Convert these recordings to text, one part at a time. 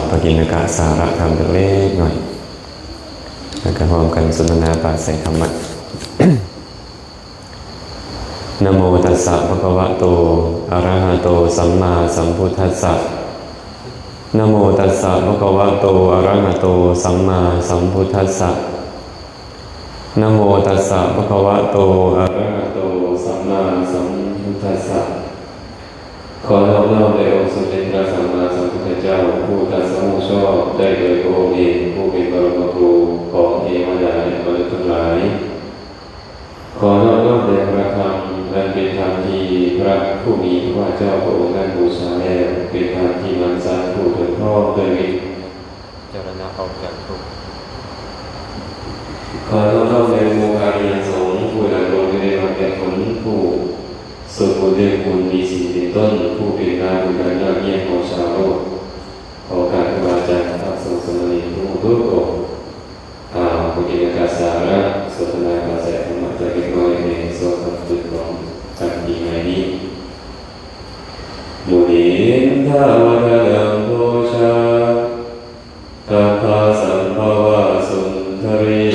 ປະກິນນະກະສາລະທຳຈັກເລັກນ້ອຍ ແລ້ວກໍຮ່ວມກັນສົນທະນາປາໄສທຳມະ. ນະໂມຕັດສະ ພະຄະວະໂຕ ອະລະຫະໂຕ ສຳມາສຳພຸດທັດສະ. ນະໂມຕັດສະ ພະຄະວະໂຕ ອະລະຫະໂຕ ສຳມາສຳພຸດທັດສະ. ນະໂມຕັດສະ ພະຄະວະໂຕ ອະລະຫະໂຕ ສຳມາສຳພຸດທັດສະ. ຂໍນອບນ້ອມແດ່ອົງສົມເດັດພະສຳມາສຳພຸດທະເຈົ້າ ຜູ້ຕັດສະຮູ້ຊອບໄດ້ໂດຍພະອົງເອງ ຜູ້ເປັນບະລົມມະຄູຂອງເທວະດາ ແລະ ມະນຸດທັງຫຼາຍ. ຂໍນອບນ້ອມແດ່ພະທຳ ອັນເປັນທຳທີ່ພະຜູ້ມີພະພາກເຈົ້າພະອົງນັ້ນບູຊາແລ້ວ ເປັນທຳທີ່ມັນສັນຜູ້ເຖິງພ້ອມດ້ວຍວິ ຈາລະນະອອກຈາກທຸກ. ຂໍນອບນ້ອມແດ່ໝູ່ພະອະລິຍະສົງ ຜູ້ດຳລົງຢູ່ໃນວັດແປດຄົນ ຜູ້ສົມບູນເລື່ອງບຸນມີສິນເປັນຕົ້ນ ຜູ້ເປັນນາບຸນອັນຍອດຢ້ຽມຂອງຊາວໂລກ ຂອງທ່ານຄູບາອາຈານ ພະສົງສາມະເນນທຸກອົງ. ອ່າ ເພື່ອເປັນການສາລະສົນທະນາປາໄສທຳມະຈັກເລັກນ້ອຍໃນຊ່ວງຄ່ຳຄືນຂອງວັນປີໃໝ່ນີ້. ມຸນິນທະວະທະນັງປູຊາ ຕັດຖະສັມພະວະສຸນທະຣີ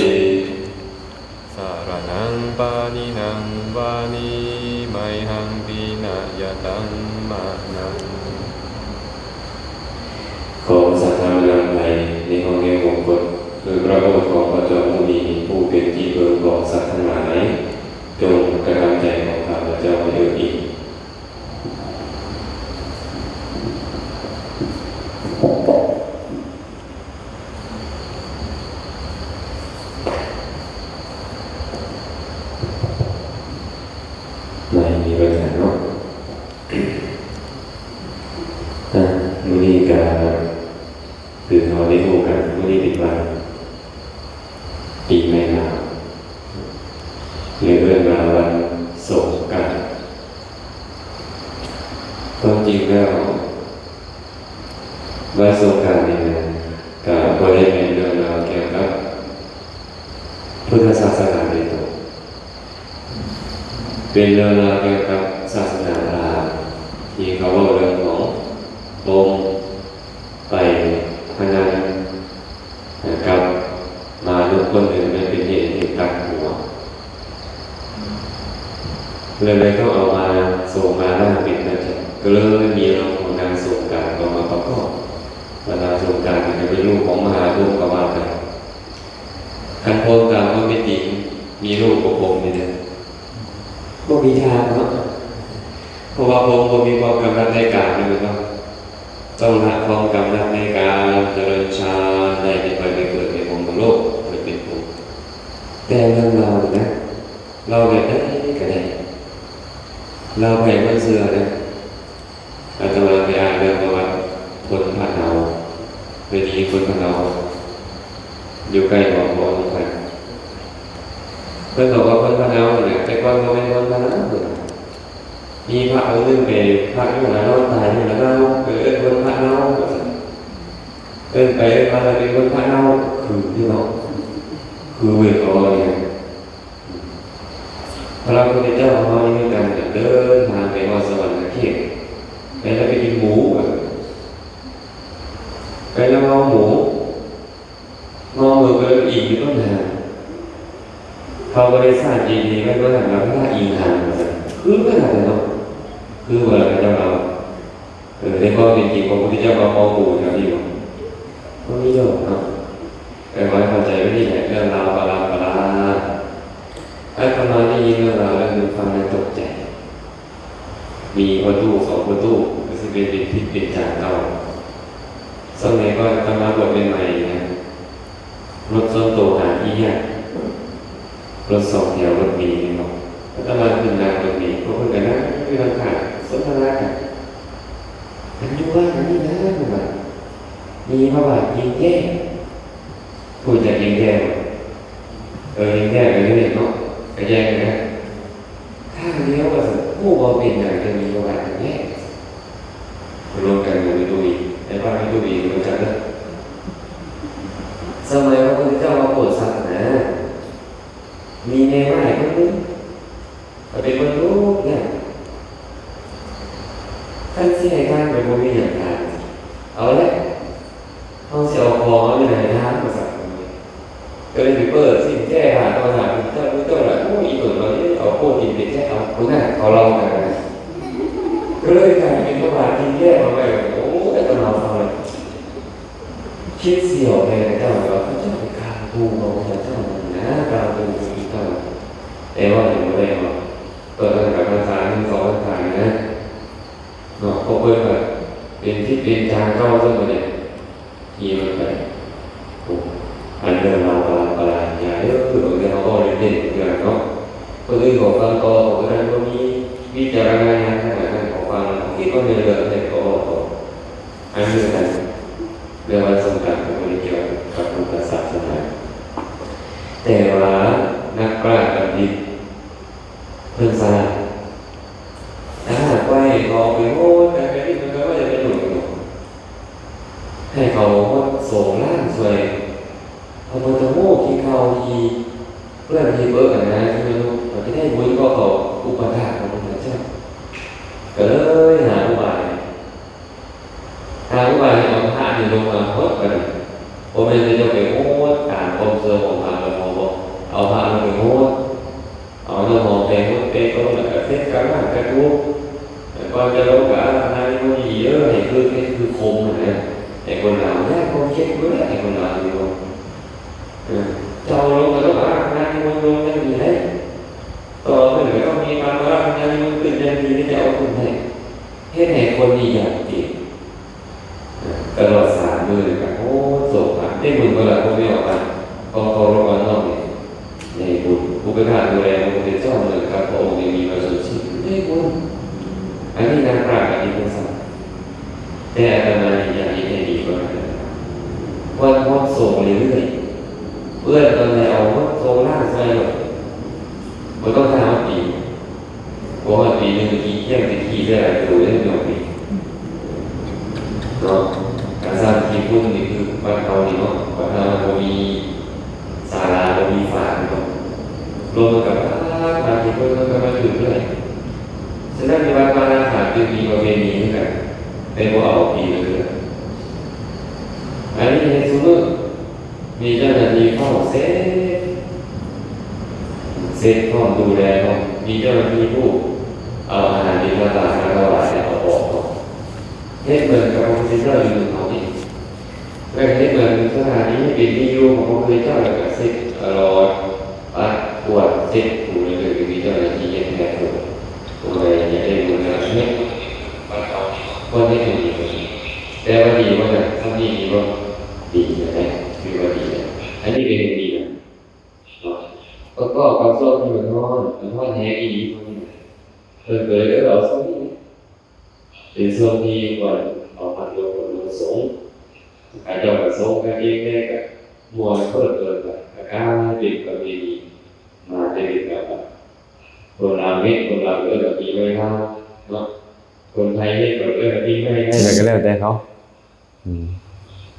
ສະລະນັງປະນິນາງວາມິ ໄມຫັງປິນະຍະຕັງມະນະ. ຂໍສັດທາມານຳໃຜໃນຫ້ອງແຫ່ງມົງກົດ ຄືພະໂອດຂອງພະເຈົ້າມຸນີ ຜູ້ເປັນທີ່ເພິ່ງຂອງສັດທັງຫຼາຍ ຈົ່ງກະທຳໃຈຂອງຂ້າພະເຈົ້າໃຫ້ເອີກອີກ. ຫຼາຍມີບັນຫາເນາະ. ອ່ະ ມື້ນີ້ກະຄືເຮົາໄດ້ຮູ້ກັນ ມື້ນີ້ເປັນວັນປີໃໝ່ລາວ ຫຼືເອີ້ນວ່າວັນສົງການ. ຄວາມຈິງແລ້ວ ວັນສົງການນີ້ນະ ກະບໍ່ໄດ້ແມ່ນເລື່ອງລາວກ່ຽວກັບພຸດທະສາສະໜາໂດຍຕົງ, ເປັນເລື່ອງລາວກ່ຽວກັບສາສະໜາພາມ ທີ່ເຂົາເວົ້າເລື່ອງຂອງປົມໄປພະນັນກັບມະນຸດຄົນໜຶ່ງ ແມ່ນເປັນເຫດໃຫ້ຖືກຕັດຫົວ. ແລ້ວເຂົາເອົາມາສົງມາລ້າງເປັນນະ ກໍເລີຍມີເລື່ອງຂອງນາງສົງການເຂົ້າມາປະກອບ. ວ່ານາງສົງການນີ້ກໍເປັນລູກຂອງມະຫາພົມກໍວ່າໄດ້. ຄັນພົມຕາມຄວາມເປັນຈິງ ມີລູກບໍ່ພົມນີ້ເດ້? ບໍ່ມີທາງເນາະ ເພາະວ່າພົມບໍ່ມີຄວາມກຳໜັດໃນກາມ ແມ່ນບໍ່? ຕ້ອງລະຄວາມກຳໜັດໃນກາມ ຈະເລີນຊານໄດ້ ຈຶ່ງຄ່ອຍໄປເກີດເປັນພົມມະໂລກ ເກີດເປັນພົມ. ແຕ່ເລື່ອງລາວນີ້ນະ ລາວແບບໃດກໍໄດ້ ລາວໃຜມັນເຊື່ອນະ. ອາດຕະມາໄປອ່ານເລື່ອງປະຫວັດຄົນພະເນົາ ເປັນອີ່ຄົນພະເນົາ ຢູ່ໃກ້ຫອພະຂອງທ່ານ. ເພິ່ນບອກວ່າຄົນພະເນົານີ້ນະ ແຕ່ກ່ອນບໍ່ແມ່ນຄົນພະເນົາ. ມີພະອົງໜຶ່ງໄປພັກຢູ່ລະນອນຕາຍຢູ່ລະນາວ ເອີ້ນຄົນພະເນົາວ່າຊັ້ນ. ເອີ້ນໄປເອີ້ນມາລະເປັນຄົນພະເນົາ ຄືຢູ່ເນາະ ຄືເວີຍເຂົາເວົ້ານີ້. ພະພຸດທະເຈົ້າຂອງເຮົານີ້ຄືກັນ ເດີນທາງໄປຮອດສະຫວັນນະເຂດ ໄປແລ້ວໄປກິນໝູ ໄປແລ້ວເມົາໝູ ເມົາໝູກໍເລີຍອີງຢູ່ຕົ້ນຫາງ. ພະບໍລິສັດເຈດີໄວ້ເບື້ອງຫຼັງ ແລ້ວພະອີງຫາງ ວ່າຊັ້ນ. ຄືຂະໜາດນັ້ນເນາະ ຄືເວລາເຂົາເຈົ້າເວົ້າ. ເອີ ໃນຄວາມເປັນຈິງຂອງພະພຸດທະເຈົ້າວ່າເມົາໝູແຖວນີ້ບໍ່? ບໍ່ມີດອກເນາະ. ເອີ ຂໍໃຫ້ເຂົ້າໃຈໄວ້ນີ້ແຫຼະ ເລື່ອງລາວປະຫຼາດໆ. ອາດຕະມາໄດ້ຍິນເລື່ອງລາວເລື່ອງໜຶ່ງຟັງແລ້ວຕົກໃຈ. ມີພໍ່ຕູ້ສອງພໍ່ຕູ້ ກໍຊິເປັນ ເປັນທິດເປັນຈານເອົາ. ສະໄໝກ່ອນອາດຕະມາບວດໃໝ່ໆນະ ລົດສ່ວນໂຕຫາທີ່ຍາກ ລົດສອງແຖວ ລົດເມແມ່ນບໍ່? ອາດຕະມາຂຶ້ນນັ່ງລົດເມ ພວກເພິ່ນກໍນັ່ງຢູ່ຂ້າງໆ ສົນທະນາກັນ. ອັນຢູ່ບ້ານອັນນີ້ນະ ເພິ່ນວ່າ ມີພະບາດຍິງແຈ້. ຮູ້ຈັກຍິງແຈ້ບໍ່? ເອີ ຍິງແຈ້ກໍຢູ່ນີ້ເນາະ ກະແຈ້ນີ້ນະ. ຂ້າງດຽວວ່າຊັ້ນ ຮູ້ບໍ່ເປັນຫຍັງຈຶ່ງມີປະຫວັດແທ້. ລວມກັນຢູ່ໃນຕູ້ອີກ ໃນບ້ານມີຕູ້ອີກ ຮູ້ຈັກເດີ. ສະໄໝພະພຸດທະເຈົ້າມາໂປດສັດນະ ມີແມ່ໝ້າຍຄົນໜຶ່ງ ເຂົາເປັນຄົນທຸກຍາກ ຄັນຊິໃຫ້ທານກໍບໍ່ມີຫຍັງທານ. ເອົາແຫຼະ ຄິດສຽວແດ່ເຂົາເຈົ້າ ວ່າເຂົາເຈົ້າໄປກາງປູຂອງເຂົາເຈົ້ານັ້ນນະ ກາງປູຂອງເຂົາເຈົ້າ. ແຕ່ວ່າຍັງບໍ່ໄດ້ເນາະ ເພິ່ນກໍພາສາໜຶ່ງສອງພາສານະເນາະ ເພາະເພິ່ນວ່າເປັນທິດເປັນຈານເກົ່າ ເຊິ່ງບັດນີ້ ທີ່ມັນໄປ ໂອ້ ອັນເລື່ອງລາວປະຫຼາດໆ ຢ່າເດີ ບາງເທື່ອເຮົາເວົ້າເຫຼັ້ນໆ ບາງເທື່ອເນາະ ຄົນອື່ນເຂົາຟັງຕໍ່ ເຂົາກໍຍັງບໍ່ມີວິຈາລະນະຍານຂະໜາດນັ້ນ ເຂົາຟັງແລ້ວເຂົາຄິດວ່າແມ່ນເລື່ອງແທ້ ເຂົາເວົ້າຕໍ່. ອັນນີ້ກໍເລື່ອງວັນສົງການ ກໍບໍ່ໄດ້ກ່ຽວກັບພຸດທະສາສະໜາ ແຕ່ວ່ານັກປາດບັນດິດເພິ່ນສະຫຼາດ ຖ້າຫາກວ່າໃຫ້ເຂົາໄປໂຫດກັນແບບນີ້ ມັນກໍບໍ່ຈຳເປັນຫຍັງ. ໃຫ້ເຂົາຫົດໂສງລ້າງຊ່ວຍ ເອົາໝົດທັງໂຮກຂີ້ເຂົ້າຂີ້ເປື້ອນທີ່ເປິກຫັ້ນນະ ທີ່ມະນຸດ ເຂົາຈະໄດ້ບຸນ ເພາະເຂົາອຸປະຖາກຂອງພະພຸດທະເຈົ້າ. ກໍເລີຍຫາອຸບາຍ ຫາອຸບາຍໃຫ້ເອົາພະນີ້ລົງມາຫົດບັດນີ້ ບໍ່ແມ່ນແຕ່ເຈົ້າໄປຫົດຕາມຄວາມເຊື່ອຂອງພະແລ້ວເຮົາບໍ່ ເອົາພະລົງໄປຫົດ ເອົານ້ຳຫອມແປງຫົດແປງຕົວ ແລ້ວກໍເຊັດກະລ້າງກະຕຸກ ແລ້ວກ່ອນຈະລົງກໍອາລາທະນານິມົນດີໆ ເອີ ໃຫ້ຄື ໃຫ້ຄືຄົມຫັ້ນນະ. ແຕ່ຄົນລາວຢ້ານຄວາມເຄັດຢູ່ແຫຼະ ໃຫ້ຄົນລາວຢູ່ ເອີ ເຈົ້າລົງກໍຕ້ອງອາລາທະນານິມົນລົງຈັ່ງດີໄດ້ ຕໍ່ຂຶ້ນກໍຕ້ອງມີການອາລາທະນານິມົນຂຶ້ນຈັ່ງດີ ເຈົ້າເອົາຂຶ້ນໄດ້ ເຮັດໃຫ້ຄົນນີ້ຢາກເປັນ ຕະຫຼອດສາມມື້ນີ້ກໍ ໂອ້ ສົງພະ ໄດ້ບຸນບໍ່ລະ ພວກແມ່ອອກມາ ຂໍເຄົາລົບອ່ອນນ້ອມນີ້ ໄດ້ບຸນ. ຜູ້ເປັນພະດູແລພະພຸດທະເຈົ້າເໝືອນກັບພະອົງໄດ້ມີພະຊົນຊີບ ໄດ້ບຸນ. ອັນນີ້ນາງປາດກັນອີກຈັ່ງຊັ້ນ ແຕ່ອາດຕະມານີ້ຢາກເຮັດໃຫ້ດີກວ່ານັ້ນ ຄວນຫົດໂສງເລື້ອຍໆ ເປື້ອນຕອນໃດເອົາຫົດໂສງລ້າງໃສ່ໂລດ ບໍ່ຕ້ອງຖ້າຮອດປີ. ບໍ່ຮອດປີໜຶ່ງ ຂີ້ຂ້ຽນຊິຂີ້ໃສ່ຫຼາຍໂຕເດ້ ເນາະ ກະຊ້ຳຂີ້ຝຸ່ນນີ້ຄືວັດເຮົານີ້ເນາະ ວັດເຮົາມັນບໍ່ມີສາລາ ບໍ່ມີຝາເນາະ ລົມມັນກໍພັດ ພາຂີ້ຝຸ່ນມັນກໍມາຖືກເລື້ອຍ. ສະນັ້ນ ທີ່ວັດວາລາຄາມຈຶ່ງມີປະເພນີຄືກັນ ແຕ່ບໍ່ເອົາປີລະເທື່ອ. ອັນນີ້ເຮັດຊຸມື້ ມີເຈົ້າໜ້າທີ່ເຝົ້າເຊັດ ເຊັດພ້ອມ ດູແລພ້ອມ ມີເຈົ້າໜ້າທີ່ຜູ້ເອົາອາຫານບິນທະບາດມາຖວາຍ ແລ້ວເອົາອອກພ້ອມ ເຮັດເໝືອນກັບພະພຸດທະເຈົ້າຢູ່ເມືອງເຮົານີ້ ແລ້ວເຮັດເໝືອນສະຖານທີ່ເປັນທີ່ຢູ່ຂອງພະພຸດທະເຈົ້າ ແລ້ວກໍເຊັດຕະຫຼອດ ປັດກວາດເຊັດ ຜູ້ໃດກໍມີເຈົ້າໜ້າທີ່ເຮັດແທນໂຕ ຜູ້ໃດຢາກໄດ້ບຸນກໍເຮັດ ຄວນເຮັດໃຫ້ດີກວ່ານີ້. ແຕ່ວ່າດີບໍ່ນະ ສ່ຳນີ້ດີບໍ່? ດີແລ້ວ ຖືວ່າດີແລ້ວ ອັນນີ້ກໍເຫັນດີນະ ເນາະ ປະກອບກັບຊ່ວງທີ່ມັນຮ້ອນ ມັນຮ້ອນແຮງອີ່ຫຼີ ເພິ່ນກໍເລີຍ ເອີ ເອົາຊ່ວງນີ້ ເປັນຊ່ວງທີ່ຄວນເອົາພັດລົມ ລົມສົງ ເຂົາເຈົ້າກໍສົງກັນເອງແດ່ ກໍມ່ວນເພີດເພີນໄປ ກໍກາຍເປັນປະເພນີມາແຕ່ເປັນການ ຄົນລາວເຮັດ ຄົນລາວເອີ້ນວ່າປີໃໝ່ລາວເນາະ ຄົນໄທເຮັດກໍເອີ້ນວ່າປີໃໝ່ໄທ ແລ້ວກໍແລ້ວແຕ່ເຂົາ. ອືມ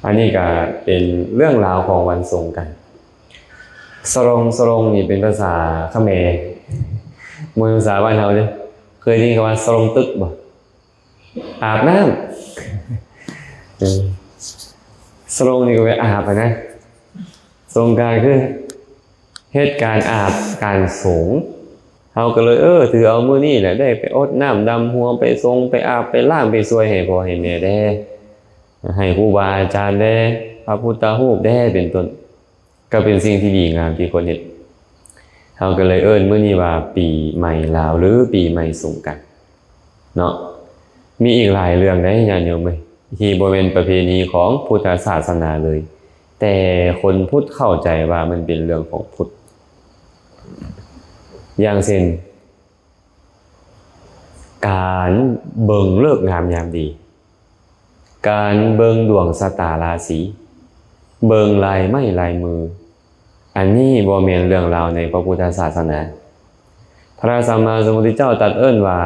ອັນນີ້ກໍເປັນເລື່ອງລາວຂອງວັນສົງການ. ສະລົງ ສະລົງນີ້ເປັນພາສາຂະແມ ບໍ່ແມ່ນພາສາບ້ານເຮົາເດ້. ເຄີຍໄດ້ຍິນຄຳວ່າສະລົງຕຶກບໍ່? ອາບນ້ຳ. ເອີ ສະລົງນີ້ກໍໄປອາບຫັ້ນນະ. ສົງການຄືເຮັດການອາບການສົງ. ເຮົາກໍເລີຍ ເອີ ຖືເອົາມື້ນີ້ແຫຼະ ໄດ້ໄປອົດນ້ຳດຳຫົວ ໄປສົງ ໄປອາບ ໄປລ້າງ ໄປຊ່ວຍໃຫ້ພໍ່ໃຫ້ແມ່ແດ່ ໃຫ້ຄູບາອາຈານແດ່ ພະພຸດທະຮູບແດ່ ເປັນຕົ້ນ. ກໍເປັນສິ່ງທີ່ດີງາມທີ່ຄວນເຮັດ. ເຮົາກໍເລີຍເອີ້ນມື້ນີ້ວ່າປີໃໝ່ລາວ ຫຼື ປີໃໝ່ສົງການເນາະ. ມີອີກຫຼາຍເລື່ອງໃດ໋ຍາດໂຍມເອີຍ ທີ່ບໍ່ແມ່ນປະເພນີຂອງພຸດທະສາສະໜາເລີຍ ແຕ່ຄົນພຸດເຂົ້າໃຈວ່າມັນເປັນເລື່ອງຂອງພຸດ. ຢ່າງເຊັ່ນ ການເບິ່ງເລີກງາມຍາມດີ, ການເບິ່ງດວງຊະຕາລາສີ, ເບິ່ງລາຍໄມ້ລາຍມື, ອັນນີ້ບໍ່ແມ່ນເລື່ອງລາວໃນພະພຸດທະສາສະໜາ. ພະສຳມາສຳພຸດທະເຈົ້າຕັດເອີ້ນວ່າ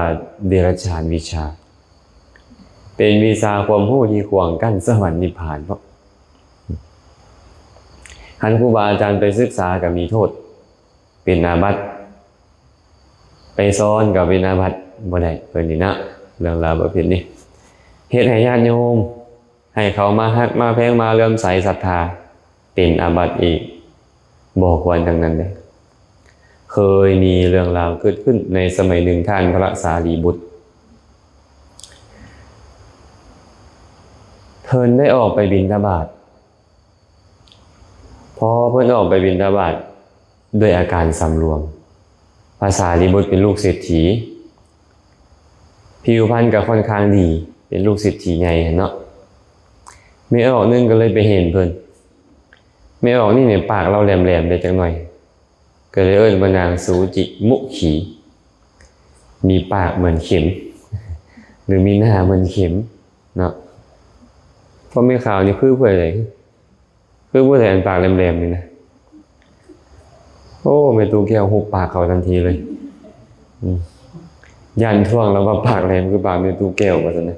ເດຍລະຈານວິຊາ, ເປັນວິຊາຄວາມຮູ້ທີ່ຂວາງກັ້ນສະຫວັນນິບພານເນາະ. ຄັນຄູບາອາຈານໄປສຶກສາກໍມີໂທດ, ເປັນອາບັດ. ໄປສອນກໍເປັນອາບັດ ບໍ່ໄດ້ ເພິ່ນນີ້ນະ ເລື່ອງລາວປະເພດນີ້ ເຮັດໃຫ້ຍາດໂຍມ ໃຫ້ເຂົາມາຮັກມາແພງມາເຫຼື້ອມໃສສັດທາ ເປັນອາບັດອີກ ບໍ່ຄວນທັງນັ້ນເດ້. ເຄີຍມີເລື່ອງລາວເກີດຂຶ້ນໃນສະໄໝໜຶ່ງ ທ່ານພະສາລີບຸດ ເພິ່ນໄດ້ອອກໄປບິນທະບາດ ພໍເພິ່ນອອກໄປບິນທະບາດດ້ວຍອາການສຳລວມ, ພະສາລີບຸດເປັນລູກເສດຖີ, ຜິວພັນກໍຄ່ອນຂ້າງດີ, ເປັນລູກເສດຖີໃຫຍ່ຫັ້ນເນາະ. ແມ່ອອກໜຶ່ງກໍເລີຍໄປເຫັນເພິ່ນ. ແມ່ອອກນີ້ນີ້ປາກລາວແຫຼມໆໄດ້ຈັກໜ່ອຍ, ກໍເລີຍເອີ້ນວ່ານາງສູຈິມຸຂີ, ມີປາກເໝືອນເຂັມ ຫຼື ມີໜ້າເໝືອນເຂັມເນາະ. ພໍ່ແມ່ຂາວນີ້ຄືຜູ້ໃດ? ຄືຜູ້ໃດອັນປາກແຫຼມໆນີ້ນະ? ໂອ້ ແມ່ຕູ້ແກ້ວຫຸບປາກເຂົາທັນທີເລີຍ. ອືມ ຢ້ານທ້ວງແລ້ວວ່າປາກແຫຼມຄືປາກແມ່ຕູ້ແກ້ວວ່າຊັ້ນນະ.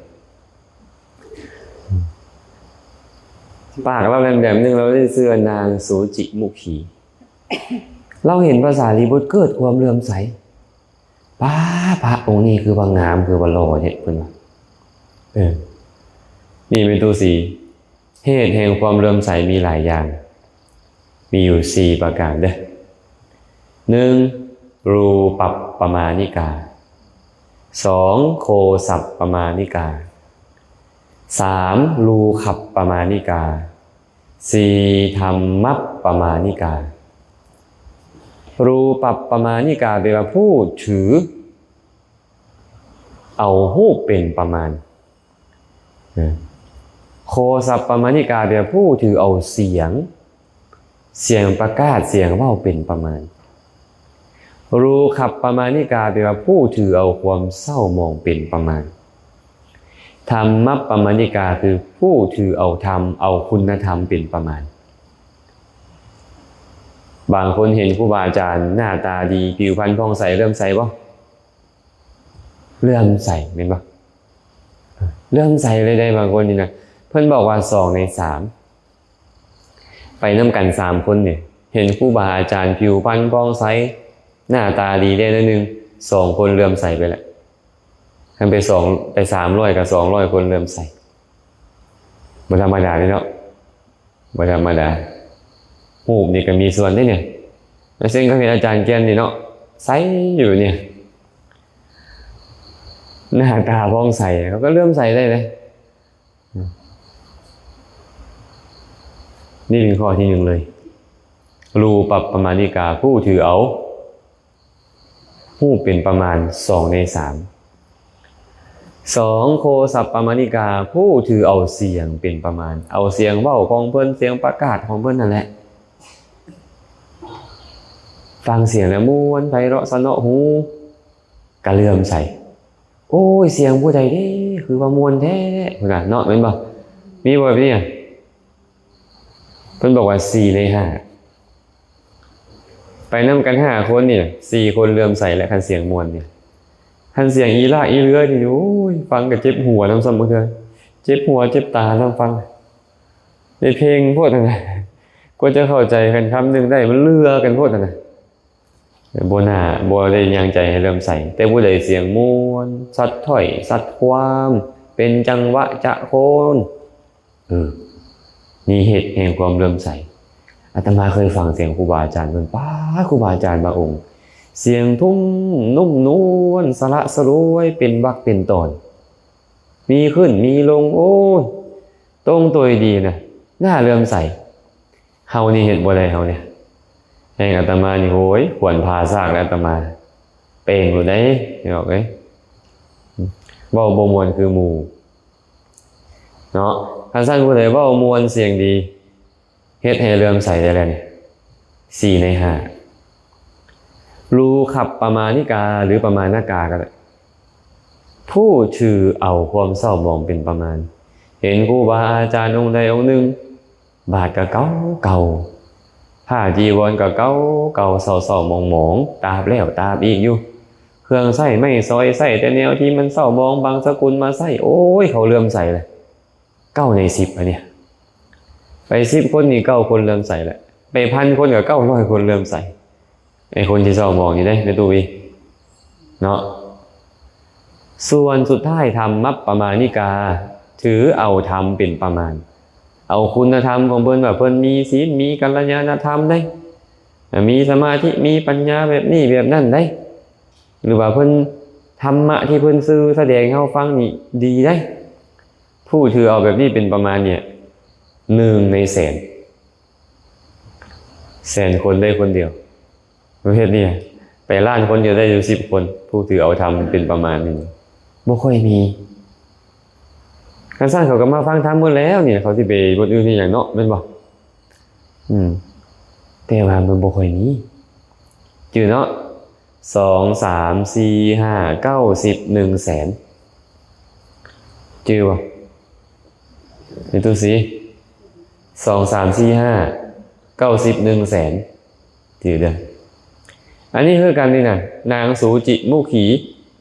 ປາກລາວແຫຼມໆໜຶ່ງ ລາວໄດ້ຊື່ວ່ານາງສູຈິມຸຂີ. ລາວເຫັນພະສາລີບຸດເກີດຄວາມເຫຼື້ອມໃສ. ປ້າ ພະອົງນີ້ຄືວ່າງາມ ຄືວ່າຫຼໍ່ແທ້ ເພິ່ນວ່າ. ເອີ ນີ້ແມ່ຕູ້ສີ, ເຫດແຫ່ງຄວາມເຫຼື້ອມໃສມີຫຼາຍຢ່າງ, ມີຢູ່ສີ່ປະການເດີ້. ໜຶ່ງ ຮູປັບປະມານິກາ, ສອງ ໂຄສັບປະມານິກາ, ສາມ ລູຂັບປະມານິກາ, ສີ່ ທຳມັບປະມານິກາ. ຮູປັບປະມານິກາແປວ່າຜູ້ຖືເອົາຮູບເປັນປະມານ. ໂຄສັບປະມານິກາແປວ່າຜູ້ຖືເອົາສຽງ, ສຽງປະກາດ, ສຽງເວົ້າເປັນປະມານ. ລູຂັບປະມານິກາແປວ່າຜູ້ຖືເອົາຄວາມເສົ້າໝອງເປັນປະມານ. ທຳມັບປະມານິກາຄືຜູ້ຖືເອົາທຳ, ເອົາຄຸນນະທຳເປັນປະມານ. ບາງຄົນເຫັນຄູບາອາຈານໜ້າຕາດີ, ຜິວພັນຜ່ອງໃສ, ເຫຼື້ອມໃສບໍ່? ເຫຼື້ອມໃສແມ່ນບໍ່? ເຫຼື້ອມໃສເລີຍໄດ໋ບາງຄົນນີ້ນະ. ເພິ່ນບອກວ່າສອງໃນສາມ ໄປນຳກັນສາມຄົນນີ້ ເຫັນຄູບາອາຈານຜິວພັນຜ່ອງໃສ ໜ້າຕາດີແດ່ໜ້ອຍໜຶ່ງ ສອງຄົນເຫຼື້ອມໃສໄປແລ້ວ. ຄັນໄປສອງ ໄປສາມຮ້ອຍກໍສອງຮ້ອຍຄົນເຫຼື້ອມໃສ. ບໍ່ທຳມະດາເດ້ເນາະ. ບໍ່ທຳມະດາ. ຮູບນີ້ກໍມີສ່ວນເດ້ນີ້. ແລ້ວເຊັ່ນກໍເຫັນອາຈານແກ່ນນີ້ເນາະ ໃສຢູ່ນີ້ ໜ້າຕາຜ່ອງໃສ ເຂົາກໍເຫຼື້ອມໃສໄດ້ເດ້. ນີ້ເປັນຂໍ້ທີໜຶ່ງເລີຍ. ຮູປັບປະມານິກາ ຜູ້ຖືເອົາ ຮູບເປັນປະມານສອງໃນສາມ. ສອງ ໂຄສັບປະມານິກາ ຜູ້ຖືເອົາສຽງເປັນປະມານ, ເອົາສຽງເວົ້າຂອງເພິ່ນ, ສຽງປະກາດຂອງເພິ່ນນັ້ນແຫຼະ. ຟັງສຽງແລ້ວມ່ວນໄພເລາະສະເນາະຫູ ກະເຫຼື້ອມໃສ. ໂອ້ຍ ສຽງຜູ້ໃດເດ້ ຄືວ່າມ່ວນແທ້ ພຸ້ນນະເນາະ ແມ່ນບໍ່? ມີບໍ່ແບບນີ້? ເພິ່ນບອກວ່າສີ່ໃນຫ້າ ໄປນຳກັນຫ້າຄົນນີ້ ສີ່ຄົນເຫຼື້ອມໃສແຫຼະ ຄັນສຽງມ່ວນນີ້. ຄັນສຽງອີລາກອີເລືອນີ້ ໂອ້ຍ ຟັງກໍເຈັບຫົວນຳຊ້ຳບາງເທື່ອ ເຈັບຫົວເຈັບຕານຳຟັງ. ໄດ້ເພງໂພດຫັ້ນນະ ກວ່າຈະເຂົ້າໃຈກັນຄຳໜຶ່ງໄດ້ ມັນເຫຼືອກັນໂພດຫັ້ນນະ. ບໍ່ໜ້າ ບໍ່ໄດ້ຍັງໃຈໃຫ້ເຫຼື້ອມໃສ. ແຕ່ຜູ້ໃດສຽງມ່ວນ ສັດຖ້ອຍ ສັດຄວາມ ເປັນຈັງຫວະຈະໂຄນ ເອີ ນີ້ເຫດແຫ່ງຄວາມເຫຼື້ອມໃສ. ອາດຕະມາເຄີຍຟັງສຽງຄູບາອາຈານເພິ່ນ ປາດ ຄູບາອາຈານບາງອົງ ສຽງທຸ້ມນຸ້ມນວນ ສະຫຼະສະຫຼວຍ ເປັນວັກເປັນຕອນ ມີຂຶ້ນມີລົງ ໂອ້ຍ ຕົງໂຕຍດີນະ ໜ້າເຫຼື້ອມໃສ. ເຮົານີ້ເຮັດບໍ່ໄດ້ ເຮົານີ້ ແຮ່ງອາດຕະມານີ້ ໂຫຍ ຂວັນຜ່າຊາກແລ້ວ ອາດຕະມາເປ່ງໂລດໄດ໋ ພີ່ນ້ອງເອີຍ. ເວົ້າບໍ່ມ່ວນຄືໝູ່ເນາະ. ຄັນຊັ້ນຜູ້ໃດເວົ້າມ່ວນສຽງດີ ເຮັດໃຫ້ເຫຼື້ອມໃສໄດ້ແລ້ວນີ້ ສີ່ໃນຫ້າ. ລູຂັບປະມານິກາ ຫຼື ປະມານະກາກໍໄດ້ ຜູ້ຖືເອົາຄວາມເສົ້າໝອງເປັນປະມານ. ເຫັນຄູບາອາຈານອົງໃດອົງໜຶ່ງ ບາດກໍເກົ່າໆ ຜ້າຈີວອນກໍເກົ່າໆ ເສົ້າໆໝອງໆ ຕາບແລ້ວຕາບອີກຢູ່ ເຄື່ອງໃຊ້ໄມ້ສອຍ ໃຊ້ແຕ່ແນວທີ່ມັນເສົ້າໝອງ ບັງສະກຸນມາໃຊ້ ໂອ້ຍ ເຂົາເຫຼື້ອມໃສແຫຼະ. ເກົ້າໃນສິບ ອັນນີ້ ໄປສິບຄົນນີ້ ເກົ້າຄົນເຫຼື້ອມໃສແຫຼະ ໄປພັນຄົນກໍເກົ້າຮ້ອຍຄົນເຫຼື້ອມໃສ. ໄອ້ຄົນທີ່ເສົ້າໝອງນີ້ເດ້ ແມ່ຕູ້ອີ ເນາະ. ສ່ວນສຸດທ້າຍ ທຳມັບປະມານິກາ ຖືເອົາທຳເປັນປະມານ ເອົາຄຸນນະທຳຂອງເພິ່ນວ່າເພິ່ນມີສິນ ມີກັນລະຍານະທຳໄດ໋ ມີສະມາທິ ມີປັນຍາແບບນີ້ແບບນັ້ນໄດ໋ ຫຼືວ່າເພິ່ນ ທຳມະທີ່ເພິ່ນສື່ສະແດງໃຫ້ເຮົາຟັງນີ້ດີໄດ໋. ຜູ້ຖືເອົາແບບນີ້ເປັນປະມານນີ້ ໜຶ່ງໃນແສນ. ແສນຄົນໄດ້ຄົນດຽວ ປະເພດນີ້ ໄປລ້ານຄົນ ຈະໄດ້ຢູ່ສິບຄົນ ຜູ້ຖືເອົາທຳເປັນປະມານນີ້ ບໍ່ຄ່ອຍມີ. ຄັນຊັ້ນເຂົາກໍມາຟັງທຳໝົດແລ້ວນີ້ ເຂົາຊິໄປບ່ອນອື່ນເຮັດຫຍັງເນາະ ແມ່ນບໍ່? ອືມ ແຕ່ວ່າມັນບໍ່ຄ່ອຍມີ ຈື່ເນາະ ສອງ ສາມ ສີ່ ຫ້າ ເກົ້າ ສິບ ໜຶ່ງ ແສນ ຈື່ບໍ່? ເປັນຕົວສີ ສອງ ສາມ ສີ່ ຫ້າ ເກົ້າ ສິບ ໜຶ່ງ ແສນ ຈື່ເດີ້. ອັນນີ້ຄືກັນນີ້ນະ ນາງສູຈິມຸຂີ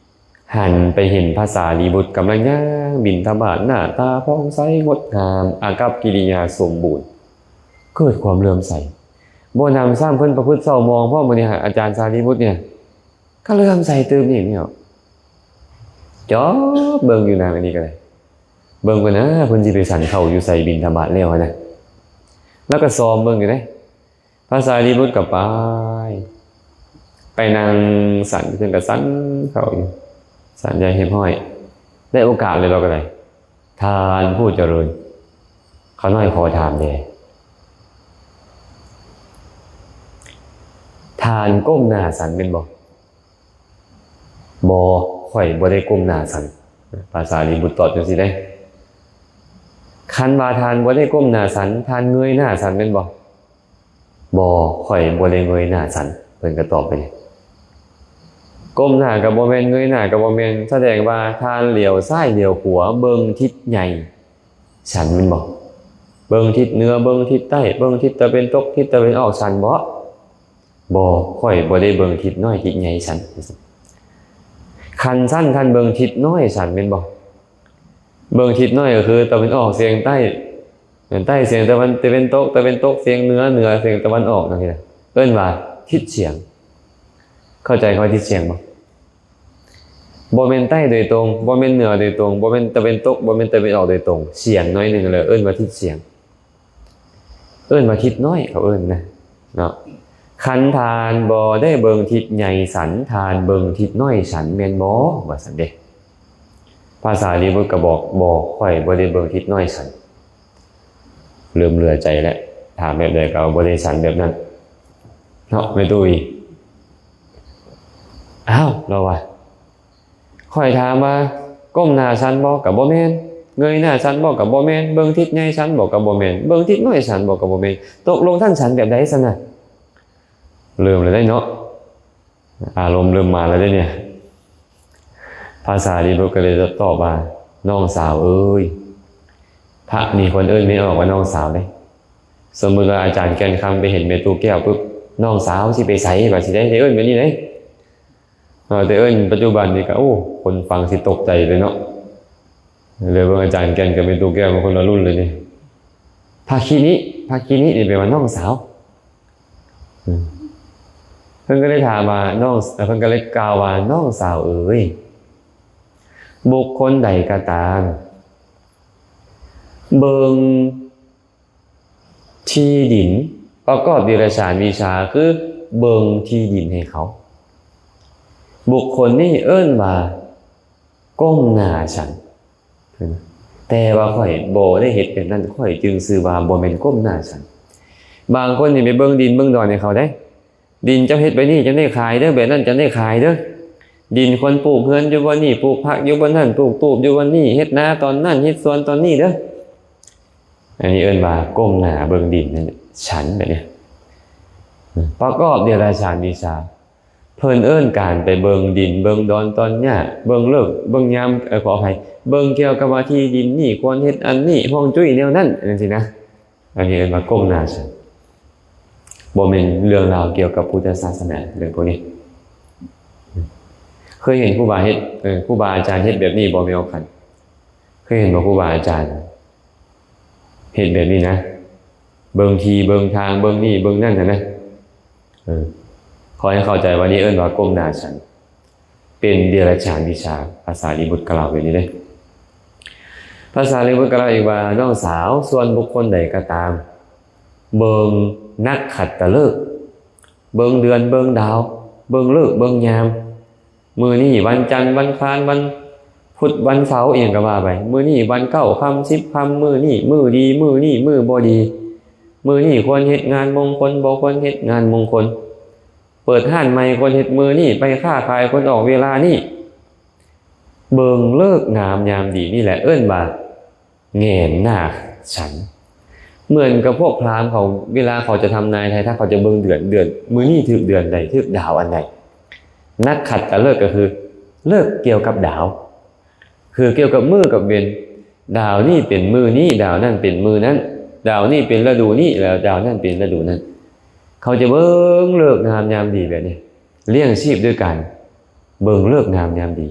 ຫັນໄປເຫັນພະສາລີບຸດກຳລັງຍ່າງບິນທະບາດ ໜ້າຕາຜ່ອງໃສງົດງາມ ອາກັບກິລິຍາສົມບູນ ເກີດຄວາມເຫຼື້ອມໃສ. ບໍ່ໜຳຊ້ຳ ເພິ່ນປະພຶດເສົ້າໝອງພ້ອມ ມື້ນີ້ອາຈານສາລີບຸດນີ້ ກໍເຫຼື້ອມໃສຕື່ມອີກນີ້ ຈອບເບິ່ງຢູ່ນາງອັນນີ້ກໍໄດ້ ເບິ່ງກ່ອນນະ ເພິ່ນຊິໄປສັນເຂົ້າຢູ່ໃສ ບິນທະບາດແລ້ວຫັ້ນນະ ແລ້ວກໍຊອມເບິ່ງຢູ່ເດ້. ພະສາລີບຸດກໍໄປ ໄປນັ່ງສັນ ເພິ່ນກໍສັນເຂົ້າຢູ່ ສັນຢ່າງຮຽບຮ້ອຍ ໄດ້ໂອກາດແລ້ວ ລາວກໍໄດ້ ທ່ານຜູ້ຈະເລີນ ຂ້ານ້ອຍຂໍຖາມແດ່ ທ່ານກົ້ມໜ້າສັນແມ່ນບໍ່? ບໍ່ ຂ້ອຍບໍ່ໄດ້ກົ້ມໜ້າສັນ ພະສາລີບຸດຕອບຈັ່ງຊີ້ເດ້. ຄັນວ່າທ່ານບໍ່ໄດ້ກົ້ມໜ້າສັນ ທ່ານເງີຍໜ້າສັນແມ່ນບໍ່? ບໍ່ ຂ້ອຍບໍ່ໄດ້ເງີຍໜ້າສັນ ເພິ່ນກໍຕອບໄປເລີຍ. ກົ້ມໜ້າກໍບໍ່ແມ່ນ ເງີຍໜ້າກໍບໍ່ແມ່ນ ສະແດງວ່າທ່ານຫຼຽວຊ້າຍຫຼຽວຂວາ ເບິ່ງທິດໃຫຍ່ສັນແມ່ນບໍ່? ເບິ່ງທິດເໜືອ ເບິ່ງທິດໃຕ້ ເບິ່ງທິດຕາເວັນຕົກ ທິດຕາເວັນອອກສັນບໍ່? ບໍ່ ຂ້ອຍບໍ່ໄດ້ເບິ່ງທິດນ້ອຍທິດໃຫຍ່ສັນ. ຄັນຊັ້ນ ທ່ານເບິ່ງທິດນ້ອຍສັນແມ່ນບໍ່? ເບິ່ງທິດນ້ອຍກໍຄືຕາເວັນອອກສຽງໃຕ້ ໃຕ້ສຽງຕາເວັນ ຕາເວັນຕົກ ຕາເວັນຕົກສຽງເໜືອ ເໜືອສຽງຕາເວັນອອກ ຈັ່ງຊີ້ນະ ເອີ້ນວ່າທິດສຽງ. ເຂົ້າໃຈຄຳວ່າທິດສຽງບໍ່? ບໍ່ແມ່ນໃຕ້ໂດຍຕົງ ບໍ່ແມ່ນເໜືອໂດຍຕົງ ບໍ່ແມ່ນຕາເວັນຕົກ ບໍ່ແມ່ນຕາເວັນອອກໂດຍຕົງ ສຽງໜ້ອຍໜຶ່ງ ເອີ້ນວ່າທິດສຽງ ເອີ້ນວ່າທິດນ້ອຍ ເຂົາເອີ້ນນະເນາະ. ຄັນທ່ານບໍ່ໄດ້ເບິ່ງທິດໃຫຍ່ສັນ ທ່ານເບິ່ງທິດນ້ອຍສັນແມ່ນບໍ່? ວ່າຊັ້ນເດ້. ພະສາລີບຸດກໍບອກ ບໍ່ ຂ້ອຍບໍ່ໄດ້ເບິ່ງທິດນ້ອຍສັນ. ເລີ່ມເຫຼືອໃຈແລ້ວ ຖາມແບບໃດກໍບໍ່ໄດ້ສັນແບບນັ້ນເນາະ ແມ່ຕູ້ອີ. ອ້າວ ລາວວ່າ ຂ້ອຍຖາມວ່າ ກົ້ມໜ້າສັນບໍ່? ກໍບໍ່ແມ່ນ. ເງີຍໜ້າສັນບໍ່? ກໍບໍ່ແມ່ນ. ເບິ່ງທິດໃຫຍ່ສັນບໍ່? ກໍບໍ່ແມ່ນ. ເບິ່ງທິດນ້ອຍສັນບໍ່? ກໍບໍ່ແມ່ນ. ຕົກລົງທ່ານສັນແບບໃດຊັ້ນນະ? ເລີ່ມແລ້ວເດ້ເນາະ ອາລົມເລີ່ມມາແລ້ວເດ້ນີ້. ພະສາລີບຸດກໍເລີຍຕອບວ່າ ນ້ອງສາວເອີຍ ພະນີ້ຄວນເອີ້ນແມ່ນອອກວ່ານ້ອງສາວເດ້. ສົມມຸດວ່າອາຈານແກ່ນຄຳໄປເຫັນແມ່ຕູ້ແກ້ວປຶບ ນ້ອງສາວຊິໄປໃສ ວ່າຊິໄດ້ ໄດ້ເອີ້ນແບບນີ້ເດ້. ເອີ ແຕ່ເອີ້ນປັດຈຸບັນນີ້ກໍ ໂອ້ ຄົນຟັງຊິຕົກໃຈເລີຍເນາະ. ເລີຍເບິ່ງອາຈານແກ່ນກັບແມ່ຕູ້ແກ້ວ ມັນຄົນລະລຸ້ນເລີຍນີ້. ພະຄີນິ ພະຄີນິນີ້ແປວ່ານ້ອງສາວ. ອືມ ເພິ່ນກໍເລີຍຖາມວ່າ ນ້ອງ ເອີ ເພິ່ນກໍເລີຍກ່າວວ່າ ນ້ອງສາວເອີຍ ບຸກຄົນໃດກໍຕາມ ເບິ່ງ ທີ່ດິນ ປະກອບເດຍລະສານວິຊາ ຄືເບິ່ງທີ່ດິນໃຫ້ເຂົາ ບຸກຄົນນີ້ເອີ້ນວ່າກົ້ມໜ້າສັນ. ແຕ່ວ່າຂ້ອຍບໍ່ໄດ້ເຮັດແບບນັ້ນ ຂ້ອຍຈຶ່ງຊື່ວ່າບໍ່ແມ່ນກົ້ມໜ້າສັນ. ບາງຄົນນີ້ໄປເບິ່ງດິນເບິ່ງດອນໃຫ້ເຂົາເດ້. ດິນເຈົ້າເຮັດແບບນີ້ຈັ່ງໄດ້ຂາຍເດີ້ ແບບນັ້ນຈັ່ງໄດ້ຂາຍເດີ້. ດິນຄວນປູກເຮືອນຢູ່ບ່ອນນີ້ ປູກຜັກຢູ່ບ່ອນນັ້ນ ປູກຕູບຢູ່ບ່ອນນີ້ ເຮັດນາຕອນນັ້ນ ເຮັດສວນຕອນນີ້ເດີ້. ອັນນີ້ເອີ້ນວ່າກົ້ມໜ້າເບິ່ງດິນນັ້ນ ສັນແບບນີ້. ປະກອບເດຍລະສານວິຊາ ເພິ່ນເອີ້ນການໄປເບິ່ງດິນ ເບິ່ງດອນຕອນຫຍ້າ ເບິ່ງເລີກເບິ່ງຍາມ ເອີ ຂໍອະໄພ ເບິ່ງກ່ຽວກັບວ່າທີ່ດິນນີ້ຄວນເຮັດອັນນີ້ ຮວງຈຸ້ຍແນວນັ້ນ ຈັ່ງຊີ້ນະ. ອັນນີ້ເອີ້ນວ່າກົ້ມໜ້າສັນ ບໍ່ແມ່ນເລື່ອງລາວກ່ຽວກັບພຸດທະສາສະໜາ ເລື່ອງພວກນີ້. ເຄີຍເຫັນຄູບາເຮັດ ເອີ ຄູບາອາຈານເຮັດແບບນີ້ບໍ່ ແມ່ອອກຄັນ? ເຄີຍເຫັນບໍ່ ຄູບາອາຈານເຮັດແບບນີ້ນະ ເບິ່ງທີ່ເບິ່ງທາງ ເບິ່ງນີ້ເບິ່ງນັ້ນຫັ້ນນະ. ເອີ ຂໍໃຫ້ເຂົ້າໃຈວ່ານີ້ເອີ້ນວ່າກົ້ມໜ້າສັນ ເປັນເດຍລະສານວິຊາ. ພະສາລີບຸດກໍເລົ່າແບບນີ້ເດ້. ພະສາລີບຸດກໍເລົ່າອີກວ່າ ນ້ອງສາວ ສ່ວນບຸກຄົນໃດກໍຕາມ ເບິ່ງນັກຂັດຕະເລີກ ເບິ່ງເດືອນເບິ່ງດາວ ເບິ່ງເລີກເບິ່ງຍາມ ມື້ນີ້ວັນຈັນ ວັນຄານ ວັນພຸດ ວັນເສົາ ອີ່ຫຍັງກໍວ່າໄປ ມື້ນີ້ວັນເກົ້າຄ່ຳ ສິບຄ່ຳ ມື້ນີ້ມື້ດີ ມື້ນີ້ມື້ບໍ່ດີ. ມື້ນີ້ຄວນເຮັດງານມົງຄົນ ບໍ່ຄວນເຮັດງານມົງຄົນ, ເປີດຮ້ານໃໝ່ຄວນເຮັດມື້ນີ້, ໄປຄ້າຂາຍຄວນອອກເວລານີ້. ເບິ່ງເລີກງາມຍາມດີນີ້ແຫຼະເອີ້ນວ່າແຫງນໜ້າສັນ. ເໝືອນກັບພວກພາມເຂົາ ເວລາເຂົາຈະທຳນາຍໄທທັກ ເຂົາຈະເບິ່ງເດືອນ, ເດືອນມື້ນີ້ຖືກເດືອນໃດ, ຖືກດາວອັນໃດ. ນັກຂັດຕະເລີກກໍຄືເລີກກ່ຽວກັບດາວ, ຄືກ່ຽວກັບມື້ກັບເວັນ. ດາວນີ້ເປັນມື້ນີ້, ດາວນັ້ນເປັນມື້ນັ້ນ, ດາວນີ້ເປັນລະດູນີ້ ແລ້ວດາວນັ້ນເປັນລະດູນັ້ນ. ເຂົາຈະເບິ່ງເລີກງາມຍາມດີແບບນີ້, ລ້ຽງຊີບດ້ວຍການເບິ່ງເລີກງາມຍາມດີ.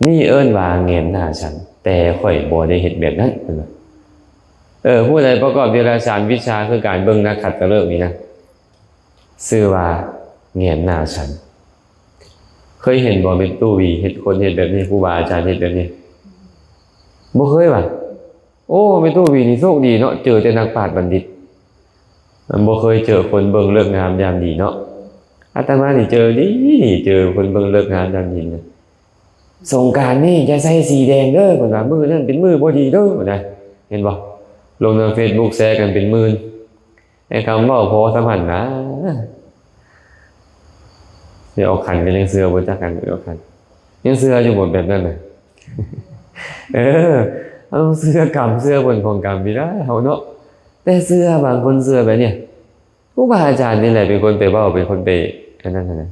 ນີ້ເອີ້ນວ່າແຫງນໜ້າສັນ, ແຕ່ຂ້ອຍບໍ່ໄດ້ເຮັດແບບນັ້ນ, ເພິ່ນວ່າ. ເອີ ຜູ້ໃດປະກອບເດລະສານວິຊາ ຄືການເບິ່ງນັກຂັດຕະເລີກນີ້ນະ, ຊື່ວ່າແຫງນໜ້າສັນ. ເຄີຍເຫັນບໍ່ແມ່ຕູ້ວີເຮັດ, ຄົນເຮັດແບບນີ້, ຄູບາອາຈານເຮັດແບບນີ້? ບໍ່ເຄີຍຫວາ? ໂອ້ ແມ່ຕູ້ວີນີ້ໂຊກດີເນາະ, ເຈີແຕ່ນັກປາດບັນດິດ, ມັນບໍ່ເຄີຍເຈີຄົນເບິ່ງເລີກງາມຍາມດີເນາະ. ອາດຕະມານີ້ເຈີດີ, ເຈີຄົນເບິ່ງເລີກງາມຍາມດີນະ. ສົງການນີ້ຢ່າໃສ່ສີແດງເດີ, ເພິ່ນວ່າມື້ນັ້ນເປັນມື້ບໍ່ດີເດີນະ. ເຫັນບໍ່? ລົງໃນເຟສບຸກແຊກັນເປັນໝື່ນ. ໄອ້ຄຳເວົ້າພໍສ່ຳຫັ້ນນະ. ເອີ ອອກຂັນກໍຍັງເຊື່ອບໍ່ຈັກກັນ, ອອກຂັນຍັງເຊື່ອຢູ່ບໍ່ແບບນັ້ນນະ? ເອີ ເອົາເຊື່ອກຳ, ເຊື່ອຜົນຂອງກຳຢູ່ນະເຮົາເນາະ. ແຕ່ເຊື່ອ, ບາງຄົນເຊື່ອແບບນີ້. ຄູບາອາຈານນີ້ແຫຼະເປັນຄົນໄປເວົ້າ, ເປັນຄົນໄປອັນນັ້ນຫັ້ນນະ.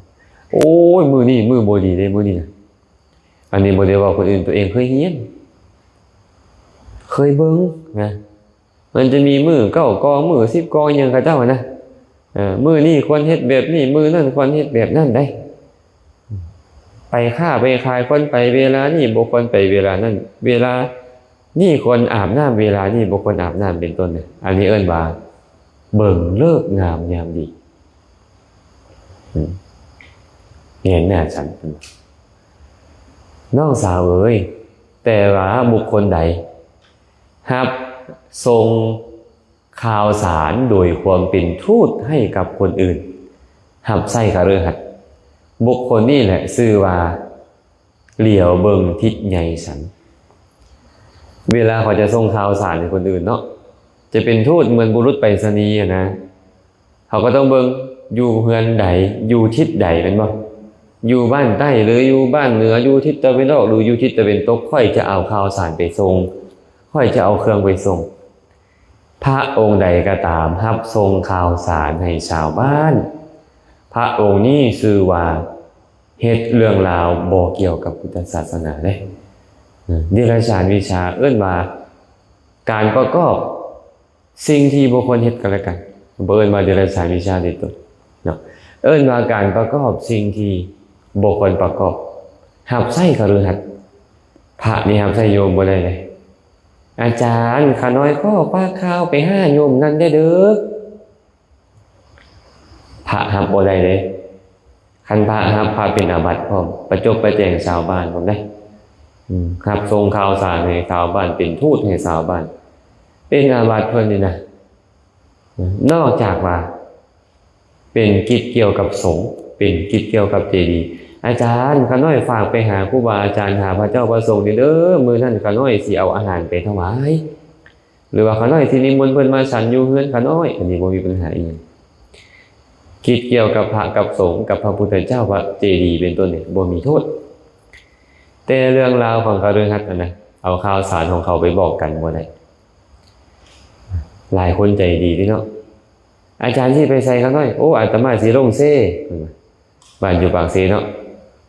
ໂອ້ຍ ມື້ນີ້ມື້ບໍ່ດີເດ້ ມື້ນີ້ນະ. ອັນນີ້ບໍ່ໄດ້ເວົ້າຄົນອື່ນ, ຕົວເອງເຄີຍຮຽນ, ເຄີຍເບິ່ງນະ. ມັນຈະມີມື້ເກົ້າກອງ, ມື້ສິບກອງຫຍັງເຂົາເຈົ້າຫັ້ນນະ. ເອີ ມື້ນີ້ຄວນເຮັດແບບນີ້, ມື້ນັ້ນຄວນເຮັດແບບນັ້ນໄດ໋. ໄປຄ້າໄປຂາຍຄວນໄປເວລານີ້, ບໍ່ຄວນໄປເວລານັ້ນ, ເວລານີ້ຄວນອາບນ້ຳ, ເວລານີ້ບໍ່ຄວນອາບນ້ຳ ເປັນຕົ້ນ. ອັນນີ້ເອີ້ນວ່າເບິ່ງເລີກງາມຍາມດີ. ອືມ ແຫງໜ້າສັນ. ນ້ອງສາວເອີຍ, ແຕ່ວ່າບຸກຄົນໃດ ຮັບສົ່ງຂ່າວສານໂດຍຄວາມເປັນທູດໃຫ້ກັບຄົນອື່ນ, ຮັບໃຊ້ຄະເລິຫັດ, ບຸກຄົນນີ້ແຫຼະຊື່ວ່າຫຼຽວເບິ່ງທິດໃຫຍ່ສັນ. ເວລາເຂົາຈະສົ່ງຂ່າວສານໃຫ້ຄົນອື່ນເນາະ, ຈະເປັນທູດເໝືອນບຸລຸດໄປສະນີຫັ້ນນະ, ເຂົາກໍຕ້ອງເບິ່ງຢູ່ເຮືອນໃດ, ຢູ່ທິດໃດ ແມ່ນບໍ່? ຢູ່ບ້ານໃຕ້ ຫຼື ຢູ່ບ້ານເໜືອ, ຢູ່ທິດຕາເວັນອອກ ຫຼື ຢູ່ທິດຕາເວັນຕົກ, ຂ້ອຍຈະເອົາຂ່າວສານໄປສົ່ງ, ຂ້ອຍຈະເອົາເຄື່ອງໄປສົ່ງ. ພະອົງໃດກໍຕາມຮັບສົ່ງຂ່າວສານໃຫ້ຊາວບ້ານ, ພະອົງນີ້ຊື່ວ່າເຮັດເລື່ອງລາວບໍ່ກ່ຽວກັບພຸດທະສາສະໜາເດ້. ເດລະສານວິຊາເອີ້ນວ່າການປະກອບ ສິ່ງທີ່ບໍ່ຄວນເຮັດກັນແລະກັນ, ບໍ່ເອີ້ນວ່າເດລະສານວິຊາໂດຍຕົງເນາະ, ເອີ້ນວ່າການປະກອບສິ່ງທີ່ບໍ່ຄວນປະກອບ, ຮັບໃຊ້ຄະລືຫັດ. ພະນີ້ຮັບໃຊ້ໂຍມບໍ່ໄດ້ເດ້. ອາຈານ, ຂ້ານ້ອຍຂໍຝາກຂ່າວໄປຫາໂຍມນັ້ນແດ່ເດີ້. ພະຮັບບໍ່ໄດ້ເດ້. ຄັນພະຮັບ, ພະເປັນອາບັດພ້ອມ, ປະຈົບປະແຈງຊາວບ້ານພ້ອມເດ້. ອືມ, ຮັບສົ່ງຂ່າວສານໃຫ້ຊາວບ້ານ, ເປັນທູດໃຫ້ຊາວບ້ານ, ເປັນອາບັດເພິ່ນນີ້ນະ. ນອກຈາກວ່າເປັນກິດກ່ຽວກັບສົງ, ເປັນກິດກ່ຽວກັບເຈດີ. ອາຈານ, ຂ້ານ້ອຍຝາກໄປຫາຄູບາອາຈານ, ຫາພະເຈົ້າພະສົງນີ້ເດີ້, ມື້ນັ້ນຂ້ານ້ອຍຊິເອົາອາຫານໄປຖວາຍ. ຫຼືວ່າຂ້ານ້ອຍຊິນິມົນເພິ່ນມາສັນຢູ່ເຮືອນຂ້ານ້ອຍ, ອັນນີ້ບໍ່ມີບັນຫາອີ່ຫຍັງ. ກິດກ່ຽວກັບພະກັບສົງ, ກັບພະພຸດທະເຈົ້າ, ພະເຈດີເປັນຕົ້ນນີ້ ບໍ່ມີໂທດ. ແຕ່ເລື່ອງລາວຂອງຄະລືຫັດຫັ້ນນະ, ເອົາຂ່າວສານຂອງເຂົາໄປບອກກັນບໍ່ໄດ້. ຫຼາຍຄົນໃຈດີເດ້ເນາະ. ອາຈານຊິໄປໃສຂ້ານ້ອຍ? ໂອ້, ອາດຕະມາຊິລົງເຊ ເພິ່ນວ່າ. ບ້ານຢູ່ປາກເຊເນາະ.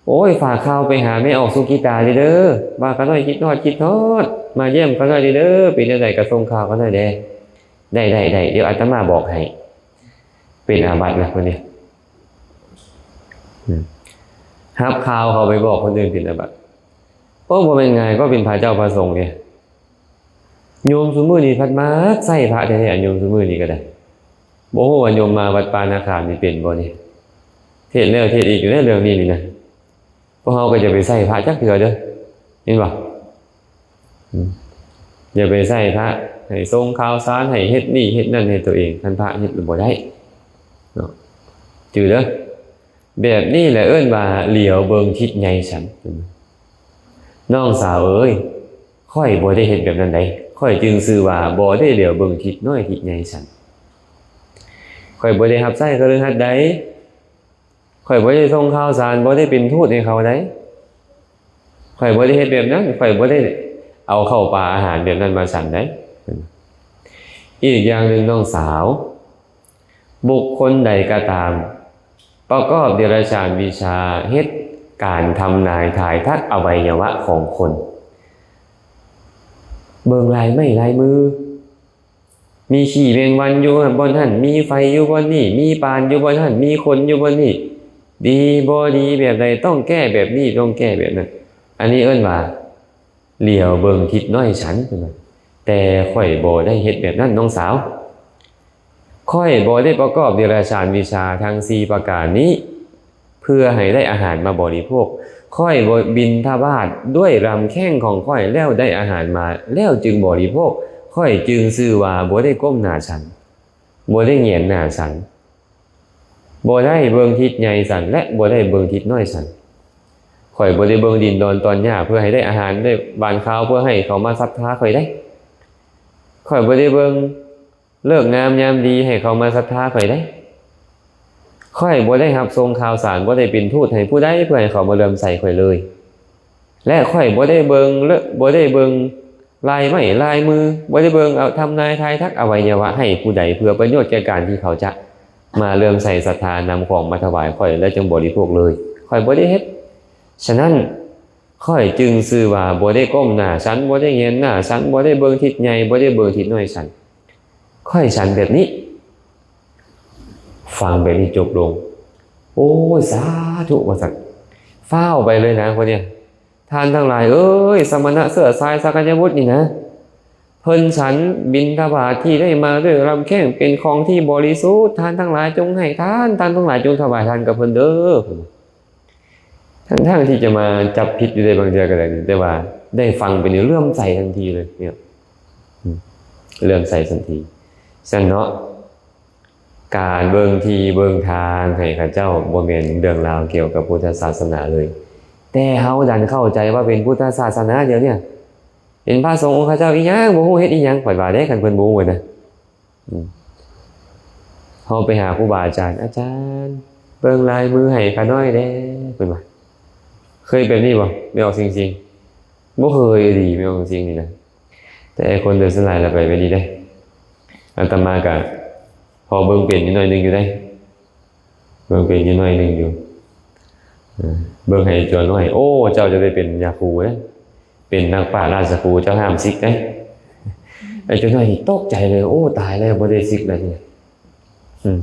ໂອ້ຍ, ຝາກຂ່າວໄປຫາແມ່ອອກສຸກິຕາເດີ, ວ່າຂ້ານ້ອຍຄິດຮອດ, ຄິດຮອດ, ມາຢ້ຽມຂ້ານ້ອຍເດີ, ເປັນແນວໃດກໍສົ່ງຂ່າວຂ້ານ້ອຍແດ່. ໄດ້, ໄດ້, ໄດ້, ດຽວອາດຕະມາບອກໃຫ້. ເປັນອາບັດນະຄົນນີ້. ອືມ, ຮັບຂ່າວເຂົາໄປບອກຄົນອື່ນເປັນອາບັດ. ໂອ້, ບໍ່ແມ່ນງ່າຍ, ກໍເປັນພະເຈົ້າພະສົງເດ້. ໂຍມຊຸມື້ນີ້ພັດມັກໃຊ້ພະແທ້ໆ, ໂຍມຊຸມື້ນີ້ກໍໄດ້. ບໍ່ຮູ້ວ່າໂຍມມາວັດປ່ານາຄາມນີ້ເປັນບໍ່ນີ້? ເທດແລ້ວເທດອີກຢູ່ໃນເລື່ອງນີ້ນີ້ນະ. ພວກເຮົາກໍຢ່າໄປໃຊ້ພະຈັກເທື່ອເດີ້, ເຫັນບໍ່? ອືມ, ຢ່າໄປໃຊ້ພະໃຫ້ສົ່ງຂ່າວສານ, ໃຫ້ເຮັດນີ້ເຮັດນັ້ນໃຫ້ຕົວເອງ, ຄັນພະເຮັດບໍ່ໄດ້ເນາະ. ຈື່ເດີ້, ແບບນີ້ແຫຼະເອີ້ນວ່າຫຼຽວເບິ່ງທິດໃຫຍ່ສັນ. ນ້ອງສາວເອີຍ, ຂ້ອຍບໍ່ໄດ້ເຮັດແບບນັ້ນໃດ, ຂ້ອຍຈຶ່ງຊື່ວ່າບໍ່ໄດ້ຫຼຽວເບິ່ງທິດນ້ອຍທິດໃຫຍ່ສັນ. ຂ້ອຍບໍ່ໄດ້ຮັບໃຊ້ຄະລືຫັດໃດ, ຂ້ອຍບໍ່ໄດ້ສົ່ງຂ່າວສານ, ບໍ່ໄດ້ເປັນທູດໃຫ້ເຂົາໃດ. ຂ້ອຍບໍ່ໄດ້ເຮັດແບບນັ້ນ, ຂ້ອຍບໍ່ໄດ້ເອົາເຂົ້າປາອາຫານແບບນັ້ນມາສັນໃດ. ອີກຢ່າງໜຶ່ງນ້ອງສາວ, ບຸກຄົນໃດກໍຕາມ ປະກອບເດຍລະສານວິຊາ ເຮັດການທຳນາຍທາຍທັກອະໄວຍະວະຂອງຄົນ, ເບິ່ງລາຍໄມ້ລາຍມື, ມີຂີ້ແມງວັນຢູ່ບ່ອນຫັ້ນ, ມີໄຟຢູ່ບ່ອນນີ້, ມີປານຢູ່ບ່ອນຫັ້ນ, ມີຄົນຢູ່ບ່ອນນີ້, ດີບໍ່ດີແບບໃດ, ຕ້ອງແກ້ແບບນີ້, ຕ້ອງແກ້ແບບນັ້ນ. ອັນນີ້ເອີ້ນວ່າ ຫຼຽວເບິ່ງທິດນ້ອຍສັນ, ເພິ່ນວ່າ, ແຕ່ຂ້ອຍບໍ່ໄດ້ເຮັດແບບນັ້ນນ້ອງສາວ. ຂ້ອຍບໍ່ໄດ້ປະກອບເດຍລະສານວິຊາທັງສີ່ປະການນີ້ ເພື່ອໃຫ້ໄດ້ອາຫານມາບໍລິໂພກ. ຂ້ອຍບໍ່ບິນທະບາດດ້ວຍລຳແຂ້ງຂອງຂ້ອຍແລ້ວໄດ້ອາຫານມາ ແລ້ວຈຶ່ງບໍລິໂພກ. ຂ້ອຍຈຶ່ງຊື່ວ່າບໍ່ໄດ້ກົ້ມໜ້າສັນ, ບໍ່ໄດ້ແຫງນໜ້າສັນ, ບໍ່ໄດ້ເບິ່ງທິດໃຫຍ່ສັນ ແລະ ບໍ່ໄດ້ເບິ່ງທິດນ້ອຍສັນ. ຂ້ອຍບໍ່ໄດ້ເບິ່ງດິນດອນຕອນຫຍ້າເພື່ອໃຫ້ໄດ້ອາຫານໄດ້ຫວ່ານຄາວ ເພື່ອໃຫ້ເຂົາມາສັດທາຂ້ອຍໄດ໋. ຂ້ອຍບໍ່ໄດ້ເບິ່ງ ເລີກງາມຍາມດີໃຫ້ເຂົາມາສັດທາຂ້ອຍເດ້. ຂ້ອຍບໍ່ໄດ້ຮັບສົ່ງຂ່າວສານ, ບໍ່ໄດ້ເປັນທູດໃຫ້ຜູ້ໃດເພື່ອໃຫ້ເຂົາມາເຫຼື້ອມໃສຂ້ອຍເລີຍ. ແລະ ຂ້ອຍບໍ່ໄດ້ເບິ່ງ ເລີ ບໍ່ໄດ້ເບິ່ງລາຍໄມ້ລາຍມື, ບໍ່ໄດ້ເບິ່ງເອົາ ທຳນາຍທາຍທັກອະໄວຍະວະໃຫ້ຜູ້ໃດ ເພື່ອປະໂຫຍດແກ່ການທີ່ເຂົາຈະມາເຫຼື້ອມໃສສັດທານຳຂອງມາຖວາຍຂ້ອຍ ແລ້ວຈຶ່ງບໍລິໂພກເລີຍ. ຂ້ອຍບໍ່ໄດ້ເຮັດ. ສະນັ້ນ ຂ້ອຍຈຶ່ງຊື່ວ່າບໍ່ໄດ້ກົ້ມໜ້າສັນ, ບໍ່ໄດ້ແຫງນໜ້າສັນ, ບໍ່ໄດ້ເບິ່ງທິດໃຫຍ່, ບໍ່ໄດ້ເບິ່ງທິດນ້ອຍສັນ. ຂ້ອຍສັນແບບນີ້. ຟັງແບບນີ້ຈົບລົງ, ໂອ້ຍ ສາທຸ ວ່າຊັ້ນ. ຟ້າວໄປເລີຍນາຄົນນີ້. ທ່ານທັງຫຼາຍເອີຍ, ສະມະນະເຊື້ອສາຍສັກກະຍະບຸດນີ້ນະ, ເພິ່ນສັນບິນທະບາດທີ່ໄດ້ມາດ້ວຍລຳແຂ້ງເປັນຂອງທີ່ບໍລິສຸດ. ທ່ານທັງຫຼາຍຈົ່ງໃຫ້ທານ, ທ່ານທັງຫຼາຍຈົ່ງຖວາຍທານກັບເພິ່ນເດີ້. ທັງໆທີ່ຈະມາຈັບຜິດຢູ່ໃນບາງເທື່ອກໍໄດ້ນີ້, ແຕ່ວ່າໄດ້ຟັງໄປນີ້ເຫຼື້ອມໃສທັນທີເລີຍເນາະ, ອືມ ເຫຼື້ອມໃສທັນທີ. ຊັ້ນເນາະ, ການເບິ່ງທີ່ເບິ່ງທາງໃຫ້ເຂົາເຈົ້າບໍ່ແມ່ນເລື່ອງລາວກ່ຽວກັບພຸດທະສາສະໜາເລີຍ, ແຕ່ເຮົາດັນເຂົ້າໃຈວ່າເປັນພຸດທະສາສະໜາ. ດຽວນີ້ເຫັນພະສົງອົງເຂົາເຈົ້າອີຫຍັງບໍ່ຮູ້ ເຮັດອີຫຍັງ, ຂ້ອຍວ່າເດ້ ຄັນເພິ່ນບໍ່ຮູ້ນະ. ອືມ ເຮົາໄປຫາຄູບາອາຈານ, ອາຈານ ເບິ່ງລາຍມືໃຫ້ຂ້ານ້ອຍແດ່ ເພິ່ນວ່າ. ເຄີຍແບບນີ້ບໍ່ ແມ່ອອກສິງສິງ? ບໍ່ເຄີຍອີ່ຫຼີ ແມ່ອອກສິງສິງນີ້ນະ. ແຕ່ຄົນໂດຍສ່ວນຫຼາຍລະໄປແບບນີ້ເດ້. ອາດຕະມາກະພໍເບິ່ງເປັນຢູ່ໜ້ອຍໜຶ່ງຢູ່ເດ້. ເບິ່ງເປັນຢູ່ໜ້ອຍໜຶ່ງຢູ່. ເອີ ເບິ່ງໃຫ້ຈົວນ້ອຍ, ໂອ້ ເຈົ້າຈະໄດ້ເປັນຍາຄູເດ້, ເປັນນັກປາດລາຊະຄູ, ເຈົ້າຫ້າມສິກເດ້. ໄອ້ຈົວນ້ອຍນີ້ຕົກໃຈເລີຍ, ໂອ້ ຕາຍແລ້ວ ບໍ່ໄດ້ສິກແລ້ວນີ້. ອືມ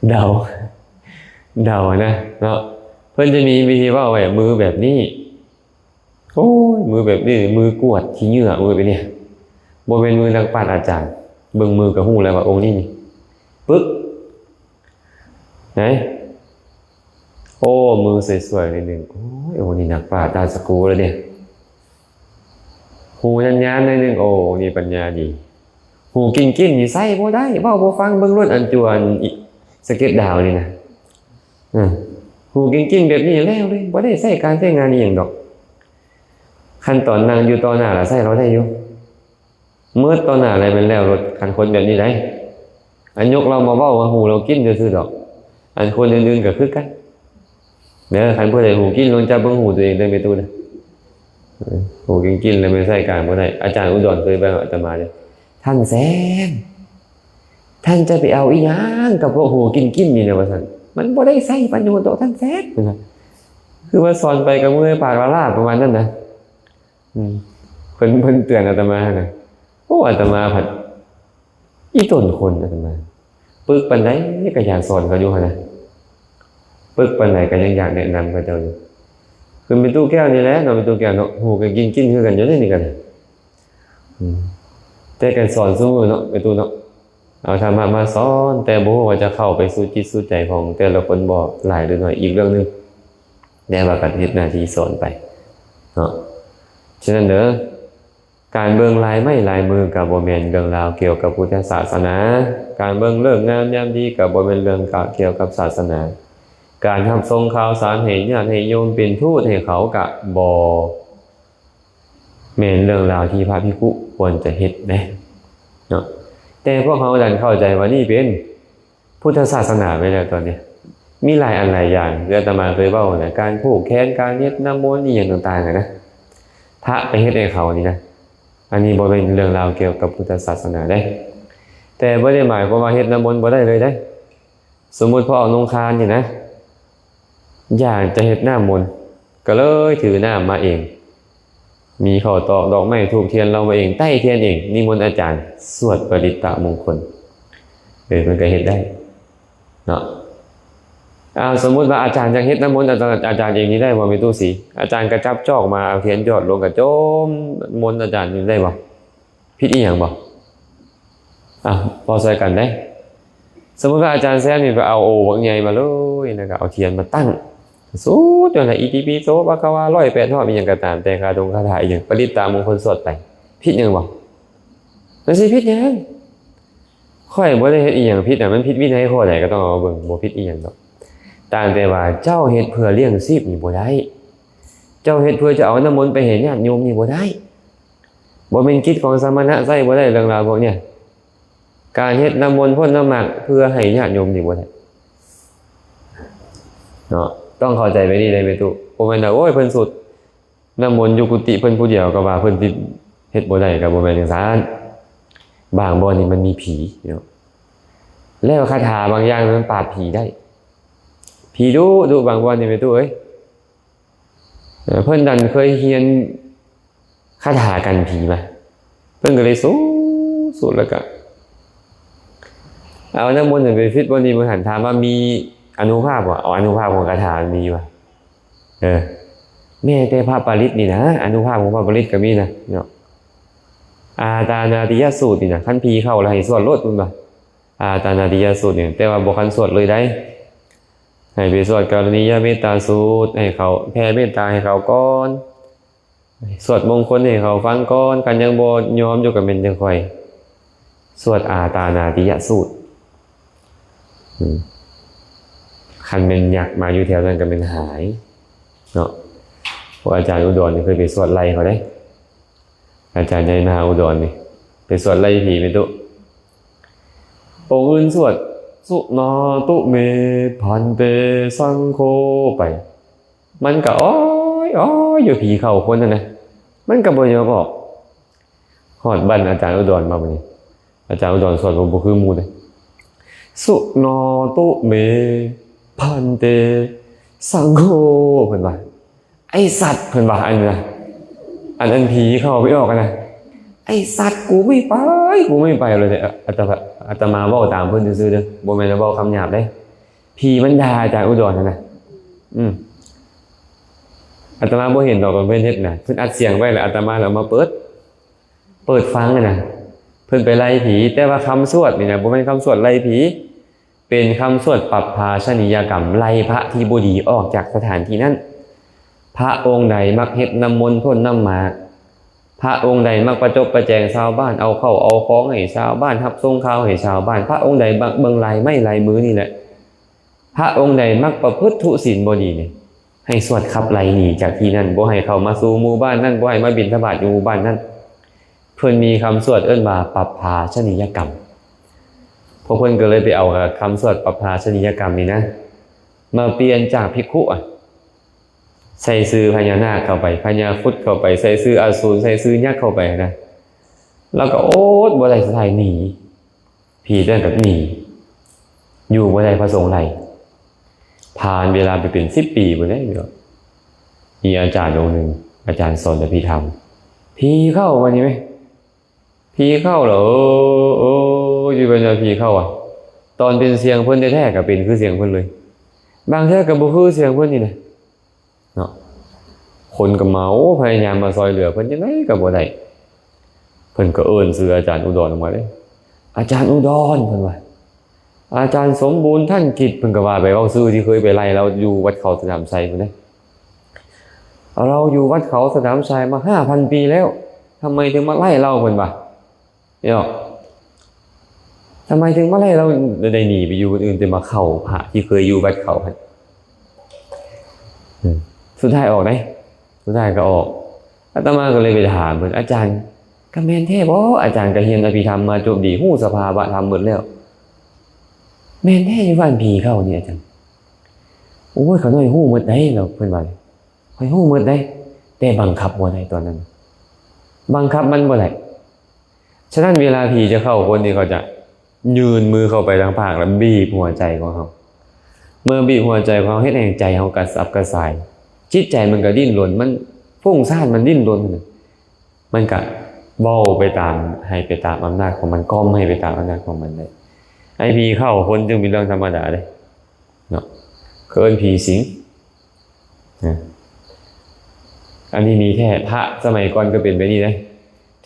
ເດົາ ເດົານະເນາະ. ເພິ່ນຈະມີວິທີເວົ້າໄວ້ ມືແບບນີ້ ໂອ້ຍ ມືແບບນີ້ ມືກວດຂີ້ເຫຍື້ອ ມືແບບນີ້. ບໍ່ແມ່ນມືນັກປາດອາຈານ, ເບິ່ງມືກໍຮູ້ແລ້ວວ່າອົງນີ້ນີ້ ປຶກ ໄດ໋. ໂອ້ ມືສວຍໆໜ້ອຍໜຶ່ງ, ໂອ້ຍ ອົງນີ້ນັກປາດລາຊະຄູແລ້ວເດ້. ຫູຍານໆໜ້ອຍໜຶ່ງ, ໂອ້ ອົງນີ້ປັນຍາດີ. ຫູກິນໆນີ້ໃຊ້ບໍ່ໄດ້, ເວົ້າບໍ່ຟັງ, ເບິ່ງໂລດ ອັນຈວນອີ ສະເກັດດາວນີ້ນະ. ເອີ ຫູກິນໆແບບນີ້ແລ້ວເລີຍ, ບໍ່ໄດ້ໃຊ້ການໃຊ້ງານອີ່ຫຍັງດອກ. ຄັນຕອນນັ່ງຢູ່ຕໍ່ໜ້າລະໃຊ້ລາວໄດ້ຢູ່, ເມີດຕໍ່ໜ້າລະແມ່ນແລ້ວໂລດ ຄັນຄົນແບບນີ້ໄດ໋. ອັນຍົກລາວມາເວົ້າວ່າຫູລາວກິນຊື່ໆດອກ, ອັນຄົນອື່ນໆກໍຄືກັນເດີ. ຄັນຜູ້ໃດຫູກິນ ລອງຈັບເບິ່ງຫູຕົວເອງເດີແມ່ຕູ້ເດີ. ເອີ ຫູກິນໆແລ້ວແມ່ນໃຊ້ການບໍ່ໄດ້. ອາຈານອຸດອນເຄີຍໄປຫາອາດຕະມາເດ້, ທ່ານແຊມ ທ່ານຈະໄປເອົາອີ່ຫຍັງກັບພວກຫູກິນໆນີ້ນະ ວ່າຊັ້ນ, ມັນບໍ່ໄດ້ໃຊ້ປະໂຫຍດດອກທ່ານແຊມ ເພິ່ນວ່າ. ຄືວ່າສອນໄປກໍເມື່ອຍປາກລາບໆ ປະມານນັ້ນນະ. ອືມ ເພິ່ນ ເພິ່ນເຕືອນອາດຕະມາຫັ້ນນະ. ໂອ້ ອາດຕະມາພັດອີ່ຕົນຄົນ, ອາດຕະມາປຶກປານໃດກໍຢາກສອນເຂົາຢູ່ຫັ້ນນະ, ປຶກປານໃດກໍຍັງຢາກແນະນຳເຂົາເຈົ້າຢູ່. ຄືແມ່ຕູ້ແກ້ວນີ້ແຫຼະເນາະ, ແມ່ຕູ້ແກ້ວເນາະ, ຫູກໍກິນໆຄືກັນຢູ່ເດ້ນີ້ກໍໄດ້. ອືມ ແຕ່ການສອນຊຸມື້ເນາະ ແມ່ຕູ້ເນາະ, ເອົາທຳມະມາສອນ, ແຕ່ບໍ່ຮູ້ວ່າຈະເຂົ້າໄປສູ່ຈິດສູ່ໃຈຂອງແຕ່ລະຄົນບໍ່ ຫຼາຍຫຼືໜ້ອຍ ອີກເລື່ອງໜຶ່ງ, ແຕ່ວ່າກໍເຮັດໜ້າທີ່ສອນໄປເນາະ. ສະນັ້ນເດີ, ການເບິ່ງລາຍໄມ້ລາຍມືກໍບໍ່ແມ່ນເລື່ອງລາວກ່ຽວກັບພຸດທະສາສະໜາ, ການເບິ່ງເລີກງາມຍາມດີກໍບໍ່ແມ່ນເລື່ອງກ່ຽວກັບສາສະໜາ, ການຮັບສົ່ງຂ່າວສານໃຫ້ຍາດໃຫ້ໂຍມເປັນທູດໃຫ້ເຂົາກໍບໍ່ ແມ່ນເລື່ອງລາວທີ່ພະພິກຂຸຄວນຈະເຮັດເດ້ເນາະ. ແຕ່ພວກເຮົາດັນເຂົ້າໃຈວ່ານີ້ເປັນ ພຸດທະສາສະໜາໄປແລ້ວຕອນນີ້ ມີຫຼາຍອັນຫຼາຍຢ່າງ ຄືອາດຕະມາເຄີຍເວົ້າຫັ້ນນະ ການຜູກແຂນ ການເຮັດນ້ຳມົນ ອີ່ຫຍັງຕ່າງໆຫັ້ນນະ ພະໄປເຮັດໃຫ້ເຂົານີ້ນະ. ອັນນີ້ບໍ່ແມ່ນເລື່ອງລາວກ່ຽວກັບພຸດທະສາສະໜາເດ້ ແຕ່ບໍ່ໄດ້ໝາຍຄວາມວ່າເຮັດນ້ຳມົນບໍ່ໄດ້ເລີຍເດ້. ສົມມຸດພໍ່ເອົານົງຄານນີ້ນະ ຢາກຈະເຮັດນ້ຳມົນ ກໍເລີຍຖືນ້ຳມາເອງ ມີເຂົ້າຕອກ ດອກໄມ້ ທູບທຽນ ເອົາມາເອງ ໄຕ້ທຽນເອງ ນິມົນອາຈານສວດປະລິດຕະມົງຄົນ ເອີ ມັນກໍເຮັດໄດ້ເນາະ. ເອົາ ສົມມຸດວ່າອາຈານຢາກເຮັດນ້ຳມົນອາຈານ ອາຈານເອງນີ້ໄດ້ບໍ່ແມ່ຕູ້ສີ? ອາຈານກໍຈັບຈອກມາ ເອົາທຽນຢອດລົງ ກໍຈົ່ມມົນອາຈານນີ້ໄດ້ບໍ່? ຜິດອີ່ຫຍັງບໍ່? ອ່ະ ເວົ້າໃສ່ກັນເດ້. ສົມມຸດວ່າອາຈານແຊມນີ້ໄປເອົາໂອ່ງບັກໃຫຍ່ມາເລີຍ ແລ້ວກໍເອົາທຽນມາຕັ້ງ ສູດຢູ່ຫັ້ນນະ ອິຕິປິໂສ ພະຄະວາ ຮ້ອຍແປດຮອບ ອີ່ຫຍັງກໍຕາມແຕ່ ຄາດົງຄາຖາອີ່ຫຍັງ ປະລິດຕາມົງຄົນສວດໄປ ຜິດຫຍັງບໍ່? ມັນຊິຜິດຫຍັງ? ຂ້ອຍບໍ່ໄດ້ເຮັດອີ່ຫຍັງຜິດນະ ມັນຜິດວິໄນຂໍ້ໃດກໍຕ້ອງເອົາມາເບິ່ງ ບໍ່ຜິດອີ່ຫຍັງດອກ. ຕ່າງແຕ່ວ່າເຈົ້າເຮັດເພື່ອລ້ຽງຊີບນີ້ບໍ່ໄດ້ ເຈົ້າເຮັດເພື່ອຈະເອົານ້ຳມົນໄປໃຫ້ຍາດໂຍມນີ້ບໍ່ໄດ້. ບໍ່ແມ່ນກິດຂອງສະມະນະ ໃຊ້ບໍ່ໄດ້ເລື່ອງລາວພວກເນີ້ຍ. ການເຮັດນ້ຳມົນພົ້ນນ້ຳໝາກເພື່ອໃຫ້ຍາດໂຍມນີ້ບໍ່ໄດ້ເນາະ ຕ້ອງເຂົ້າໃຈແບບນີ້ເດ້ແມ່ຕູ້ ບໍ່ແມ່ນວ່າ ໂອ້ຍ ເພິ່ນສູດນ້ຳມົນຢູ່ກຸຕິເພິ່ນຜູ້ດຽວ ກໍວ່າເພິ່ນຊິເຮັດບໍ່ໄດ້ ກໍບໍ່ແມ່ນຈັ່ງຊັ້ນ. ບາງບ່ອນນີ້ມັນມີຜີເນາະ ແລ້ວຄາຖາບາງຢ່າງມັນປາບຜີໄດ້ ຜີດຸໆ ບາງບ່ອນນີ້ແມ່ຕູ້ເອີຍ. ເອີ ເພິ່ນນັ້ນເຄີຍຮຽນຄາຖາກັນຜີມາ ເພິ່ນກໍເລີຍສູດໆ ແລ້ວກໍເອົານ້ຳມົນນັ້ນໄປຟິດບ່ອນນີ້ ເບິ່ງຫັ້ນ ຖາມວ່າມີອານຸພາບບໍ່? ເອົາອານຸພາບຂອງຄາຖາມັນມີຢູ່ຫວາ? ເອີ ແມ້ແຕ່ພະປະລິດນີ້ນະ ອານຸພາບຂອງພະປະລິດກໍມີນະເນາະ. ອາຕານາຕິຍະສູດນີ້ນະ ຄັນຜີເຂົ້າແລ້ວໃຫ້ສວດໂລດ ເພິ່ນວ່າ ອາຕານາຕິຍະສູດນີ້ ແຕ່ວ່າບໍ່ຄັນສວດເລີຍໃດ ໃຫ້ໄປສວດກະລະນີຍະເມດຕາສູດ ໃຫ້ເຂົາແຜ່ເມດຕາໃຫ້ເຂົາກ່ອນ ສວດມົງຄົນໃຫ້ເຂົາຟັງກ່ອນ ຄັນຍັງບໍ່ຍອມຢູ່ກໍແມ່ນຈັ່ງຄ່ອຍສວດອາຕານາຕິຍະສູດ. ອືມ ຄັນແມ່ນຍັກມາຢູ່ແຖວນັ້ນກໍແມ່ນຫາຍເນາະ. ພວກອາຈານອຸດອນນີ້ເຄີຍໄປສວດໄລ່ເຂົາເດ້ ອາຈານໃຫຍ່ມະຫາອຸດອນນີ້ ໄປສວດໄລ່ຜີແມ່ຕູ້. ອົງອື່ນສວດ ສຸນາຕຸເມພັນເຕສັງໂຄ ໄປ ມັນກໍອ້ອຍໆ ຢູ່ ຜີເຂົ້າຄົນຫັ້ນນະ ມັນກໍບໍ່ຍອມອອກ. ຮອດບ້ານອາຈານອຸດອນມາບັດນີ້ ອາຈານອຸດອນສວດບໍ່ ບໍ່ຄືໝູ່ເດ້. ສຸນາຕຸເມພັນເຕສັງໂຄ ເພິ່ນວ່າ ໄອ້ສັດ ເພິ່ນວ່າ ອັນນັ້ນນະ ອັນ ອັນຜີເຂົ້າໄປອອກຫັ້ນນະ ໄອ້ສັດ ກູໄມ່ໄປ ກູໄມ່ໄປ ເລີຍ. ອາຕະ ອາຕະມາເວົ້າຕາມເພິ່ນຊື່ໆເດີ ບໍ່ແມ່ນວ່າເວົ້າຄຳຫຍາບເດ້. ຜີມັນດ່າອາຈານອຸດອນຫັ້ນນະ. ອືມ ອາຕະມາບໍ່ເຫັນດອກຕອນເພິ່ນເຮັດນະ ເພິ່ນອັດສຽງໄວ້ ແລ້ວອາຕະມາເອົາມາເປີດ ເປີດຟັງຫັ້ນນະ ເພິ່ນໄປໄລ່ຜີ. ແຕ່ວ່າຄຳສວດນີ້ນະ ບໍ່ແມ່ນຄຳສວດໄລ່ຜີ ເປັນຄຳສວດປັບພາຊະນີຍະກຳ ໄລ່ພະທີ່ບໍ່ດີອອກຈາກສະຖານທີ່ນັ້ນ. ພະອົງໃດມັກເຮັດນ້ຳມົນພົ້ນນ້ຳໝາກ, ພະອົງໃດມັກປະຈົບປະແຈງຊາວບ້ານ, ເອົາເຂົ້າເອົາຂອງໃຫ້ຊາວບ້ານ, ຮັບສົ່ງຂ່າວໃຫ້ຊາວບ້ານ, ພະອົງໃດມັກເບິ່ງລາຍໄມ້ລາຍມືນີ້ແຫຼະ, ພະອົງໃດມັກປະພຶດທຸສິນບໍ່ດີນີ້ ໃຫ້ສວດຂັບໄລ່ໜີຈາກທີ່ນັ້ນ, ບໍ່ໃຫ້ເຂົ້າມາສູ່ໝູ່ບ້ານນັ້ນ, ບໍ່ໃຫ້ມາບິນທະບາດຢູ່ໝູ່ບ້ານນັ້ນ. ເພິ່ນມີຄຳສວດເອີ້ນວ່າປັບພາຊະນີຍະກຳ. ພວກເພິ່ນກໍເລີຍໄປເອົາຄຳສວດປັບພາຊະນີຍະກຳນີ້ນະ ມາປ່ຽນຈາກພິກຂຸ ອະ ໃສ່ຊື່ພະຍານາກເຂົ້າໄປ, ພະຍາຄຸດເຂົ້າໄປ, ໃສ່ຊື່ອະສູນ, ໃສ່ຊື່ຍັກເຂົ້າໄປນະ. ແລ້ວກໍອົດບໍ່ໄດ້ ສຸດທ້າຍໜີ. ຜີຕົວນັ້ນກໍໜີ ຢູ່ບໍ່ໄດ້ ພະສົງໄລ່. ຜ່ານເວລາໄປເປັນສິບປີພຸ້ນເດ້ ມີອາຈານອົງໜຶ່ງ ອາຈານສອນອະພິທຳ ຜີເຂົ້າບາດນີ້ເວີຍ. ຜີເຂົ້າແລ້ວ ເອີ ເອີ ຢູ່ເປັນວ່າຜີເຂົ້າອະ ຕອນເປັນສຽງເພິ່ນແທ້ໆ ກໍເປັນຄືສຽງເພິ່ນເລີຍ, ບາງເທື່ອກໍບໍ່ຄືສຽງເພິ່ນນີ້ນະ. ເນາະ ຄົນກໍມາ ໂອ້ ພະຍາຍາມມາຊ່ອຍເຫຼືອເພິ່ນຈັ່ງໃດກໍບໍ່ໄດ້. ເພິ່ນກໍເອີ້ນຊື່ອາຈານອຸດອນອອກມາເດ້ ອາຈານອຸດອນ ເພິ່ນວ່າ ອາຈານສົມບູນ ທັນກິດ ເພິ່ນກໍວ່າໄປ ເວົ້າຊື່ທີ່ເຄີຍໄປໄລ່ລາວຢູ່ວັດເຂົາສະໜາມໄຊພຸ້ນເດ້. ລາວຢູ່ວັດເຂົາສະໜາມໄຊມາຫ້າພັນປີແລ້ວ ທຳໄມເຖິງມາໄລ່ລາວ ເພິ່ນວ່າ. ເນາະ ທຳໄມເຖິງມາໄລ່ລາວ ໄດ້ໜີໄປຢູ່ບ່ອນອື່ນ ແຕ່ມາເຂົ້າພະທີ່ເຄີຍຢູ່ວັດເຂົາຫັ້ນ. ອືມ ສຸດທ້າຍອອກເດ້ ສຸດທ້າຍກໍອອກ. ອາດຕະມາກໍເລີຍໄປຖາມເພິ່ນ ອາຈານ ກໍແມ່ນແທ້ບໍ່? ອາຈານກໍຮຽນອະພິທຳມາຈົບດີ ຮູ້ສະພາວະທຳໝົດແລ້ວ. ແມ່ນແທ້ຢູ່ບ້ານຜີເຂົ້ານີ້ອາຈານ. ໂອ້ຍ ຂ້ານ້ອຍຮູ້ໝົດໃດ໋ ແລ້ວເພິ່ນວ່າ ຂ້ອຍຮູ້ໝົດໃດ໋ ແຕ່ບັງຄັບບໍ່ໄດ້ຕອນນັ້ນ ບັງຄັບມັນບໍ່ໄດ້. ສະນັ້ນເວລາຜີຈະເຂົ້າຄົນນີ້ ເຂົາຈະຍື່ນມືເຂົ້າໄປທາງພາກ ແລ້ວບີບຫົວໃຈຂອງເຮົາ. ເມື່ອບີບຫົວໃຈຂອງເຮົາ ເຮັດໃຫ້ໃຈເຮົາກະສັບກະສ່າຍ, ຈິດໃຈມັນກະດີ້ນລົນ, ມັນຟຸ້ງຊານ, ມັນດີ້ນລົນ. ມັນກະເວົ້າໄປຕາມ ໃຫ້ໄປຕາມອຳນາດຂອງມັນ, ກ່ອມໃຫ້ໄປຕາມອຳນາດຂອງມັນໄດ້. ໄອ້ຜີເຂົ້າຄົນຈຶ່ງເປັນເລື່ອງທຳມະດາເດ້ເນາະ, ເອີ້ນຜີສິງນະ. ອັນນີ້ມີແທ້, ພະສະໄໝກ່ອນກໍເປັນແບບນີ້ເດ້,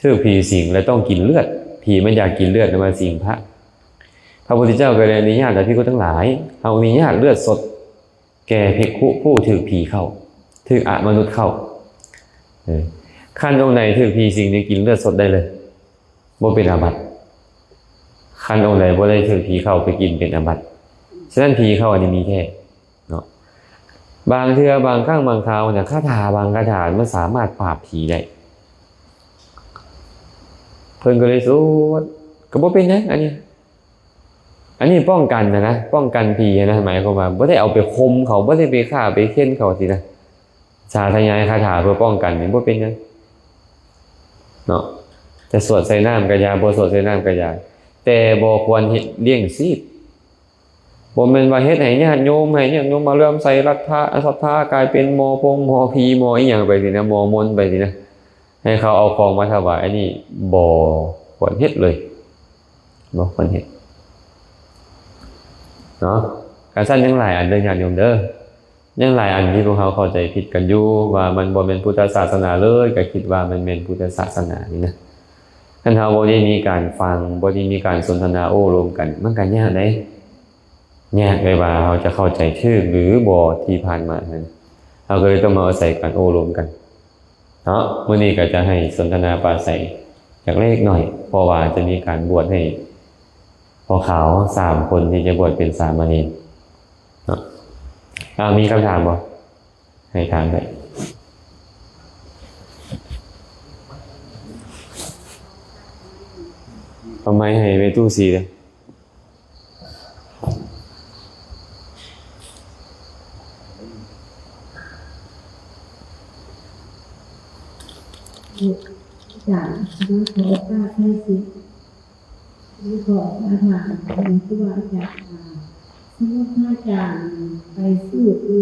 ຖືກຜີສິງແລ້ວຕ້ອງກິນເລືອດ, ຜີມັນຢາກກິນເລືອດ ແລ້ວມາສິງພະ. ພະພຸດທະເຈົ້າກໍໄດ້ອະນຸຍາດໃຫ້ພິກຂຸທັງຫຼາຍ, ເຮົາອະນຸຍາດເລືອດສົດ ແກ່ພິກຂຸຜູ້ຖືກຜີເຂົ້າ, ຖືກອະມະນຸດເຂົ້າ. ເອີ ຄັນອົງໃດຖືກຜີສິງນີ້ກິນເລືອດສົດໄດ້ເລີຍ, ບໍ່ເປັນອາບັດ. ຄັນອົງໃດບໍ່ໄດ້ຖືກຜີເຂົ້າໄປກິນເປັນອາບັດ. ສະນັ້ນຜີເຂົ້າອັນນີ້ມີແທ້ເນາະ. ບາງເທື່ອບາງຄັ້ງບາງຄາວນະ ຄາຖາບາງຄາຖາມັນສາມາດປາບຜີໄດ້. ເພິ່ນກໍເລີຍສວດ, ກໍບໍ່ເປັນຫຍັງອັນນີ້. ອັນນີ້ປ້ອງກັນນະ, ປ້ອງກັນຜີນະ, ໝາຍຄວາມວ່າບໍ່ໄດ້ເອົາໄປຂົ່ມເຂົາ, ບໍ່ໄດ້ໄປຂ້າໄປເຂັນເຂົາຊີ້ນະ. ສາທະຍາຍຄາຖາເພື່ອປ້ອງກັນນີ້ບໍ່ເປັນຫຍັງເນາະ. ຈະສວດໃສ່ນ້ຳກໍຢ່າ, ບໍ່ສວດໃສ່ນ້ຳກໍຢ່າ, ແຕ່ບໍ່ຄວນເຮັດລ້ຽງຊີບ. ບໍ່ແມ່ນວ່າເຮັດໃຫ້ຍາດໂຍມ, ໃຫ້ຍາດໂຍມມາເຫຼື້ອມໃສລັດທະ, ສັດທາ, ກາຍເປັນໝໍພົງ, ໝໍຜີ, ໝໍອີ່ຫຍັງໄປຊີ້ນະ, ໝໍມົນໄປຊີ້ນະ. ໃຫ້ເຂົາເອົາຂອງມາຖວາຍ, ອັນນີ້ບໍ່ຄວນເຮັດເລີຍ, ບໍ່ຄວນເຮັດເນາະ. ຄັນຊັ້ນຍັງຫຼາຍອັນເດີຍາດໂຍມເດີ, ຍັງຫຼາຍອັນທີ່ພວກເຮົາເຂົ້າໃຈຜິດກັນຢູ່ ວ່າມັນບໍ່ແມ່ນພຸດທະສາສະໜາເລີຍ, ກໍຄິດວ່າມັນແມ່ນພຸດທະສາສະໜານີ້ນະ. ຄັນເຮົາບໍ່ໄດ້ມີການຟັງ, ບໍ່ໄດ້ມີການສົນທະນາໂອ້ລົມກັນ, ມັນກໍຍາກເດ້. ຍາກເລີຍວ່າເຮົາຈະເຂົ້າໃຈຖືກຫຼືບໍ່ທີ່ຜ່ານມາຫັ້ນ, ເຮົາກໍເລີຍຕ້ອງມາອາໄສການໂອ້ລົມກັນເນາະ. ມື້ນີ້ກໍຈະໃຫ້ສົນທະນາປາໄສຈັກເລັກໜ້ອຍ, ເພາະວ່າຈະມີການບວດໃຫ້ພໍ່ຂາວສາມຄົນທີ່ຈະບວດເປັນສາມະເນນເນາະ. ເອົາ ມີຄຳຖາມບໍ່? ໃຫ້ຖາມໄດ້. ເອົາໄມໃຫ້ແມ່ຕູ້ສີເດີ້. ອາຈານ ຂໍໂອກາດໃຫ້ສິດ ຂໍອາຈານ ເພາະວ່າອາຈານວ່າ ສົມມຸດພະອາຈານໄປສູດຢູ່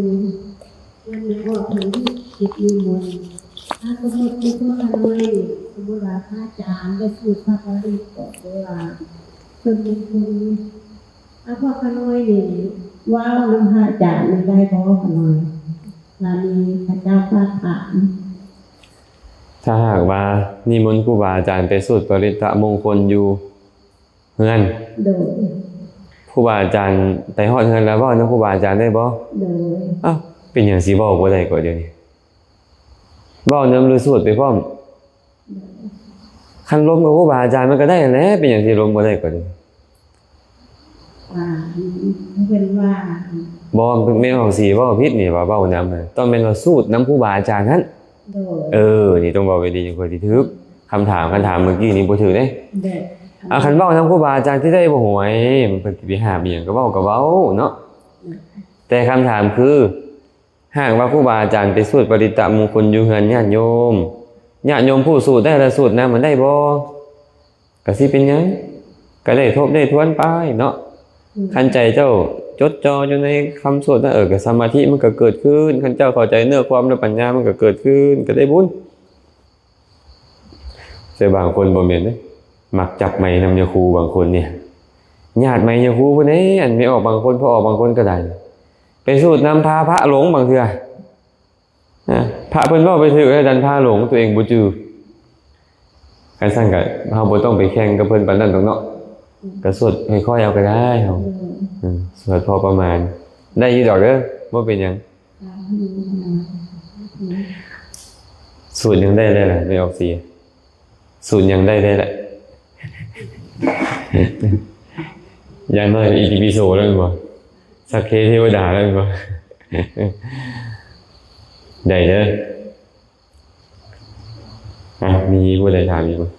ມັນໄດ້ອອກທາງເຮັດກິດນິມົນ. ຖ້າສົມມຸດຄືພວກຂ້ານ້ອຍນີ້ ສົມມຸດວ່າພະອາຈານໄດ້ສູດພະປະລິດ ຫຼືວ່າເພິ່ນເປັນຄົນ ອາ ພວກຂ້ານ້ອຍນີ້ເວົ້ານຳພະອາຈານນີ້ໄດ້ບໍ່? ຂ້ານ້ອຍ ລະມີພະເຈົ້າຝາກຖາມ. ຖ້າຫາກວ່ານິມົນຄູບາອາຈານໄປສູດປະລິດຕະມົງຄົນຢູ່ ເຮືອນ ໂດຍ ຄູບາອາຈານໄປຮອດເຮືອນແລ້ວເວົ້ານຳຄູບາອາຈານໄດ້ບໍ່? ໂດຍ ອ້າວ ເປັນຫຍັງຊິເວົ້າບໍ່ໄດ້ກໍດຽວນີ້? ເວົ້ານຳຫຼືສູດໄປພ້ອມ? ໂດຍ ຄັນລົມກັບຄູບາອາຈານມັນກໍໄດ້ຫັ້ນແຫຼະ, ເປັນຫຍັງຊິລົມບໍ່ໄດ້ກໍດຽວນີ້? ວ່າ ເພິ່ນວ່າ ບໍ່ ແມ່ນຂອງສີເວົ້າຜິດນີ້ ວ່າເວົ້ານຳ ຕ້ອງແມ່ນວ່າສູດນຳຄູບາອາຈານຫັ້ນ. ໂດຍ ເອີ ນີ້ຕ້ອງເວົ້າໄວ້ດີ ຈັ່ງຄ່ອຍຊິຖືກ. ຄຳຖາມ ຄຳຖາມເມື່ອກີ້ນີ້ບໍ່ຖືກເດ້. ໂດຍ ອາ ຄັນເວົ້ານຳຄູບາອາຈານຊິໄດ້ບໍ່? ໂຫຍ ເພິ່ນຊິໄປຫ້າມອີ່ຫຍັງ ກໍເວົ້າກໍເວົ້າເນາະ. ໂດຍ ແຕ່ຄຳຖາມຄື ຫາກວ່າຄູບາອາຈານໄປສູດປະລິດຕະມຸງຄຸນຢູ່ເຮືອນຍາດໂຍມ, ຍາດໂຍມຜູ້ສູດໄດ້ລະສູດນຳ ມັນໄດ້ບໍ່? ກະຊິເປັນຫຍັງ? ກະໄດ້ທົບໄດ້ທວນໄປເນາະ. ອືມ ຄັນໃຈເຈົ້າຈົດຈ່ອຢູ່ໃນຄຳສວດນັ້ນ ເອີ ກະສະມາທິມັນກະເກີດຂຶ້ນ, ຄັນເຈົ້າເຂົ້າໃຈເນື້ອຄວາມແລະປັນຍາມັນກະເກີດຂຶ້ນ, ກະໄດ້ບຸນ. ແຕ່ບາງຄົນບໍ່ແມ່ນເດ້, ມັກຈັບໄມນຳຍາຄູບາງຄົນນີ້, ຍາດໄມຍາຄູພຸ້ນເດ້. ອັນແມ່ອອກບາງຄົນ, ພໍ່ອອກບາງຄົນກໍໄດ້ ໄປສູດນຳພາພະຫຼົງບາງເທື່ອ. ອາ ພະເພິ່ນເວົ້າໄປຖືກແລ້ວ ດັນພາຫຼົງ, ຕົວເອງບໍ່ຈື່. ຄັນຊັ້ນກໍເຮົາບໍ່ຕ້ອງໄປແຂ່ງກັບເພິ່ນປານນັ້ນດອກເນາະ, ອືມ ກໍສວດຄ່ອຍໆເອົາກໍໄດ້ເຮົາ. ອືມ ອືມ ສວດພໍປະມານ ໄດ້ຢູ່ດອກເດີ, ບໍ່ເປັນຫຍັງ. ສູດຫຍັງໄດ້ແລ້ວລະ ແມ່ອອກສີ? ສູດຫຍັງໄດ້ແລ້ວລະ? ຢ່າງໜ້ອຍກໍອິຕິປິໂສແລ້ວແມ່ນບໍ່? ສັກເຄເທວະດາແລ້ວແມ່ນບໍ່? ໄດ້ເດີ. ອາ ມີຜູ້ໃດຖາມອີກບໍ່?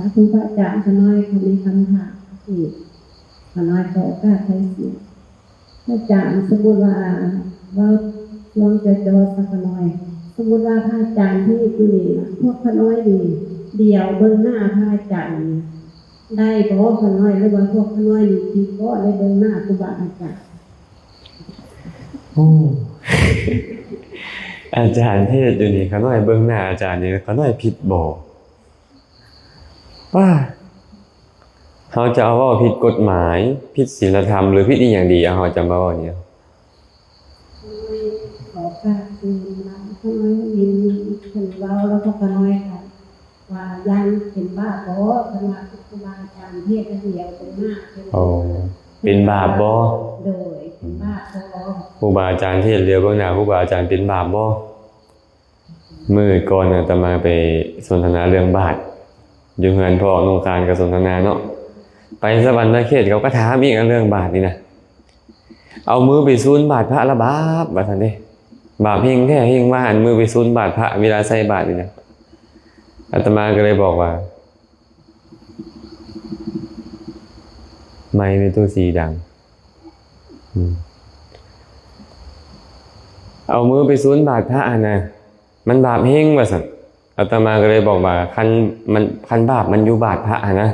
ສາທຸ ພະອາຈານ. ຂ້ານ້ອຍກໍມີຄຳຖາມອີກ, ຂ້ານ້ອຍຂໍໂອກາດໃຊ້ສຽງ. ພະອາຈານ, ສົມມຸດວ່າ ເວົ້າລອງຈໍ່ໆ ສັກຂ້ານ້ອຍ, ສົມມຸດວ່າພະອາຈານເທດຢູ່ນີ້ນະ, ພວກຂ້ານ້ອຍນີ້ດຽວເບິ່ງໜ້າພະອາຈານນີ້ໄດ້ບໍ່ ຂ້ານ້ອຍ? ຫຼືວ່າພວກຂ້ານ້ອຍນີ້ຕິເກາະໄດ້ເບິ່ງໜ້າຄູບາອາຈານ? ໂອ້ ອາຈານເທດຢູ່ນີ້ ຂ້ານ້ອຍເບິ່ງໜ້າອາຈານນີ້ ຂ້ານ້ອຍຜິດບໍ່? ວ້າ ເຮົາຈະເວົ້າຜິດກົດໝາຍ, ຜິດສິນລະທຳ ຫຼື ຜິດອີ່ຫຍັງດີ? ເອົາ ເຮົາຈະມາເວົ້ານີ້. ຂໍກາບຄືນນຳ ຂ້ານ້ອຍໄດ້ຍິນເພິ່ນເວົ້າ ແລ້ວພວກຂ້ານ້ອຍກໍວ່າຢ້ານເປັນບາບບໍ? ເພິ່ນວ່າຄູບາອາຈານເທດແລ້ວດຽວເປັນໜ້າ ເປັນ ໂອ້ ເປັນບາບບໍ? ໂດຍ ເປັນບາບບໍ? ຄູບາອາຈານເທດຫຼຽວເບິ່ງໜ້າຄູບາອາຈານເປັນບາບບໍ? ມື້ກ່ອນອາດຕະມາໄປສົນທະນາເລື່ອງບາດ ຢູ່ເຮືອນພໍ່ນ້ອງຄານກໍສົນທະນາເນາະ, ໄປສະຫວັນນະເຂດເຂົາກໍຖາມອີກເລື່ອງບາດນີ້ນະ, ເອົາມືໄປຊູນບາດພະລະບາບ ວ່າຊັ້ນເດ້. ບາບແຮງແທ້ແຮງວ່າ ອັນມືໄປຊູນບາດພະເວລາໃສ່ບາດນີ້ນະ. ອາດຕະມາກໍເລີຍບອກວ່າ ໄມແມ່ຕູ້ສີດັງ ອືມ ເອົາມືໄປຊູນບາດພະຫັ້ນນະ ມັນບາບແຮງ ວ່າຊັ້ນ. ອາດຕະມາກໍເລີຍບອກວ່າ ຄັນມັນ ຄັນບາບມັນຢູ່ບາດພະຫັ້ນນະ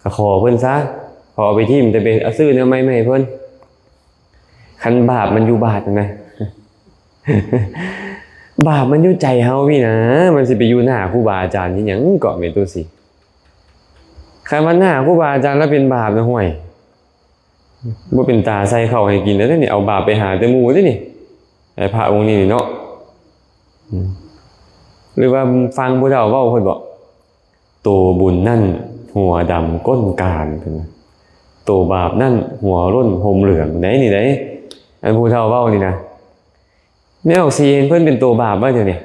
ກໍຂໍເພິ່ນຊະ, ຂໍເອົາໄປຖິ້ມ ແຕ່ໄປຊື້ແນວໃໝ່ມາໃຫ້ເພິ່ນ. ຄັນບາບມັນຢູ່ບາດຫັ້ນນະ, ບາບມັນຢູ່ໃຈເຮົາພີ້ນະ, ມັນຊິໄປຢູ່ໜ້າຄູບາອາຈານເຮັດຫຍັງເກາະ ແມ່ຕູ້ສີ? ຄັນວ່າໜ້າຄູບາອາຈານລະເປັນບາບນະ ຫ້ວຍ ບໍ່ເປັນຕາໃສ່ເຂົ້າໃຫ້ກິນແລ້ວເດ້ນີ້, ເອົາບາບໄປຫາແຕ່ໝູ່ເດ້ນີ້ ໄອ້ພະອົງນີ້ນີ້ເນາະ. ອືມ ຫຼືວ່າຟັງຜູ້ເຖົ້າເວົ້າເພິ່ນເບາະ, ໂຕບຸນນັ້ນຫົວດຳກົ້ນການ ເພິ່ນວ່າ, ໂຕບາບນັ້ນຫົວໂລ້ນຫົ່ມເຫຼືອງ ໄດ໋ນີ້ໄດ໋. ອັນຜູ້ເຖົ້າເວົ້ານີ້ນະ ແມ່ອອກສີເຫັນເພິ່ນເປັນໂຕບາບບໍ່ດຽວນີ້,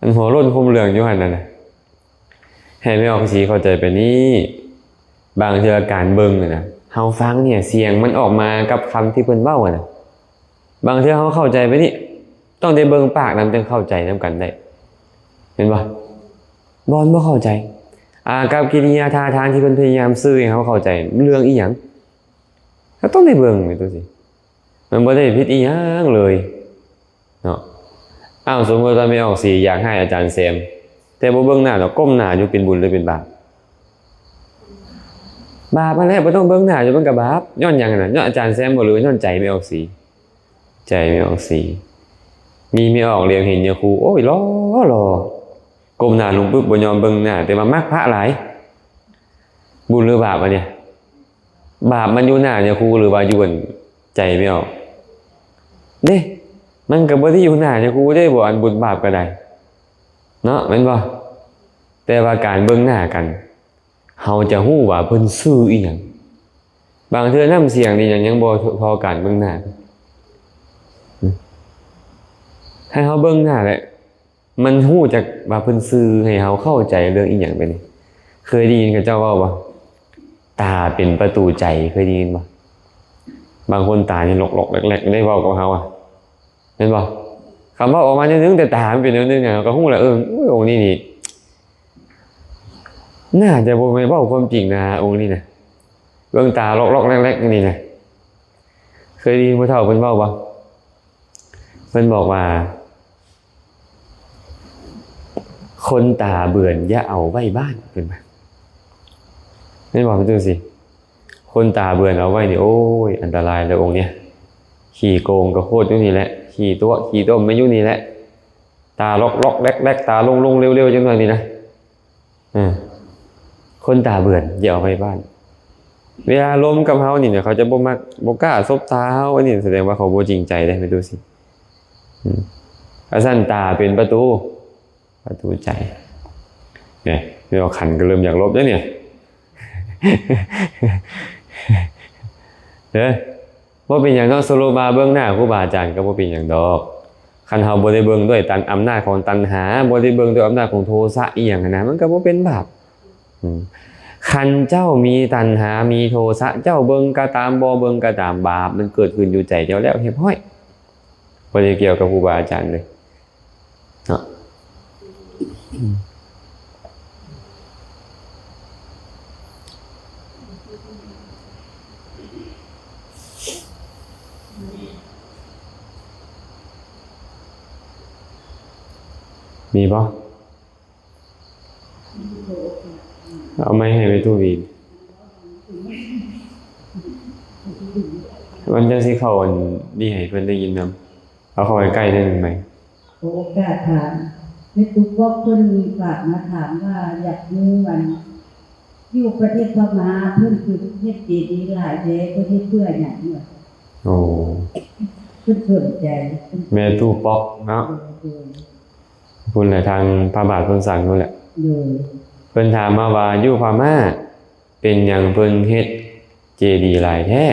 ອັນຫົວໂລ້ນຫົ່ມເຫຼືອງຢູ່ຫັ້ນນະ. ໃຫ້ແມ່ອອກສີເຂົ້າໃຈແບບນີ້, ບາງເທື່ອການເບິ່ງນະ ເຮົາຟັງນີ້ ສຽງມັນອອກມາກັບຄຳທີ່ເພິ່ນເວົ້ານະ, ບາງເທື່ອເຮົາເຂົ້າໃຈແບບນີ້ ຕ້ອງໄດ້ເບິ່ງປາກນຳ ຈຶ່ງເຂົ້າໃຈນຳກັນໄດ້, ແມ່ນບໍ່? ບໍ່ ບໍ່ເຂົ້າໃຈ ອາກັບກິລິຍາທ່າທາງທີ່ເພິ່ນພະຍາຍາມສື່ໃຫ້ເຮົາເຂົ້າໃຈເລື່ອງອີ່ຫຍັງ, ເຮົາຕ້ອງໄດ້ເບິ່ງ ແມ່ນຕົວະຊິ. ມັນບໍ່ໄດ້ຜິດອີ່ຫຍັງເລີຍເນາະ. ອ້າວ ສົມມຸດວ່າແມ່ອອກສີຢາກຮ້າຍອາຈານແຊມ ແຕ່ບໍ່ເບິ່ງໜ້າດອກ, ກົ້ມໜ້າຢູ່ ເປັນບຸນຫຼືເປັນບາບ? ບາບຫັ້ນແຫຼະ, ບໍ່ຕ້ອງເບິ່ງໜ້າຢູ່ ມັນກໍບາບ. ຍ້ອນຫຍັງນະ? ຍ້ອນອາຈານແຊມບໍ່ ຫຼືວ່າຍ້ອນໃຈແມ່ອອກສີ? ໃຈແມ່ອອກສີ. ມີແມ່ອອກຫຼຽວເຫັນຍາຄູ ໂອ້ຍ ຫຼໍ່ ຫຼໍ່, ກົ້ມໜ້າລົງປຶບ ບໍ່ຍອມເບິ່ງໜ້າ ແຕ່ວ່າມັກພະຫຼາຍ. ບຸນຫຼືບາບອັນນີ້? ບາບມັນຢູ່ໜ້າຍາຄູ ຫຼືວ່າຢູ່ອັນໃຈແມ່ອອກເດ້? ມັນກໍບໍ່ໄດ້ຢູ່ໜ້າຍາຄູເດ້ ບໍ່ ອັນບຸນບາບກໍໄດ້ເນາະ ແມ່ນບໍ່? ແຕ່ວ່າການເບິ່ງໜ້າກັນ ເຮົາຈະຮູ້ວ່າເພິ່ນຊື່ອີ່ຫຍັງ. ບາງເທື່ອນ້ຳສຽງນີ້ຍັງ ຍັງບໍ່ພໍການເບິ່ງໜ້າ. ໃຫ້ເຮົາເບິ່ງໜ້າແຫຼະ ມັນຮູ້ຈັກວ່າເພິ່ນຊື່ ໃຫ້ເຮົາເຂົ້າໃຈເລື່ອງອີ່ຫຍັງໄປນີ້. ເຄີຍໄດ້ຍິນເຂົາເຈົ້າເວົ້າບໍ່? ຕາເປັນປະຕູໃຈ, ເຄີຍໄດ້ຍິນບໍ່? ບາງຄົນຕານີ້ຫຼອກໆແຫຼກໆ ໄດ້ເວົ້າກັບເຮົາອະ ແມ່ນບໍ່? ຄຳເວົ້າອອກມາແນວໜຶ່ງ ແຕ່ຕາມັນເປັນແນວໜຶ່ງ ເຮົາກໍຮູ້ແລ້ວ ເອີ ໂອ້ຍ ອົງນີ້ນີ້ ໜ້າຈະບໍ່ແມ່ນເວົ້າຄວາມຈິງນະ ອົງນີ້ນະ, ເບິ່ງຕາຫຼອກໆແຫຼກໆນີ້ນະ. ເຄີຍໄດ້ຍິນຜູ້ເຖົ້າເພິ່ນເວົ້າບໍ່? ເພິ່ນບອກວ່າ ຄົນຕາເບືອນຢ່າເອົາໄວ້ບ້ານ ເພິ່ນວ່າ ແມ່ນບໍ່? ເປັນຈັ່ງຊີ້ ຄົນຕາເບືອນເອົາໄວ້ນີ້ ໂອ້ຍ ອັນຕະລາຍເລີຍອົງນີ້. ຂີ້ໂກງກໍໂຄດຢູ່ນີ້ແຫຼະ, ຂີ້ຕົວະຂີ້ຕົມມາຢູ່ນີ້ແຫຼະ, ຕາຫຼອກໆແຫຼກໆ ຕາຫຼົງໆເຫຼວໆ ຈັ່ງໜ້ອຍນີ້ນະ. ເອີ ຄົນຕາເບືອນຢ່າເອົາໄວ້ບ້ານ. ເວລາລົມກັບເຮົານີ້ນະ ເຂົາຈະບໍ່ມັກ ບໍ່ກ້າສົບຕາເຮົາ, ອັນນີ້ສະແດງວ່າເຂົາບໍ່ຈິງໃຈເດ້ ແມ່ນດູຊິ. ອືມ ອາຊັ້ນຕາເປັນປະຕູ ປະຕູໃຈ. ນີ້ ແມ່ອອກຂັນກໍເລີ່ມຢາກລົບເດ້ນີ້ ເດີ. ບໍ່ເປັນຫຍັງເນາະ, ສະຫຼຸບວ່າເບິ່ງໜ້າຄູບາອາຈານກໍບໍ່ເປັນຫຍັງດອກ. ຄັນເຮົາບໍ່ໄດ້ເບິ່ງດ້ວຍຕັນ ອຳນາດຂອງຕັນຫາ, ບໍ່ໄດ້ເບິ່ງດ້ວຍອຳນາດຂອງໂທສະອີ່ຫຍັງຫັ້ນນະ, ມັນກໍບໍ່ເປັນບາບ. ອືມ ຄັນເຈົ້າມີຕັນຫາ ມີໂທສະ, ເຈົ້າເບິ່ງກໍຕາມ ບໍ່ເບິ່ງກໍຕາມ, ບາບມັນເກີດຂຶ້ນຢູ່ໃຈເຈົ້າແລ້ວຮຽບຮ້ອຍ, ບໍ່ໄດ້ກ່ຽວກັບຄູບາອາຈານເລີຍເນາະ. ອືມ ມີບໍ່? ເອົາໄມໃຫ້ແມ່ຕູ້ວີ ມັນຈັ່ງຊິເຂົ້າອັນນີ້ໃຫ້ເພິ່ນໄດ້ຍິນນຳ. ເອົາເຂົ້າໃກ້ໆ ໄດ້ໄໝ? ຂໍໂອກາດຖາມ ແມ່ຕູ້ປອກເພິ່ນຝາກມາຖາມວ່າ ຢາກຮູ້ອັນ ຢູ່ປະເທດພະມ້າ ເພິ່ນຄືເຮັດເຈດີຫຼາຍແທ້ ເພິ່ນເຮັດເພື່ອຫຍັງ? ໂອ້ ເພິ່ນສົນໃຈ ແມ່ຕູ້ປອກເນາະ. ໂດຍ ໂດຍ. ພຸ້ນແຫຼະ ທາງພະບາດໂພນສັງພຸ້ນແຫຼະ. ໂດຍ. ເພິ່ນຖາມມາວ່າ ຢູ່ພະມ້າ ເປັນຫຍັງເພິ່ນເຮັດເຈດີຫຼາຍແທ້?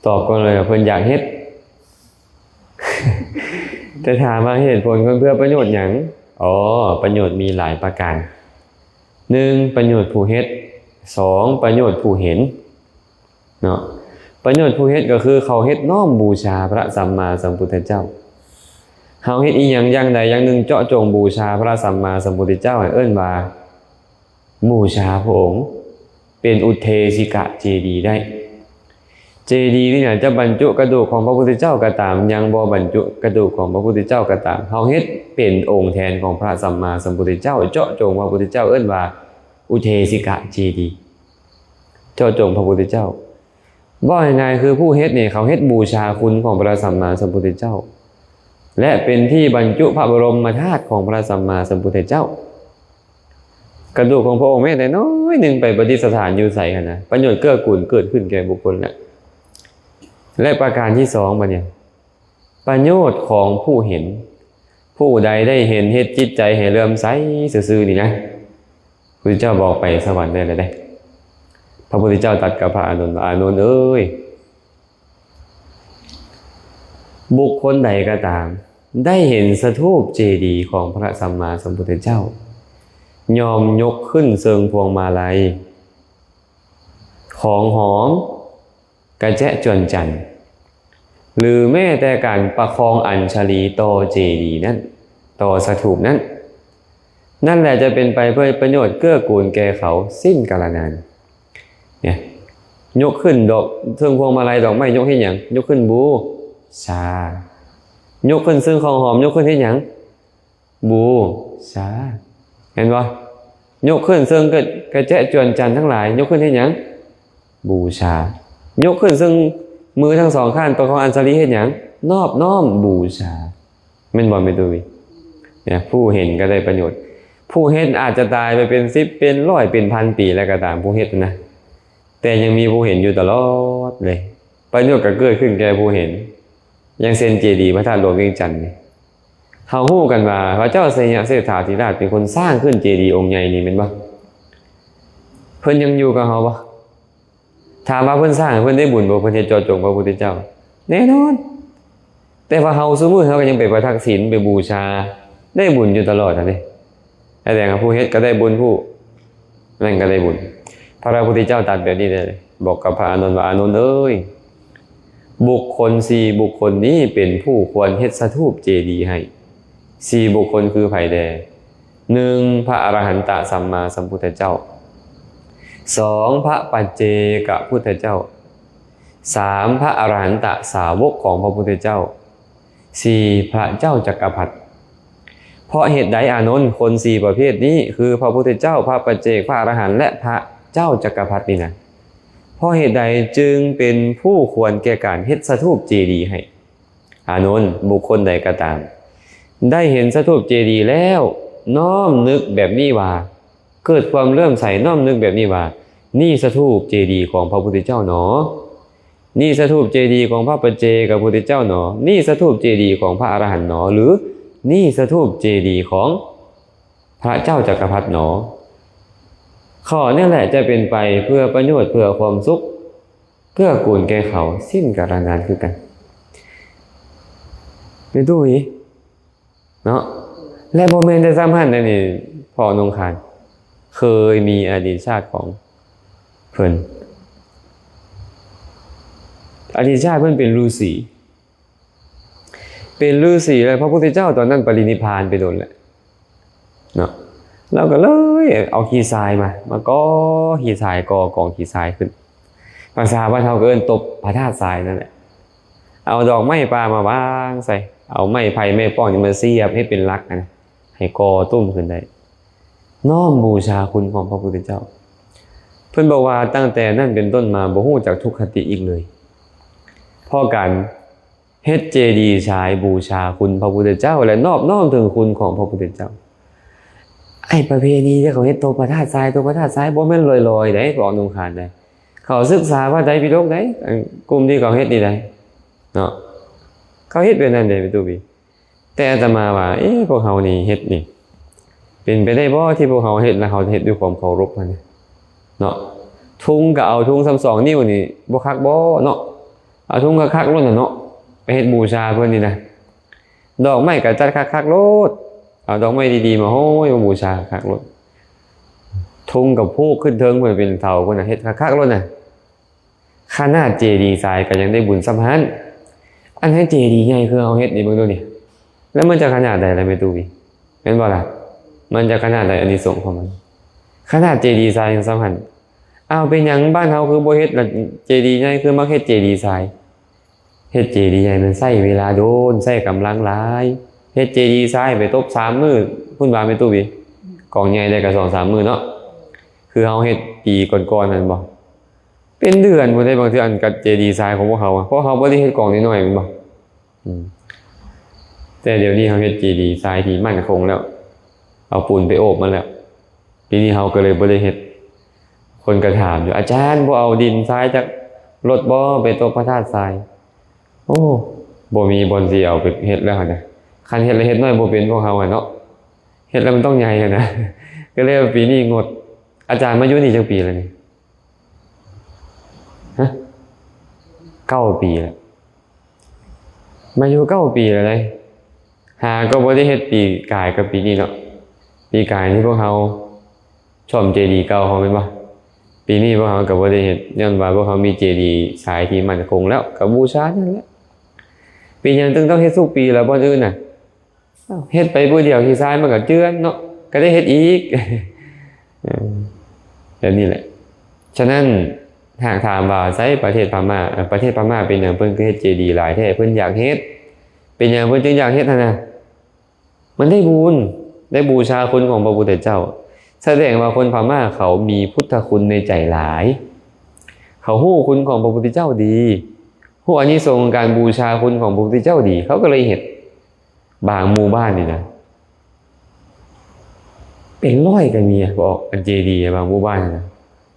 ຕອບກ່ອນເລີຍວ່າເພິ່ນຢາກເຮັດ. ແຕ່ຖາມວ່າເຫດຜົນເພິ່ນເພື່ອປະໂຫຍດຫຍັງ? ອໍ ປະໂຫຍດມີຫຼາຍປະການ. ໜຶ່ງ ປະໂຫຍດຜູ້ເຮັດ. ສອງ ປະໂຫຍດຜູ້ເຫັນເນາະ. ປະໂຫຍດຜູ້ເຮັດກໍຄືເຂົາເຮັດນ້ອມບູຊາພະສຳມາສຳພຸດທະເຈົ້າ. ເຮົາເຮັດອີ່ຫຍັງຢ່າງໃດຢ່າງໜຶ່ງເຈາະຈົງບູຊາພະສຳມາສຳພຸດທະເຈົ້າ ໃຫ້ເອີ້ນວ່າ ບູຊາພະອົງ ເປັນອຸເທສິກະເຈດີໄດ້. ເຈດີນີ້ນະ ຈະບັນຈຸກະດູກຂອງພະພຸດທະເຈົ້າກໍຕາມ, ຍັງບໍ່ບັນຈຸກະດູກຂອງພະພຸດທະເຈົ້າກໍຕາມ, ເຮົາເຮັດເປັນອົງແທນຂອງພະສຳມາສຳພຸດທະເຈົ້າ, ເຈາະຈົງພະພຸດທະເຈົ້າ, ເອີ້ນວ່າອຸເທສິກະເຈດີ, ເຈາະຈົງພະພຸດທະເຈົ້າ. ເວົ້າງ່າຍໆ ຄືຜູ້ເຮັດນີ້ ເຂົາເຮັດບູຊາຄຸນຂອງພະສຳມາສຳພຸດທະເຈົ້າ ແລະ ເປັນທີ່ບັນຈຸພະບໍລົມມະທາດຂອງພະສຳມາສຳພຸດທະເຈົ້າ. ກະດູກຂອງພະອົງແມ້ແຕ່ນ້ອຍໜຶ່ງໄປປະດິດສະຖານຢູ່ໃສຫັ້ນນະ, ປະໂຫຍດເກື້ອກູນເກີດຂຶ້ນແກ່ບຸກຄົນແລ້ວ. ແລະ ປະການທີສອງ ບັດນີ້ ປະໂຫຍດຂອງຜູ້ເຫັນ, ຜູ້ໃດໄດ້ເຫັນເຮັດຈິດໃຈໃຫ້ເຫຼື້ອມໃສຊື່ໆນີ້ນະ, ພຸດທະເຈົ້າບອກໄປສະຫວັນໄດ້ແລ້ວເດ້. ພະພຸດທະເຈົ້າຕັດກັບພະອານົນວ່າ, ອານົນເອີຍ, ບຸກຄົນໃດກໍຕາມ ໄດ້ເຫັນສະຖູບເຈດີຂອງພະສຳມາສຳພຸດທະເຈົ້າ, ຍ່ອມຍົກຂຶ້ນເຊິ່ງພວງມາໄລ, ຂອງຫອມ, ກະແຈະຈວນຈັນ ຫຼື ແມ້ແຕ່ການປະຄອງອັນຊະລີຕໍ່ເຈດີນັ້ນ, ຕໍ່ສະຖູບນັ້ນ, ນັ້ນແຫຼະຈະເປັນໄປເພື່ອປະໂຫຍດເກື້ອກູນແກ່ເຂົາສິ້ນກາລະນານ. ນີ້ ຍົກຂຶ້ນດອກເຊິ່ງພວງມາໄລດອກໄມ້, ຍົກເຮັດຫຍັງ? ຍົກຂຶ້ນບູຊາ. ຍົກຂຶ້ນເຊິ່ງຂອງຫອມ, ຍົກຂຶ້ນເຮັດຫຍັງ? ບູຊາ. ເຫັນບໍ່? ຍົກຂຶ້ນເຊິ່ງກະ ກະແຈະຈວນຈັນທັງຫຼາຍ, ຍົກຂຶ້ນເຮັດຫຍັງ? ບູຊາ. ຍົກຂຶ້ນເຊິ່ງມືທັງສອງຂ້າງປະຄອງອັນຊະລີ, ເຮັດຫຍັງ? ນອບນ້ອມບູຊາ. ແມ່ນບໍ່ແມ່ຕູ້ວີ? ເນຍ ຜູ້ເຫັນກໍໄດ້ປະໂຫຍດ. ຜູ້ເຮັດອາດຈະຕາຍໄປເປັນສິບ ເປັນຮ້ອຍ ເປັນພັນປີແລ້ວກໍຕາມ, ຜູ້ເຮັດນະ, ແຕ່ຍັງມີຜູ້ເຫັນຢູ່ຕະຫຼອດເລີຍ. ປະໂຫຍດກໍເກີດຂຶ້ນແກ່ຜູ້ເຫັນ. ຢ່າງເຊັ່ນເຈດີພະທາດຫຼວງວຽງຈັນນີ້, ເຮົາຮູ້ກັນວ່າພະເຈົ້າໄຊຍະເສດຖາທິລາດເປັນຄົນສ້າງຂຶ້ນເຈດີອົງໃຫຍ່ນີ້ແມ່ນບໍ່? ເພິ່ນຍັງຢູ່ກັບເຮົາບໍ່? ຖາມວ່າເພິ່ນສ້າງ ເພິ່ນໄດ້ບຸນບໍ່? ເພິ່ນເຮັດເຈາະຈົງພະພຸດທະເຈົ້າ? ແນ່ນອນ. ແຕ່ວ່າເຮົາຊຸມື້ເຮົາກໍຍັງໄປປະທັກສິນ ໄປບູຊາ ໄດ້ບຸນຢູ່ຕະຫຼອດຫັ້ນເດ້. ສະແດງວ່າຜູ້ເຮັດກໍໄດ້ບຸນ, ຜູ້ນັ້ນກໍໄດ້ບຸນ. ພະພຸດທະເຈົ້າຕັດແບບນີ້ເດ້, ບອກກັບພະອານົນວ່າ, ອານົນເອີຍ, ບຸກຄົນສີ່ບຸກຄົນນີ້ເປັນຜູ້ຄວນເຮັດສະຖູບເຈດີໃຫ້. ສີ່ບຸກຄົນຄືໃຜແດ່? ໜຶ່ງ ພະອະລະຫັນຕະສຳມາສຳພຸດທະເຈົ້າ, ສອງ ພະປັດເຈກະພຸດທະເຈົ້າ, ສາມ ພະອະລະຫັນຕະສາວົກຂອງພະພຸດທະເຈົ້າ, ສີ່ ພະເຈົ້າຈັກກະພັດ. ເພາະເຫດໃດ ອານົນ, ຄົນສີ່ປະເພດນີ້ ຄືພະພຸດທະເຈົ້າ, ພະປັດເຈກ, ພະອະລະຫັນ ແລະ ພະເຈົ້າຈັກກະພັດນີ້ນະ, ເພາະເຫດໃດຈຶ່ງເປັນຜູ້ຄວນແກ່ການເຮັດສະຖູບເຈດີໃຫ້? ອານົນ, ບຸກຄົນໃດກໍຕາມ ໄດ້ເຫັນສະຖູບເຈດີແລ້ວ, ນ້ອມນຶກແບບນີ້ວ່າ, ເກີດຄວາມເຫຼື້ອມໃສ, ນ້ອມນຶກແບບນີ້ວ່າ, ນີ້ສະຖູບເຈດີຂອງພະພຸດທະເຈົ້າໜໍ, ນີ້ສະຖູບເຈດີຂອງພະປັດເຈກະພຸດທະເຈົ້າໜໍ, ນີ້ສະຖູບເຈດີຂອງພະອະລະຫັນໜໍ, ຫຼື ນີ້ສະຖູບເຈດີຂອງພະເຈົ້າຈັກກະພັດໜໍ. ຂໍ້ນີ້ແຫຼະຈະເປັນໄປເພື່ອປະໂຫຍດ, ເພື່ອຄວາມສຸກ, ເກື້ອກູນແກ່ເຂົາສິ້ນກາລະນານຄືກັນ. ແມ່ນຕູ້ອີ່ເນາະ. ແລະ ບໍ່ແມ່ນແຕ່ສ່ຳຫັ້ນເດ້ນີ້ ພໍ່ໜຸ່ງຄານ ເຄີຍມີອະດີດຊາດຂອງເພິ່ນ, ອະດີດຊາດເພິ່ນເປັນລືສີ, ເປັນລືສີ ແລະ ພະພຸດທະເຈົ້າຕອນນັ້ນປະລິນິບພານໄປດົນແລ້ວເນາະ. ລາວກໍເລີຍເອົາຂີ້ຊາຍມາ ມາກໍ່ຂີ້ຊາຍ ກໍ່ກອງຂີ້ຊາຍຂຶ້ນ. ພາສາບ້ານເຮົາກໍເອີ້ນຕົບພະທາດຊາຍນັ້ນແຫຼະ. ເອົາດອກໄມ້ປ່າມາວາງໃສ່ ເອົາໄມ້ໄຜ່ໄມ້ປ້ອງນີ້ມາສຽບໃຫ້ເປັນຫຼັກຫັ້ນນະ ໃຫ້ກໍ່ຕຸ້ມຂຶ້ນໄດ້ ນ້ອມບູຊາຄຸນຂອງພະພຸດທະເຈົ້າ. ເພິ່ນບອກວ່າຕັ້ງແຕ່ນັ້ນເປັນຕົ້ນມາບໍ່ຮູ້ຈັກທຸກຄະຕິອີກເລີຍ ເພາະການເຮັດເຈດີຊາຍບູຊາຄຸນພະພຸດທະເຈົ້າ ແລະ ນອບນ້ອມເຖິງຄຸນຂອງພະພຸດທະເຈົ້າ. ໄອ້ປະເພນີທີ່ເຂົາເຮັດຕົບພະທາດຊາຍ ຕົບພະທາດຊາຍ ບໍ່ແມ່ນລອຍໆໃດ ພວກໜຸ່ງຂານໃດ ເຂົາສຶກສາພະໄຕປິດົກໃດ ອັນກຸ່ມທີ່ເຂົາເຮັດນີ້ໃດ ເນາະ ເຂົາເຮັດແບບນັ້ນເດ້ ແມ່ຕູ້ບີ. ແຕ່ອາດຕະມາວ່າ ເອ ພວກເຮົານີ້ເຮັດນີ້ ເປັນໄປໄດ້ບໍ່ທີ່ພວກເຮົາເຮັດ ແລ້ວເຮົາເຮັດດ້ວຍຄວາມເຄົາລົບຫັ້ນນະ ເນາະ? ທຸງກໍເອົາທຸງສ່ຳສອງນິ້ວນີ້ ບໍ່ຄັກບໍ່ເນາະ? ເອົາທຸງຄັກໆໂລດນະເນາະ ໄປເຮັດບູຊາເພິ່ນນີ້ນະ. ດອກໄມ້ກໍຈັດຄັກໆໂລດ ເອົາດອກໄມ້ດີໆມາໂຮຍ ມາບູຊາຄັກໆໂລດ. ທຸງກໍຜູກຂຶ້ນເທິງພຸ້ນ ເປັນເສົາພຸ້ນນະ ເຮັດຄັກໆໂລດນະ. ຂະໜາດເຈດີຊາຍກໍຍັງໄດ້ບຸນສ່ຳຫັ້ນ ອັນໃຫ້ເຈດີໃຫຍ່ຄືເຮົາເຮັດນີ້ ເບິ່ງດູນີ້ ແລ້ວມັນຈະຂະໜາດໃດລະແມ່ຕູ້ບີ ແມ່ນບໍ່ລະ? ມັນຈະຂະໜາດໃດອານິສົງຂອງມັນ? ຂະໜາດເຈດີຊາຍຍັງສ່ຳຫັ້ນ ອ້າວ ເປັນຫຍັງບ້ານເຮົາຄືບໍ່ເຮັດລະ ເຈດີໃຫຍ່ ຄືມັກເຮັດເຈດີຊາຍ? ເຮັດເຈດີໃຫຍ່ມັນໃຊ້ເວລາດົນ ໃຊ້ກຳລັງຫຼາຍ ເຮັດເຈດີຊາຍໄປຕົບສາມມື້ພຸ້ນວ່າແມ່ຕູ້ບີ ກອງໃຫຍ່ໄດ້ກໍສອງສາມມື້ເນາະ ຄືເຮົາເຮັດປີກ່ອນໆຫັ້ນບໍ່ ເປັນເດືອນພຸ້ນເດ້ ບາງເທື່ອອັນກັບເຈດີຊາຍຂອງພວກເຮົາ ເພາະເຮົາບໍ່ໄດ້ເຮັດກອງນ້ອຍໆແມ່ນບໍ່? ອືມ ແຕ່ດຽວນີ້ເຮົາເຮັດເຈດີຊາຍທີ່ໝັ້ນຄົງແລ້ວ ເອົາປູນໄປໂອບມັນແລ້ວ ປີນີ້ເຮົາກໍເລີຍບໍ່ໄດ້ເຮັດ. ຄົນກໍຖາມຢູ່ ອາຈານ ບໍ່ເອົາດິນຊາຍຈັກລົດບໍ່ ໄປຕົບພະທາດຊາຍ? ໂອ້ ບໍ່ມີບ່ອນຊິເອົາໄປເຮັດແລ້ວຫັ້ນນະ ຄັນເຮັດແລ້ວເຮັດນ້ອຍບໍ່ເປັນ ພວກເຮົາຫັ້ນເນາະ ເຮັດແລ້ວມັນຕ້ອງໃຫຍ່ຫັ້ນນະ ກໍເລີຍວ່າປີນີ້ງົດ. ອາຈານມາຢູ່ນີ້ຈັກປີແລ້ວນີ້? ຮະ? ເກົ້າປີແລ້ວ ມາຢູ່ເກົ້າປີແລ້ວເດ້ ຫາກໍບໍ່ໄດ້ເຮັດປີກາຍກັບປີນີ້ເນາະ. ປີກາຍນີ້ພວກເຮົາສ້ອມເຈດີເກົ່າເຮົາແມ່ນບໍ່? ປີນີ້ພວກເຮົາກໍບໍ່ໄດ້ເຮັດ ຍ້ອນວ່າພວກເຮົາມີເຈດີຊາຍທີ່ໝັ້ນຄົງແລ້ວ ກໍບູຊານັ້ນແຫຼະ. ເປັນຫຍັງຈຶ່ງຕ້ອງເຮັດທຸກປີລະບ່ອນອື່ນນະ? ເຮັດໄປມື້ດຽວທີ່ຊາຍມັນກໍເຈື່ອນເນາະ ກໍໄດ້ເຮັດອີກ ເອີ ແບບນີ້ແຫຼະ. ສະນັ້ນຫາກຖາມວ່າໃສປະເທດພະມ້າ ເອີ ປະເທດພະມ້າເປັນຫຍັງເພິ່ນຄືເຮັດເຈດີຫຼາຍແທ້? ເພິ່ນຢາກເຮັດ. ເປັນຫຍັງເພິ່ນຈຶ່ງຢາກເຮັດຫັ້ນນະ? ມັນໄດ້ບຸນ ໄດ້ບູຊາຄຸນຂອງພະພຸດທະເຈົ້າ. ສະແດງວ່າຄົນພະມ້າເຂົາມີພຸດທະຄຸນໃນໃຈຫຼາຍ ເຂົາຮູ້ຄຸນຂອງພະພຸດທະເຈົ້າດີ ຮູ້ອານິສົງຂອງການບູຊາຄຸນຂອງພະພຸດທະເຈົ້າດີ ເຂົາກໍເລີຍເຮັດ. ບາງໝູ່ບ້ານນີ້ນະ ເປັນຮ້ອຍກໍມີ ອອກອັນເຈດີ ບາງໝູ່ບ້ານນະ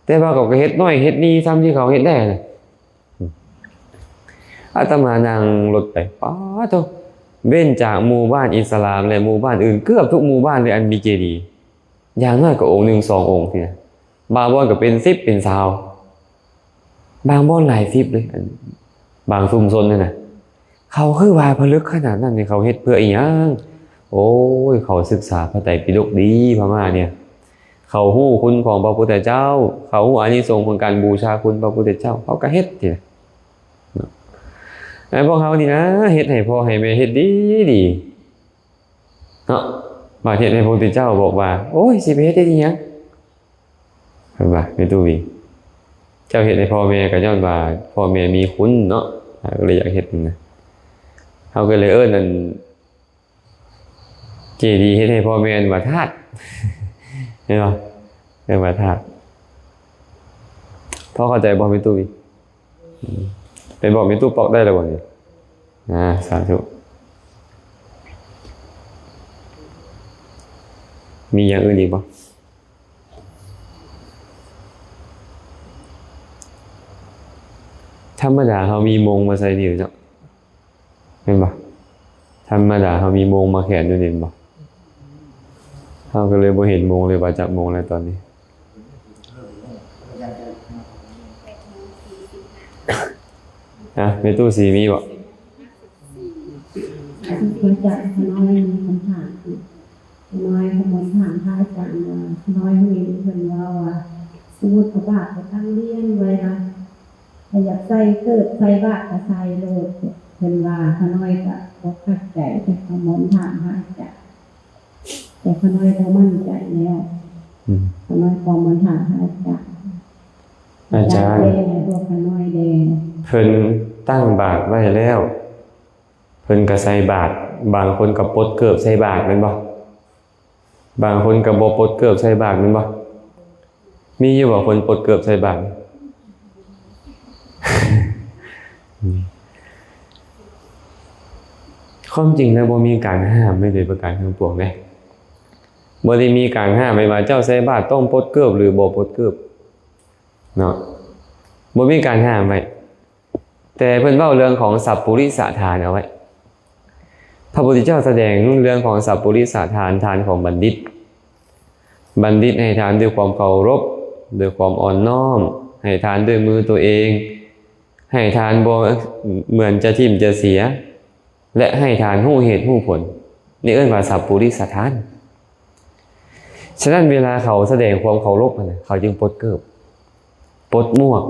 ແຕ່ວ່າເຂົາກໍເຮັດໜ້ອຍເຮັດໜີ່ຊ່ຳທີ່ເຂົາເຮັດໄດ້ນະ. ອາດຕະມານັ່ງລົດໄປ ປາໂທ້ ເວັ້ນຈາກໝູ່ບ້ານອິດສະລາມ ແລະ ໝູ່ບ້ານອື່ນ ເກືອບທຸກໝູ່ບ້ານເລີຍ ອັນມີເຈດີ ຢ່າງໜ້ອຍກໍອົງໜຶ່ງສອງອົງຊີ້ນະ. ບາງບ່ອນກໍເປັນສິບເປັນຊາວ ບາງບ່ອນຫຼາຍສິບເລີຍ ອັນ ບາງຊຸມຊົນຫັ້ນນະ. ເຂົາຄືວ່າຜະລຶກຂະໜາດນັ້ນນີ້ ເຂົາເຮັດເພື່ອອີ່ຫຍັງ? ໂອ້ຍ ເຂົາສຶກສາພະໄຕປິດົກດີ ພະມ້ານີ້ ເຂົາຮູ້ຄຸນຂອງພະພຸດທະເຈົ້າ ເຂົາຮູ້ອານິສົງຂອງການບູຊາຄຸນພະພຸດທະເຈົ້າ ເຂົາກໍເຮັດນີ້ນະ. ແລະ ພວກເຮົານີ້ນະ ເຮັດໃຫ້ພໍ່ໃຫ້ແມ່ເຮັດດີໆ ເນາະ ບາດເຮັດໃຫ້ພະພຸດທະເຈົ້າບອກວ່າ ໂອ້ຍ ຊິໄປເຮັດເຮັດອີ່ຫຍັງ? ເພິ່ນວ່າ ແມ່ຕູ້ວີ ເຈົ້າເຮັດໃຫ້ພໍ່ແມ່ກໍຍ້ອນວ່າພໍ່ແມ່ມີຄຸນເນາະ ກໍເລີຍຢາກເຮັດນະ. ເຮົາກໍເລີຍເອີ້ນອັນເຈດີເຮັດໃຫ້ພໍ່ແມ່ວ່າທາດ ເຫັນບໍ່? ເອີ້ນວ່າທາດ. ພໍເຂົ້າໃຈບໍ່ແມ່ຕູ້ວີ? ໄປບອກແມ່ຕູ້ປອກໄດ້ແລ້ວບໍ່ນີ້? ອາ ສາທຸ. ມີຢ່າງອື່ນອີກບໍ່? ທຳມະດາເຮົາມີມົງມາໃສ່ນີ້ເນາະ ແມ່ນບໍ່? ທຳມະດາເຮົາມີມົງມາແຂວນຢູ່ນີ້ແມ່ນບໍ່? ເຮົາກໍເລີຍບໍ່ເຫັນໂມງເລີຍວ່າຈັກໂມງແລ້ວຕອນນີ້. ຮະ ແມ່ຕູ້ສີມີບໍ່? ຂ້ານ້ອຍມີຄຳຖາມ ຂ້ານ້ອຍຂໍມາຖາມພະອາຈານວ່າ ຂ້ານ້ອຍເຫັນເພິ່ນເວົ້າວ່າ ສົມມຸດພະບາດໄປຕັ້ງລຽນໄວ້ນະ ຖ້າຢາກໃສ່ເກີບໃສ່ບາດກໍໃສ່ໂລດ ເພິ່ນວ່າ ຂ້ານ້ອຍກໍບໍ່ເຂົ້າໃຈ ແຕ່ຂໍມາຖາມພະອາຈານ. ແຕ່ຂ້ານ້ອຍບໍ່ໝັ້ນໃຈແລ້ວ. ອືມ ຂ້ານ້ອຍຂໍມາຖາມພະອາຈານ. ອາຈານ ອາຈານແປໃຫ້ພວກຂ້ານ້ອຍແດ່. ເພິ່ນຕັ້ງບາດໄວ້ແລ້ວ ເພິ່ນກໍໃສ່ບາດ, ບາງຄົນກໍປົດເກີບໃສ່ບາດແມ່ນບໍ່? ບາງຄົນກໍບໍ່ປົດເກີບໃສ່ບາດແມ່ນບໍ່? ມີຢູ່ບໍ່ຄົນປົດເກີບໃສ່ບາດ? ຄວາມຈິງແລ້ວບໍ່ມີການຫ້າມໄວ້ໂດຍປະການທັງປວງເດ້. ບໍ່ໄດ້ມີການຫ້າມໄວ້ວ່າເຈົ້າໃສ່ບາດຕ້ອງປົດເກີບ ຫຼື ບໍ່ປົດເກີບເນາະ, ບໍ່ມີການຫ້າມໄວ້. ແຕ່ເພິ່ນເວົ້າເລື່ອງຂອງສັບປຸລິສະທານເອົາໄວ້. ພະພຸດທະເຈົ້າສະແດງເລື່ອງຂອງສັບປຸລິສະທານ, ທານຂອງບັນດິດ. ບັນດິດໃຫ້ທານດ້ວຍຄວາມເຄົາລົບ, ດ້ວຍຄວາມອ່ອນນ້ອມ, ໃຫ້ທານດ້ວຍມືຕົວເອງ, ໃຫ້ທານບໍ່ເໝືອນຈະຖິ້ມຈະເສຍ ແລະ ໃຫ້ທານຮູ້ເຫດຮູ້ຜົນ, ນີ້ເອີ້ນວ່າສັບປຸລິສະທານ. ສະນັ້ນເວລາເຂົາສະແດງຄວາມເຄົາລົບຫັ້ນນະ ເຂົາຈຶ່ງປົດເກີບ, ປົດໝວກ,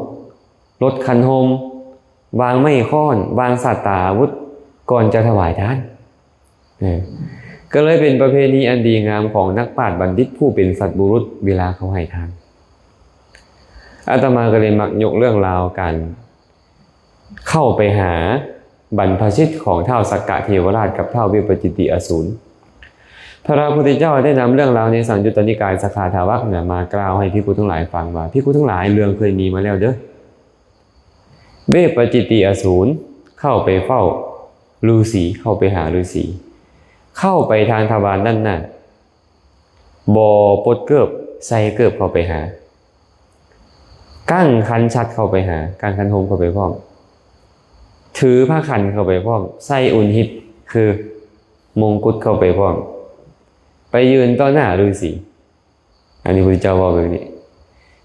ລົດຄັນຮົ່ມ, ວາງໄມ້ຄ້ອນ, ວາງສັດຕາອາວຸດ ກ່ອນຈະຖວາຍທານ. ເອີ ກໍເລີຍເປັນປະເພນີອັນດີງາມຂອງນັກປາດບັນດິດຜູ້ເປັນສັດບຸລຸດເວລາເຂົາໃຫ້ທານ. ອາດຕະມາກໍເລີຍມັກຍົກເລື່ອງລາວການເຂົ້າໄປຫາບັນພະຊິດຂອງທ້າວສັກກະເທວະລາດກັບທ້າວວິປະຈິດຕິອະສູນ. ພະລະພຸດທະເຈົ້າໄດ້ນຳເລື່ອງລາວໃນສັງຍຸດຕະນິກາຍສະຂາທາວັກນະ ມາກ່າວໃຫ້ພິກຂຸທັງຫຼາຍຟັງວ່າ, ພິກຂຸທັງຫຼາຍ, ເລື່ອງເຄີຍມີມາແລ້ວເດີ້. ເວບປະຈິດຕິອະສູນເຂົ້າໄປເຝົ້າລືສີ, ເຂົ້າໄປຫາລືສີ, ເຂົ້າໄປທາງທະວານດ້ານໜ້າ, ບໍ່ປົດເກີບ, ໃສ່ເກີບເຂົ້າໄປຫາ, ກັ້ງຄັນຊັດເຂົ້າໄປຫາ, ກັ້ງຄັນຮົ່ມເຂົ້າໄປພ້ອມ, ຖືພະຂັນເຂົ້າໄປພ້ອມ, ໃສ່ອຸນຫິດ ຄືມົງກຸດເຂົ້າໄປພ້ອມ, ໄປຢືນຕໍ່ໜ້າລືສີ. ອັນນີ້ພະພຸດທະເຈົ້າເວົ້າແບບນີ້.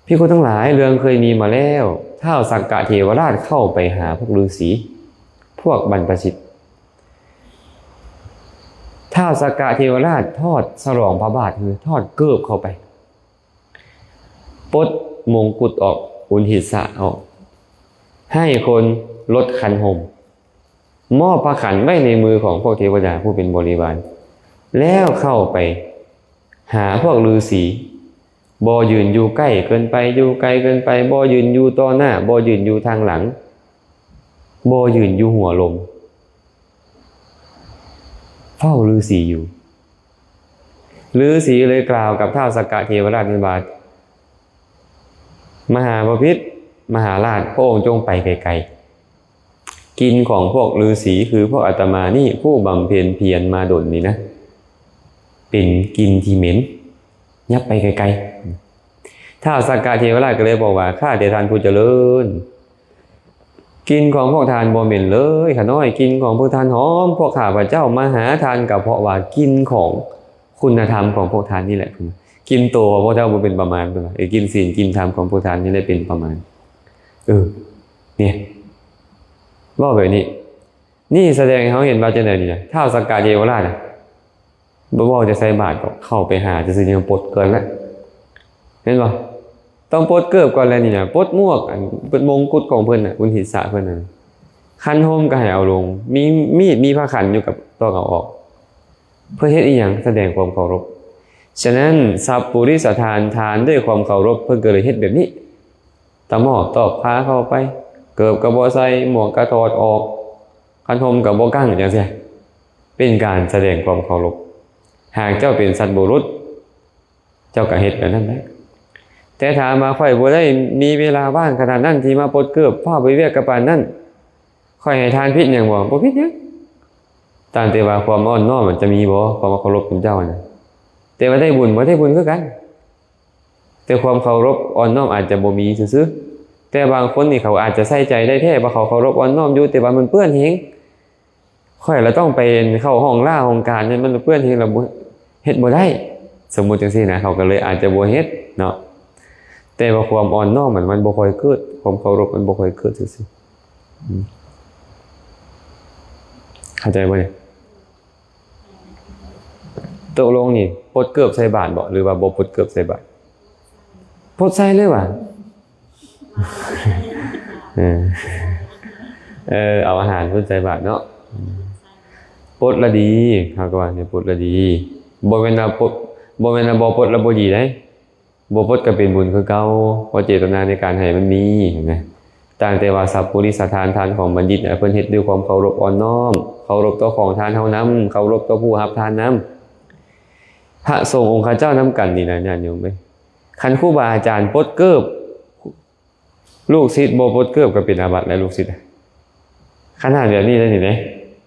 ພິກຂຸທັງຫຼາຍ, ເລື່ອງເຄີຍມີມາແລ້ວ, ທ້າວສັກກະເທວະລາດເຂົ້າໄປຫາພວກລືສີ, ພວກບັນພະຊິດ. ທ້າວສັກກະເທວະລາດຖອດສະຫຼອງພະບາດ ຄືຖອດເກີບເຂົ້າໄປ, ປົດມົງກຸດອອກ, ອຸນຫິດສະອອກ, ໃຫ້ຄົນລົດຄັນຮົ່ມ. ມອບພະຂັນໄວ້ໃນມືຂອງພວກເທວະດາຜູ້ເປັນບໍລິວານ, ແລ້ວເຂົ້າໄປຫາພວກລືສີ, ບໍ່ຢືນຢູ່ໃກ້ເກີນໄປ, ຢູ່ໄກເກີນໄປ, ບໍ່ຢືນຢູ່ຕໍ່ໜ້າ, ບໍ່ຢືນຢູ່ທາງຫຼັງ, ບໍ່ຢືນຢູ່ຫົວລົມ, ເຝົ້າລືສີຢູ່. ລືສີເລີຍກ່າວກັບທ້າວສັກກະເທວະລາດນັ້ນວ່າ, ມະຫາບໍພິດ, ມະຫາລາດ, ພະອົງຈົ່ງໄປໄກໆ. ກິ່ນຂອງພວກລືສີ ຄືພວກອາດຕະມານີ້ ຜູ້ບຳເພັນພຽນມາດົນນີ້ນະ ເປັນກິ່ນທີ່ເໝັນ, ຍັບໄປໄກໆ. ທ້າວສັກກະເທວະລາດກໍເລີຍບອກວ່າ, ຂ້າແຕ່ທ່ານຜູ້ຈະເລີນ, ກິ່ນຂອງພວກທ່ານບໍ່ເໝັນເລີຍ, ຂ້ານ້ອຍ, ກິ່ນຂອງພວກທ່ານຫອມ, ພວກຂ້າພະເຈົ້າມາຫາທ່ານກໍເພາະວ່າກິ່ນຂອງຄຸນນະທຳຂອງພວກທ່ານນີ້ແຫຼະ. ກິ່ນໂຕຂອງພວກເຈົ້າບໍ່ເປັນປະມານ, ເພິ່ນວ່າ, ເອີ ກິ່ນສິນກິ່ນທຳຂອງພວກທ່ານນີ້ແຫຼະເປັນປະມານ. ເອີ ນີ້ ເວົ້າແບບນີ້, ນີ້ສະແດງໃຫ້ເຮົາເຫັນວ່າຈັ່ງໃດນີ້ນະ, ທ້າວສັກກະເທວະລາດນະ ບໍ່ເວົ້າຈະໃສ່ບາດດອກ, ເຂົ້າໄປຫາຊື່ໆ ຍັງປົດເກີບແລ້ວ, ເຫັນບໍ່? ຕ້ອງປົດເກີບກ່ອນແລ້ວນີ້ນະ, ປົດໝວກ, ອັນ ປົດມົງກຸດຂອງເພິ່ນນະ, ອຸນຫິດສະເພິ່ນນະ, ຄັນຮົ່ມກໍໃຫ້ເອົາລົງ, ມີມີດ ມີພະຂັນຢູ່ກັບ ຕ້ອງເອົາອອກ. ເພື່ອເຮັດອີ່ຫຍັງ? ສະແດງຄວາມເຄົາລົບ. ສະນັ້ນ ສັບປຸລິສະທານ ທານດ້ວຍຄວາມເຄົາລົບ ເພິ່ນກໍເລີຍເຮັດແບບນີ້, ຕະໝໍ້ຕອກຜ້າເຂົ້າໄປ, ເກີບກໍບໍ່ໃສ່, ໝວກກໍຖອດອອກ, ຄັນຮົ່ມກໍບໍ່ກາງ ຈັ່ງຊີ້, ເປັນການສະແດງຄວາມເຄົາລົບ. ຫາກເຈົ້າເປັນສັດບຸລຸດ, ເຈົ້າກໍເຮັດແບບນັ້ນໄດ້. ແຕ່ຖາມວ່າ ຂ້ອຍບໍ່ໄດ້ມີເວລາວ່າງຂະໜາດນັ້ນທີ່ມາປົດເກີບ, ຟ້າວໄປວຽກກະປານນັ້ນ, ຂ້ອຍໃຫ້ທ່ານຜິດຫຍັງບໍ່? ບໍ່ຜິດຫຍັງ. ຕ່າງແຕ່ວ່າຄວາມອ່ອນນ້ອມມັນຈະມີບໍ່, ຄວາມເຄົາລົບເປັນເຈົ້ານະ, ແຕ່ວ່າໄດ້ບຸນບໍ່ໄດ້ບຸນຄືກັນ. ແຕ່ຄວາມເຄົາລົບອ່ອນນ້ອມອາດຈະບໍ່ມີຊື່ໆ, ແຕ່ບາງຄົນນີ້ເຂົາອາດຈະໃສ່ໃຈໄດ້ແທ້ ວ່າເຂົາເຄົາລົບອ່ອນນ້ອມຢູ່, ແຕ່ວ່າມັນເປື້ອນແຮງ. ຂ້ອຍລະຕ້ອງໄປເຂົ້າຫ້ອງລາຫ້ອງການ, ມັນເປື້ອນແຮງລະບໍ່ ເຮັດບໍ່ໄດ້, ສົມມຸດຈັ່ງຊີ້ນະ, ເຂົາກໍເລີຍອາດຈະບໍ່ເຮັດເນາະ. ແຕ່ວ່າຄວາມອ່ອນນ້ອມມັນ ມັນບໍ່ຄ່ອຍເກີດ, ຄວາມເຄົາລົບມັນບໍ່ຄ່ອຍເກີດຊື່ໆ. ອືມ ເຂົ້າໃຈບໍ່ນີ້? ຕົກລົງນີ້ປົດເກີບໃສ່ບາດບໍ່ ຫຼືວ່າບໍ່ປົດເກີບໃສ່ບາດ? ປົດໃສ່ເລີຍຫວາ? ເອີ ເອີ ເອົາອາຫານພຸ້ນໃສ່ບາດເນາະ. ປົດລະດີ, ເຮົາກໍວ່ານີ້ປົດລະດີ. ບໍ່ແມ່ນວ່າປົດ ບໍ່ແມ່ນວ່າບໍ່ປົດແລ້ວບໍ່ດີເດ້. ບໍ່ປົດກໍເປັນບຸນຄືເກົ່າ ເພາະເຈດຕະນາໃນການໃຫ້ມັນມີນະ. ຕ່າງແຕ່ວ່າສັບປຸລິສະທານ ທານຂອງບັນດິດນະ ເພິ່ນເຮັດດ້ວຍຄວາມເຄົາລົບອ່ອນນ້ອມ, ເຄົາລົບຕໍ່ຂອງທານເຮົານຳ, ເຄົາລົບຕໍ່ຜູ້ຮັບທານນຳ. ພະສົງອົງຄະເຈົ້ານຳກັນນີ້ນະ ຍາດໂຍມເອີຍ, ຄັນຄູບາອາຈານປົດເກີບ, ລູກສິດບໍ່ປົດເກີບກໍເປັນອາບັດແລ້ວ ລູກສິດ. ຂະໜາດແບບນີ້ໄດ້ນີ້ເດ້,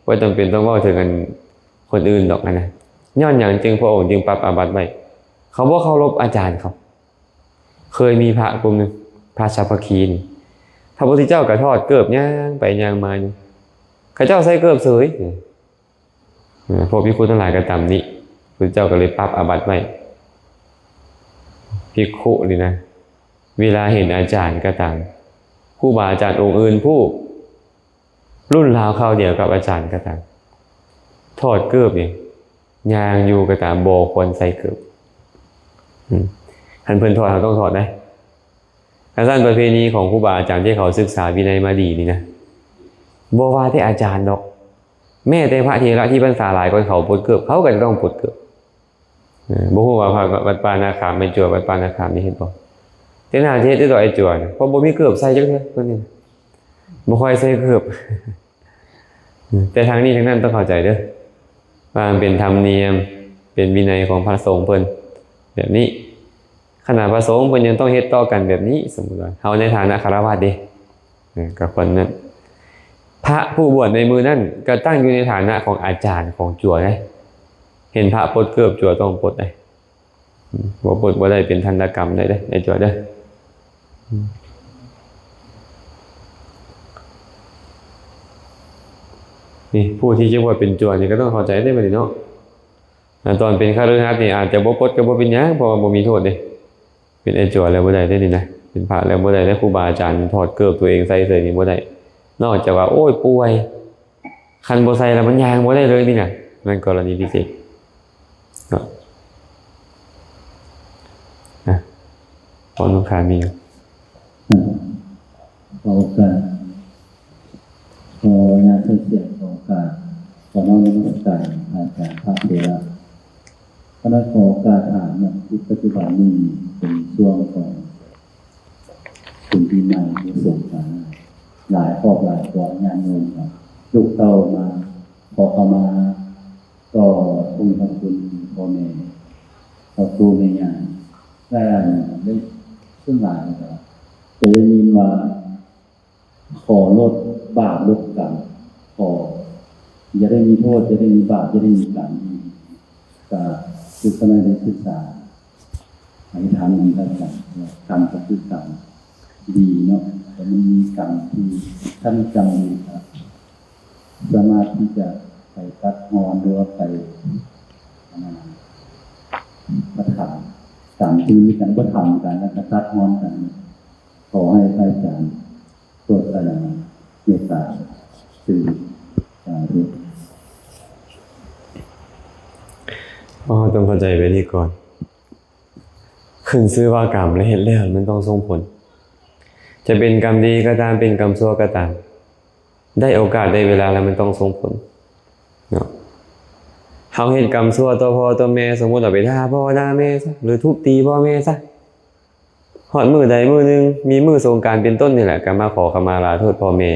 ບໍ່ຈຳເປັນຕ້ອງເວົ້າເຖິງອັນຄົນອື່ນດອກຫັ້ນນະ. ຍ້ອນຫຍັງຈຶ່ງ ພະອົງຈຶ່ງປັບອາບັດໄວ້? ເຂົາບໍ່ເຄົາລົບອາຈານເຂົາ. ເຄີຍມີພະກຸ່ມໜຶ່ງ ພະສາວັກຄີນີ້ ພະພຸດທະເຈົ້າກໍຖອດເກີບຍ່າງໄປຍ່າງມາຢູ່, ເຂົາເຈົ້າໃສ່ເກີບເສີຍ. ເອີ ພວກພິກຂຸທັງຫຼາຍກໍຕຳໜິ, ພຸດທະເຈົ້າກໍເລີຍປັບອາບັດໄວ້. ພິກຂຸນີ້ນະ ເວລາເຫັນອາຈານກໍຕາມ, ຄູບາອາຈານອົງອື່ນຜູ້ລຸ້ນລາວຄາວດຽວກັບອາຈານກໍຕາມ, ຖອດເກີບນີ້ ຍ່າງຢູ່ກໍຕາມ ບໍ່ຄວນໃສ່ເກີບ. ອືມ ຄັນເພິ່ນຖອດ ເຮົາຕ້ອງຖອດເດ້. ຄັນຊັ້ນປະເພນີຂອງຄູບາອາຈານທີ່ເຂົາສຶກສາວິໄນມາດີນີ້ນະ, ບໍ່ວ່າແຕ່ອາຈານດອກ, ແມ້ແຕ່ພະເຖລະທີ່ພັນສາຫຼາຍກວ່າເຂົາປົດເກີບ, ເຂົາກໍຈະຕ້ອງປົດເກີບ. ເອີ ບໍ່ຮູ້ວ່າພະວັດປ່ານາຂາມ ແມ່ນຈົວວັດປ່ານາຂາມນີ້ເຮັດບໍ່? ແຕ່ໜ້າຈະເຮັດຢູ່ດອກໄອ້ຈົວນະ, ເພາະບໍ່ມີເກີບໃສ່ຈັກເທື່ອ ເພິ່ນນີ້ນະ, ບໍ່ຄ່ອຍໃສ່ເກີບ. ແຕ່ທັງນີ້ທັງນັ້ນຕ້ອງເຂົ້າໃຈເດີ້ ວ່າມັນເປັນທຳນຽມ ເປັນວິໄນຂອງພະສົງເພິ່ນແບບນີ້. ຂະໜາດພະສົງເພິ່ນຍັງຕ້ອງເຮັດຕໍ່ກັນແບບນີ້, ສົມມຸດວ່າເຮົາໃນຖານະຄາລະວາດເດ້ ເອີ ກໍຄວນນັ້ນ. ພະຜູ້ບວດໃນມື້ນັ້ນກໍຕັ້ງຢູ່ໃນຖານະຂອງອາຈານຂອງຈົວເດ້, ເຫັນພະປົດເກີບ ຈົວຕ້ອງປົດເດ້. ອືມ ບໍ່ປົດບໍ່ໄດ້ ເປັນທັນຕະກຳໄດ້ເດ້ ໄອ້ຈົວເດີ້. ອືມ ນີ້ ຜູ້ທີ່ຈະບວດເປັນຈົວນີ້ກໍຕ້ອງເຂົ້າໃຈເດ້ບັດນີ້ເນາະ. ອາ ຕອນເປັນຄະລືຫັດນີ້ອາດຈະບໍ່ປົດກໍບໍ່ເປັນຫຍັງ ເພາະວ່າບໍ່ມີໂທດເດ້. ເປັນໄອ້ຈົວແລ້ວບໍ່ໄດ້ເດ້ນີ້ນະ, ເປັນພະແລ້ວບໍ່ໄດ້ເດ້. ຄູບາອາຈານຖອດເກີບຕົວເອງໃສ່ເສີຍນີ້ບໍ່ໄດ້, ນອກຈາກວ່າ ໂອ້ຍ ປ່ວຍ, ຄັນບໍ່ໃສ່ແລ້ວມັນຍ່າງບໍ່ໄດ້ເລີຍນີ້ນະ, ນັ້ນກໍລະນີພິເສດເນາະ. ອາ ຂໍອະນຸຄາມີຢູ່. ຂໍໂອກາດ, ຂໍອະນຸຍາດໃຊ້ສຽງ, ຂໍໂອກາດ, ຂໍນ້ອມນະມັດສະການພະອາຈານພະເຖລະ. ຄະນະຂໍໂອກາດຖາມເນາະ, ຄືປັດຈຸບັນນີ້ເປັນຊ່ວງຂອງບຸນປີໃໝ່ ມີສົງການ ຫຼາຍຄອບຫຼາຍຄົວ ຍາດໂຍມກໍລູກເຕົ້າມາຂໍເຂົ້າມາຕໍ່ຜູ້ມີພະຄຸນພໍ່ແມ່ ພໍ່ປູ່ແມ່ຍ່າ ແຕ່ອັນເລື່ອງສ່ວນຫຼາຍກໍຈະໄດ້ຍິນວ່າ ຂໍລົດບາບລົດກຳ, ຂໍຢ່າໄດ້ມີໂທດ, ຢ່າໄດ້ມີບາບ, ຢ່າໄດ້ມີກຳອີກ. ກະຄືສະໄໝໄດ້ສຶກສາ ໃຫ້ຖາມນຳພະອາຈານວ່າ ກຳກໍຄືກຳດີເນາະ, ແຕ່ມັນມີກຳທີ່ ຖ້າມີກຳດີກໍສາມາດທີ່ຈະໄປຕັດຮອນ ຫຼືວ່າໄປ ອັນນັ້ນນະ ປະທຳ ກຳທີ່ມີການປະທຳກັນ ແລ້ວກໍຕັດຮອນກັນ. ຂໍໃຫ້ພະອາຈານ ໂປດ ເມດຕາ ສື່ ສາທຸ. ເຮົາຕ້ອງເຂົ້າໃຈແບບນີ້ກ່ອນ. ຂຶ້ນຊື່ວ່າກຳ ແລະ ເຮັດແລ້ວມັນຕ້ອງສົ່ງຜົນ. ຈະເປັນກຳດີກໍຕາມ ເປັນກຳຊົ່ວກໍຕາມ, ໄດ້ໂອກາດ ໄດ້ເວລາແລ້ວມັນຕ້ອງສົ່ງຜົນເນາະ. ເຮົາເຮັດກຳຊົ່ວຕໍ່ພໍ່ຕໍ່ແມ່, ສົມມຸດວ່າໄປດ່າພໍ່ດ່າແມ່ຊະ ຫຼື ທຸບຕີພໍ່ແມ່ຊະ, ຮອດມື້ໃດມື້ໜຶ່ງ ມີມື້ສົງການເປັນຕົ້ນນີ້ແຫຼະ ກໍມາຂໍຂະມາລາໂທດພໍ່ແມ່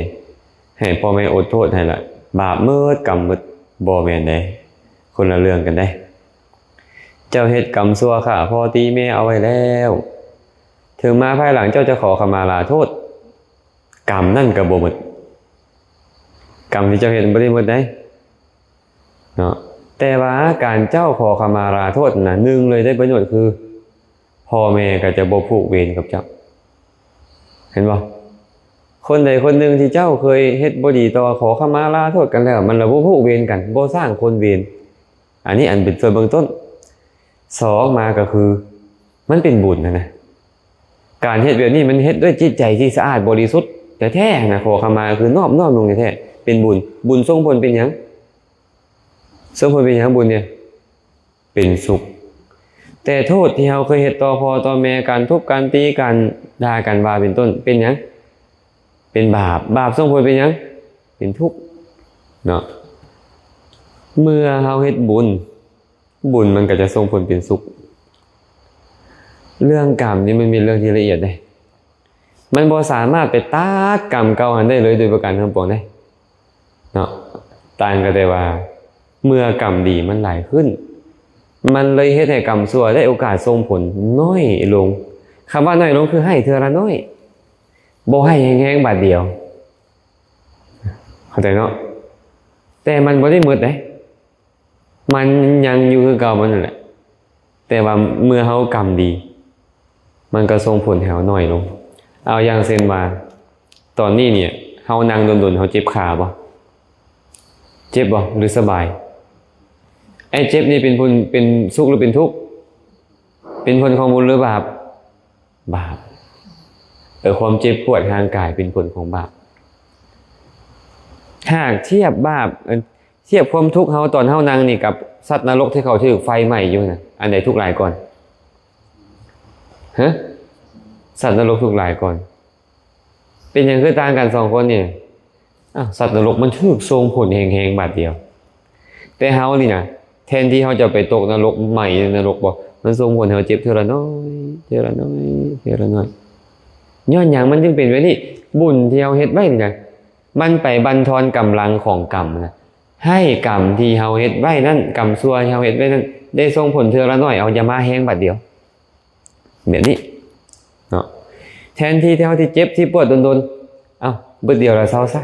ໃຫ້ພໍ່ແມ່ອົດໂທດໃຫ້ລະ ບາບໝົດກຳໝົດ. ບໍ່ແມ່ນເດ້, ຄົນລະເລື່ອງກັນເດ້. ເຈົ້າເຮັດກຳຊົ່ວຂ້າພໍ່ຕີແມ່ເອົາໄວ້ແລ້ວ, ເຖິງມາພາຍຫຼັງເຈົ້າຈະຂໍຂະມາລາໂທດ, ກຳນັ້ນກໍບໍ່ໝົດ, ກຳທີ່ເຈົ້າເຮັດມັນບໍ່ໄດ້ໝົດໃດ. ເນາະ ແຕ່ວ່າການເຈົ້າຂໍຂະມາລາໂທດນະ ໜຶ່ງເລີຍໄດ້ປະໂຫຍດຄື ພໍ່ແມ່ກໍຈະບໍ່ຜູກເວນກັບເຈົ້າ. ເຫັນບໍ່? ຄົນໃດຄົນໜຶ່ງທີ່ເຈົ້າເຄີຍເຮັດບໍ່ດີຕໍ່ ຂໍຂະມາລາໂທດກັນແລ້ວ ມັນລະບໍ່ຜູກເວນກັນ, ບໍ່ສ້າງຄົນເວນ. ອັນນີ້ອັນເປັນສ່ວນເບື້ອງຕົ້ນ. ສອງມາກໍຄື ມັນເປັນບຸນຫັ້ນນະ. ການເຮັດແບບນີ້ມັນເຮັດດ້ວຍຈິດໃຈທີ່ສະອາດບໍລິສຸດແທ້ໆນະ, ຂໍຂະມາຄືນອບນ້ອມລົງແທ້ໆ ເປັນບຸນ. ບຸນສົ່ງຜົນເປັນຫຍັງ? ສົ່ງຜົນເປັນຫຍັງບຸນນີ້? ເປັນສຸກ. ແຕ່ໂທດທີ່ເຮົາເຄີຍເຮັດຕໍ່ພໍ່ຕໍ່ແມ່, ການທຸບການຕີ, ການດ່າກັນວ່າເປັນຕົ້ນ ເປັນຫຍັງ? ເປັນບາບ. ບາບສົ່ງຜົນເປັນຫຍັງ? ເປັນທຸກເນາະ. ເມື່ອເຮົາເຮັດບຸນ ບຸນມັນກໍຈະສົ່ງຜົນເປັນສຸກ. ເລື່ອງກຳນີ້ມັນເປັນເລື່ອງທີ່ລະອຽດເດ້. ມັນບໍ່ສາມາດໄປຕັດກຳເກົ່າຫັ້ນໄດ້ເລີຍໂດຍປະການທັງປວງເດ້ເນາະ. ຕ່າງກໍແຕ່ວ່າເມື່ອກຳດີມັນຫຼາຍຂຶ້ນ ມັນເລີຍເຮັດໃຫ້ກຳຊົ່ວໄດ້ໂອກາດສົ່ງຜົນໜ້ອຍລົງ. ຄຳວ່າໜ້ອຍລົງຄືໃຫ້ເທື່ອລະໜ້ອຍ ບໍ່ໃຫ້ແຮງໆບາດດຽວ. ເຂົ້າໃຈເນາະ? ແຕ່ມັນບໍ່ໄດ້ໝົດເດ້. ມັນຍັງຢູ່ຄືເກົ່າມັນນັ້ນແຫຼະ. ແຕ່ວ່າເມື່ອເຮົາກຳດີ ມັນກໍສົ່ງຜົນໃຫ້ເຮົາໜ້ອຍລົງ. ເອົາຢ່າງເຊັ່ນວ່າ ຕອນນີ້ນີ້ເຮົານັ່ງດົນໆ ເຮົາເຈັບຂາບໍ່? ເຈັບບໍ່ ຫຼືສະບາຍ? ໄອ້ເຈັບນີ້ເປັນຜົນ ເປັນສຸກຫຼືເປັນທຸກ? ເປັນຜົນຂອງບຸນຫຼືບາບ? ບາບ. ເອີ ຄວາມເຈັບປວດຮ່າງກາຍເປັນຜົນຂອງບາບ. ຫາກທຽບບາບ ເອີ ທຽບຄວາມທຸກເຮົາຕອນເຮົານັ່ງນີ້ກັບສັດນະລົກທີ່ເຂົາຖືກໄຟໄໝ້ຢູ່ນະ ອັນໃດທຸກຫຼາຍກ່ອນ? ຮະ? ສັດນະລົກທຸກຫຼາຍກ່ອນ. ເປັນຫຍັງຄືຕ່າງກັນສອງຄົນນີ້? ອ້າວ ສັດນະລົກມັນຖືກສົ່ງຜົນແຮງໆບາດດຽວ. ແຕ່ເຮົານີ້ນະ ແທນທີ່ເຮົາຈະໄປຕົກນະລົກ ໄໝ້ໃນນະລົກບໍ່ ມັນສົ່ງຜົນໃຫ້ເຮົາເຈັບເທື່ອລະໜ້ອຍ ເທື່ອລະໜ້ອຍ ເທື່ອລະໜ້ອຍ. ຍ້ອນຫຍັງມັນຈຶ່ງເປັນແບບນີ້? ບຸນທີ່ເຮົາເຮັດໄວ້ນີ້ນະ ມັນໄປບັນທອນກຳລັງຂອງກຳນະ ໃຫ້ກຳທີ່ເຮົາເຮັດໄວ້ນັ້ນ ກຳຊົ່ວທີ່ເຮົາເຮັດໄວ້ນັ້ນ ໄດ້ສົ່ງຜົນເທື່ອລະໜ້ອຍ ເອົາ ຢ່າມາແຮງບາດດຽວ ແບບນີ້ເນາະ. ແທນທີ່ເຮົາທີ່ເຈັບທີ່ປວດດົນໆ ເອົ້າ ບຶດດຽວລະເຊົາຊະ.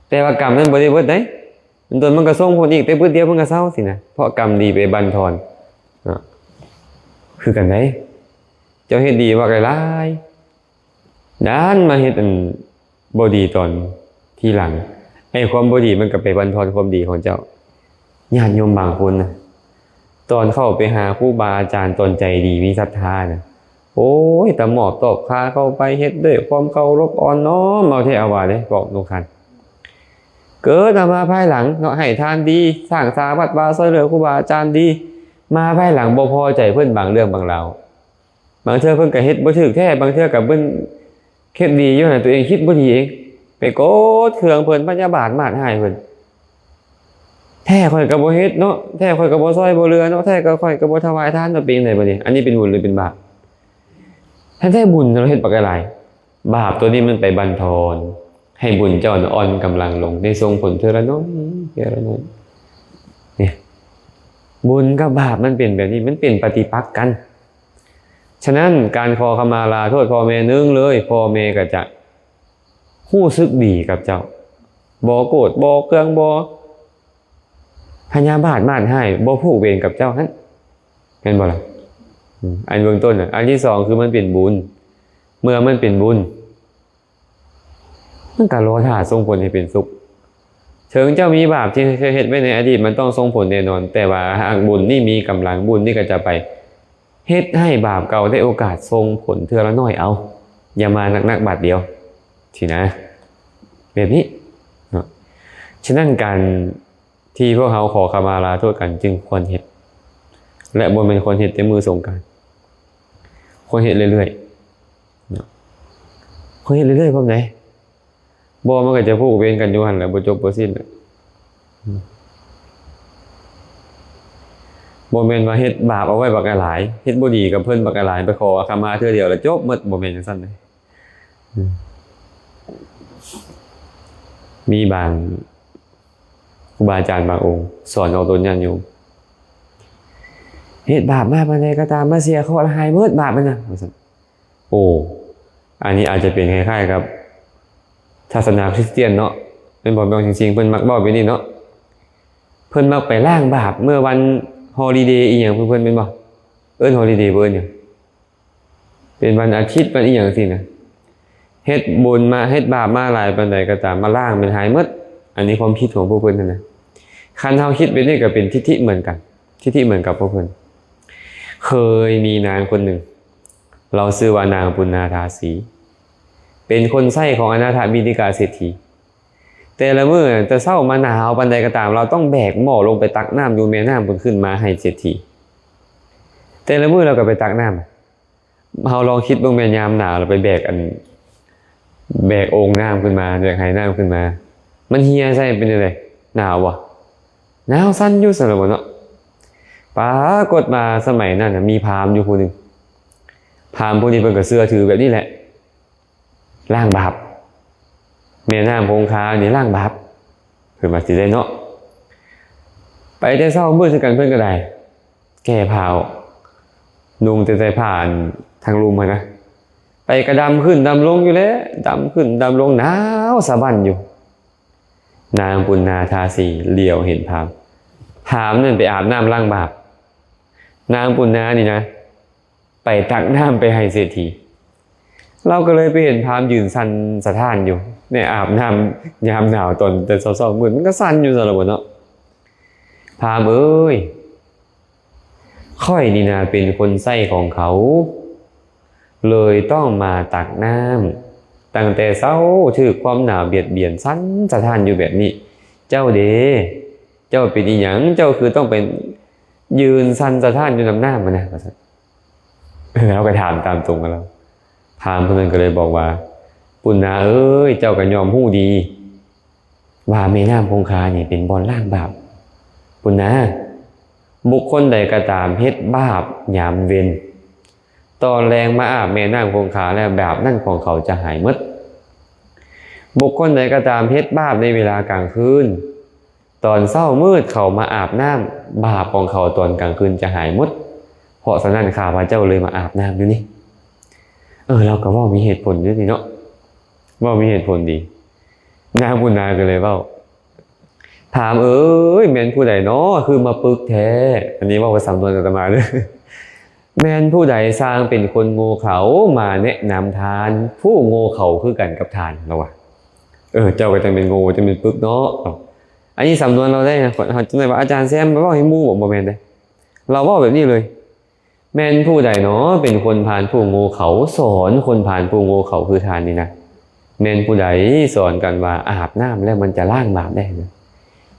ແຕ່ວ່າກຳນັ້ນບໍ່ໄດ້ເບິດໃດ໋ ດົນໆມັນກໍສົ່ງຜົນອີກ ແຕ່ບຶດດຽວມັນກໍເຊົາຊີ້ນະ ເພາະກຳດີໄປບັນທອນເນາະ. ຄືກັນໃດ໋ ເຈົ້າເຮັດດີບັກຫຼາຍໆ ດັນມາເຮັດອັນບໍ່ດີຕອນທີຫຼັງ ໄອ້ຄວາມບໍ່ດີມັນກໍໄປບັນທອນຄວາມດີຂອງເຈົ້າ. ຍາດໂຍມບາງຄົນນະ ຕອນເຂົ້າໄປຫາຄູບາອາຈານຕອນໃຈດີມີສັດທານະ ໂອ້ຍ ຕະໝອບຕອບຄາເຂົ້າໄປ ເຮັດດ້ວຍຄວາມເຄົາລົບອ່ອນນ້ອມເອົາແທ້ເອົາວ່າເດ້ ພວກລູກທ່ານ. ເກີດມາພາຍຫຼັງເນາະ ໃຫ້ທານດີ ສ້າງສາວັດວາ ຊ່ວຍເຫຼືອຄູບາອາຈານດີ ມາພາຍຫຼັງບໍ່ພໍໃຈເພິ່ນບາງເລື່ອງບາງລາວ. ບາງເທື່ອເພິ່ນກໍເຮັດບໍ່ຖືກແທ້ ບາງເທື່ອກໍເພິ່ນເຮັດດີຢູ່ຫັ້ນ ຕົວເອງຄິດບໍ່ດີເອງ ໄປໂກດເຄືອງເພິ່ນ ພະຍາບາດມາດຮ້າຍເພິ່ນ. ແທ້ຂ້ອຍກໍບໍ່ເຮັດເນາະ ແທ້ຂ້ອຍກໍບໍ່ຊ່ອຍບໍ່ເຫຼືອເນາະ ແທ້ກໍຂ້ອຍກໍບໍ່ຖວາຍທານເນາະ. ເປັນຈັ່ງໃດບັດນີ້? ອັນນີ້ເປັນບຸນຫຼືເປັນບາບ? ແທ້ໆບຸນເຮົາເຮັດບັກຫຼາຍ ບາບຕົວນີ້ມັນໄປບັນທອນໃຫ້ບຸນເຈົ້ານະອ່ອນກຳລັງລົງ ໄດ້ສົ່ງຜົນເທື່ອລະໜ້ອຍ ເທື່ອລະໜ້ອຍ. ນີ້ ບຸນກັບບາບມັນເປັນແບບນີ້ ມັນເປັນປະຕິປັກກັນ. ສະນັ້ນ ການຂໍຂະມາລາໂທດພໍ່ແມ່ ໜຶ່ງເລີຍ ພໍ່ແມ່ກໍຈະຮູ້ສຶກດີກັບເຈົ້າ ບໍ່ໂກດ ບໍ່ເຄືອງ ບໍ່ພະຍາບາດມາດຮ້າຍ ບໍ່ຜູກເວນກັບເຈົ້າຫັ້ນ ແມ່ນບໍ່ລະ? ອືມ ອັນເບື້ອງຕົ້ນນະ. ອັນທີສອງ ຄືມັນເປັນບຸນ ເມື່ອມັນເປັນບຸນ ມັນກໍລໍຖ້າສົ່ງຜົນໃຫ້ເປັນສຸກ. ເຖິງເຈົ້າມີບາບທີ່ເຄີຍເຮັດໄວ້ໃນອະດີດ ມັນຕ້ອງສົ່ງຜົນແນ່ນອນ ແຕ່ວ່າຫາກບຸນນີ້ມີກຳລັງ ບຸນນີ້ກໍຈະໄປເຮັດໃຫ້ບາບເກົ່າໄດ້ໂອກາດສົ່ງຜົນເທື່ອລະໜ້ອຍເອົາ ຢ່າມາໜັກໆບາດດຽວ ຊີ້ນະ ແບບນີ້ເນາະ. ສະນັ້ນ ການທີ່ພວກເຮົາຂໍຂະມາລາໂທດກັນຈຶ່ງຄວນເຮັດ ແລະ ບໍ່ແມ່ນຄວນເຮັດແຕ່ມື້ສົງການ ຄວນເຮັດເລື້ອຍໆ ເນາະ ຂ້ອຍເຮັດເລື້ອຍໆ ພ້ອມໃດ໋ ບໍ່ ມັນກໍຈະຜູກເວນກັນຢູ່ຫັ້ນແຫຼະ ບໍ່ຈົບບໍ່ສິ້ນແຫຼະ. ອືມ ບໍ່ແມ່ນວ່າເຮັດບາບເອົາໄວ້ບັກຫຼາຍ ເຮັດບໍ່ດີກັບເພິ່ນບັກຫຼາຍ ໄປຂໍຂະມາເທື່ອດຽວແລ້ວຈົບໝົດ ບໍ່ແມ່ນຈັ່ງຊັ້ນເດ້. ອືມ ມີບາງຄູບາອາຈານບາງອົງສອນອອກຕົນຍາດໂຍມ ເຮັດບາບມາປານໃດກໍຕາມ ມາເສຍເຄາະລະຫາຍໝົດບາບມັນນະ ວ່າຊັ້ນ. ໂອ້ ອັນນີ້ອາດຈະເປັນຄ້າຍໆກັບສາສະໜາຄຣິສຕຽນເນາະ ແມ່ນບໍ່? ບາງສິ່ງເພິ່ນມັກເວົ້າແບບນີ້ເນາະ ເພິ່ນມັກໄປລ້າງບາບເມື່ອວັນຮອລິເດອີ່ຫຍັງຂອງເພິ່ນ ແມ່ນບໍ່? ເອີ້ນຮອລິເດບໍ່ ເອີ້ນຫຍັງ? ເປັນວັນອາທິດ ວັນອີ່ຫຍັງຊີ້ນະ ເຮັດບຸນມາ ເຮັດບາບມາຫຼາຍປານໃດກໍຕາມ ມາລ້າງມັນໃຫ້ໝົດ. ອັນນີ້ຄວາມຄິດຂອງພວກເພິ່ນຫັ້ນນະ. ຄັນເຮົາຄິດແບບນີ້ກໍເປັນທິດຖິເໝືອນກັນ ທິດຖິເໝືອນກັບພວກເພິ່ນ. ເຄີຍມີນາງຄົນໜຶ່ງ ລາວຊື່ວ່ານາງປຸນນາທາສີ ເປັນຄົນໃຊ້ຂອງອະນາຖະບິນທິກາເສດຖີ. ແຕ່ລະມື້ແຕ່ເຊົ້າມາ ໜາວປານໃດກໍຕາມ ລາວຕ້ອງແບກໝໍ້ລົງໄປຕັກນ້ຳຢູ່ແມ່ນ້ຳພຸ້ນ ຂຶ້ນມາໃຫ້ເສດຖີ. ແຕ່ລະມື້ລາວກໍໄປຕັກນ້ຳ. ເຮົາລອງຄິດເບິ່ງແມ້ ຍາມໜາວລາວໄປແບກອັນ ແບກໂອ່ງນ້ຳຂຶ້ນມາ ແບກໄຫນ້ຳຂຶ້ນມາ ມັນເຫ່ຍໃສ່ເປັນຈັ່ງໃດ? ໜາວບໍ່? ໜາວສັ່ນຢູ່ຊັ້ນລະບໍ່ເນາະ. ປາກົດວ່າສະໄໝນັ້ນນະ ມີພາມຢູ່ຜູ້ໜຶ່ງ. ພາມຜູ້ນີ້ເພິ່ນກໍເຊື່ອຖືແບບນີ້ແຫຼະ ລ້າງບາບ ແມ່ນ້ຳຄົງຄານີ້ລ້າງບາບ ເພິ່ນວ່າຊິໄດ້ເນາະ. ໄປແຕ່ເຊົ້າມືດຄືກັນ ເພິ່ນກໍໄດ້ແກ້ຜ້າອອກ ນຸ່ງແຕ່ ແຕ່ຜ້າອັນທາງລຸ່ມຫັ້ນນະ ໄປກໍດຳຂຶ້ນດຳລົງຢູ່ແຫຼະ ດຳຂຶ້ນດຳລົງ ໜາວສະບັ້ນຢູ່. ນາງປຸນນາທາສີຫຼຽວເຫັນພາມ ພາມນັ້ນໄປອາບນ້ຳລ້າງບາບ ນາງປຸນນານີ້ນະ ໄປຕັກນ້ຳໄປໃຫ້ເສດຖີ. ລາວກໍເລີຍໄປເຫັນພາມຢືນສັ່ນສະທ້ານຢູ່ ໃນອາບນ້ຳຍາມໜາວຕອນແຕ່ເຊົ້າໆມືດ ມັນກໍສັ່ນຢູ່ຊັ້ນລະບໍເນາະ. ພາມເອີຍ ຂ້ອຍນີ້ນະເປັນຄົນໃຊ້ຂອງເຂົາ ເລີຍຕ້ອງມາຕັກນ້ຳຕັ້ງແຕ່ເຊົ້າ ຖືກຄວາມໜາວບຽດບຽນ ສັ່ນສະທ້ານຢູ່ແບບນີ້. ເຈົ້າເດ ເຈົ້າເປັນອີ່ຫຍັງ ເຈົ້າຄືຕ້ອງໄປຢືນສັ່ນສະທ້ານຢູ່ນຳນ້ຳຫັ້ນນະ ວ່າຊັ້ນ. ເອີ ເຮົາກໍຖາມຕາມຕົງກັບລາວ. ພາມຜູ້ນັ້ນກໍເລີຍບອກວ່າ ປຸນນາເອີຍ ເຈົ້າກໍຍ່ອມຮູ້ດີວ່າແມ່ນ້ຳຄົງຄານີ້ເປັນບ່ອນລ້າງບາບ. ປຸນນາ ບຸກຄົນໃດກໍຕາມເຮັດບາບຍາມເວັນ ຕອນແລງມາອາບແມ່ນ້ຳຄົງຄາແລ້ວ ບາບນັ້ນຂອງເຂົາຈະຫາຍໝົດ. ບຸກຄົນໃດກໍຕາມເຮັດບາບໃນເວລາກາງຄືນ ຕອນເຊົ້າມືດເຂົາມາອາບນ້ຳ ບາບຂອງເຂົາຕອນກາງຄືນຈະຫາຍໝົດ. ເພາະສະນັ້ນ ຂ້າພະເຈົ້າເລີຍມາອາບນ້ຳຢູ່ນີ້. ເອີ ລາວກໍເວົ້າມີເຫດຜົນຢູ່ນີ້ເນາະ ເວົ້າມີເຫດຜົນດີ. ນາງບຸນນາກໍເລີຍເວົ້າ ພາມເອີຍ ແມ່ນຜູ້ໃດນໍຄືມາປຶກແທ້? ອັນນີ້ເວົ້າກັບສຳນວນອາດຕະມາເດີ້. ແມ່ນຜູ້ໃດຊ່າງເປັນຄົນໂງ່ເຂົາ ມາແນະນຳທ່ານ ຜູ້ໂງ່ເຂົາຄືກັນກັບທ່ານ ລາວວ່າ. ເອີ ເຈົ້າກໍຈັ່ງແມ່ນໂງ່ ຈັ່ງແມ່ນປຶກເນາະ. ອັນນີ້ສຳນວນລາວເດ້ ເຮົາຈະໄດ້ວ່າອາຈານແຊມໄປເວົ້າໃຫ້ໝູ່ບໍ? ບໍ່ແມ່ນເດ້ ລາວເວົ້າແບບນີ້ເລີຍ. ແມ່ນຜູ້ໃດນໍເປັນຄົນພານຜູ້ໂງ່ເຂົາ ສອນຄົນພານຜູ້ໂງ່ເຂົາຄືທ່ານນີ້ນະ? ແມ່ນຜູ້ໃດສອນກັນວ່າອາບນ້ຳແລ້ວມັນຈະລ້າງບາບໄດ້?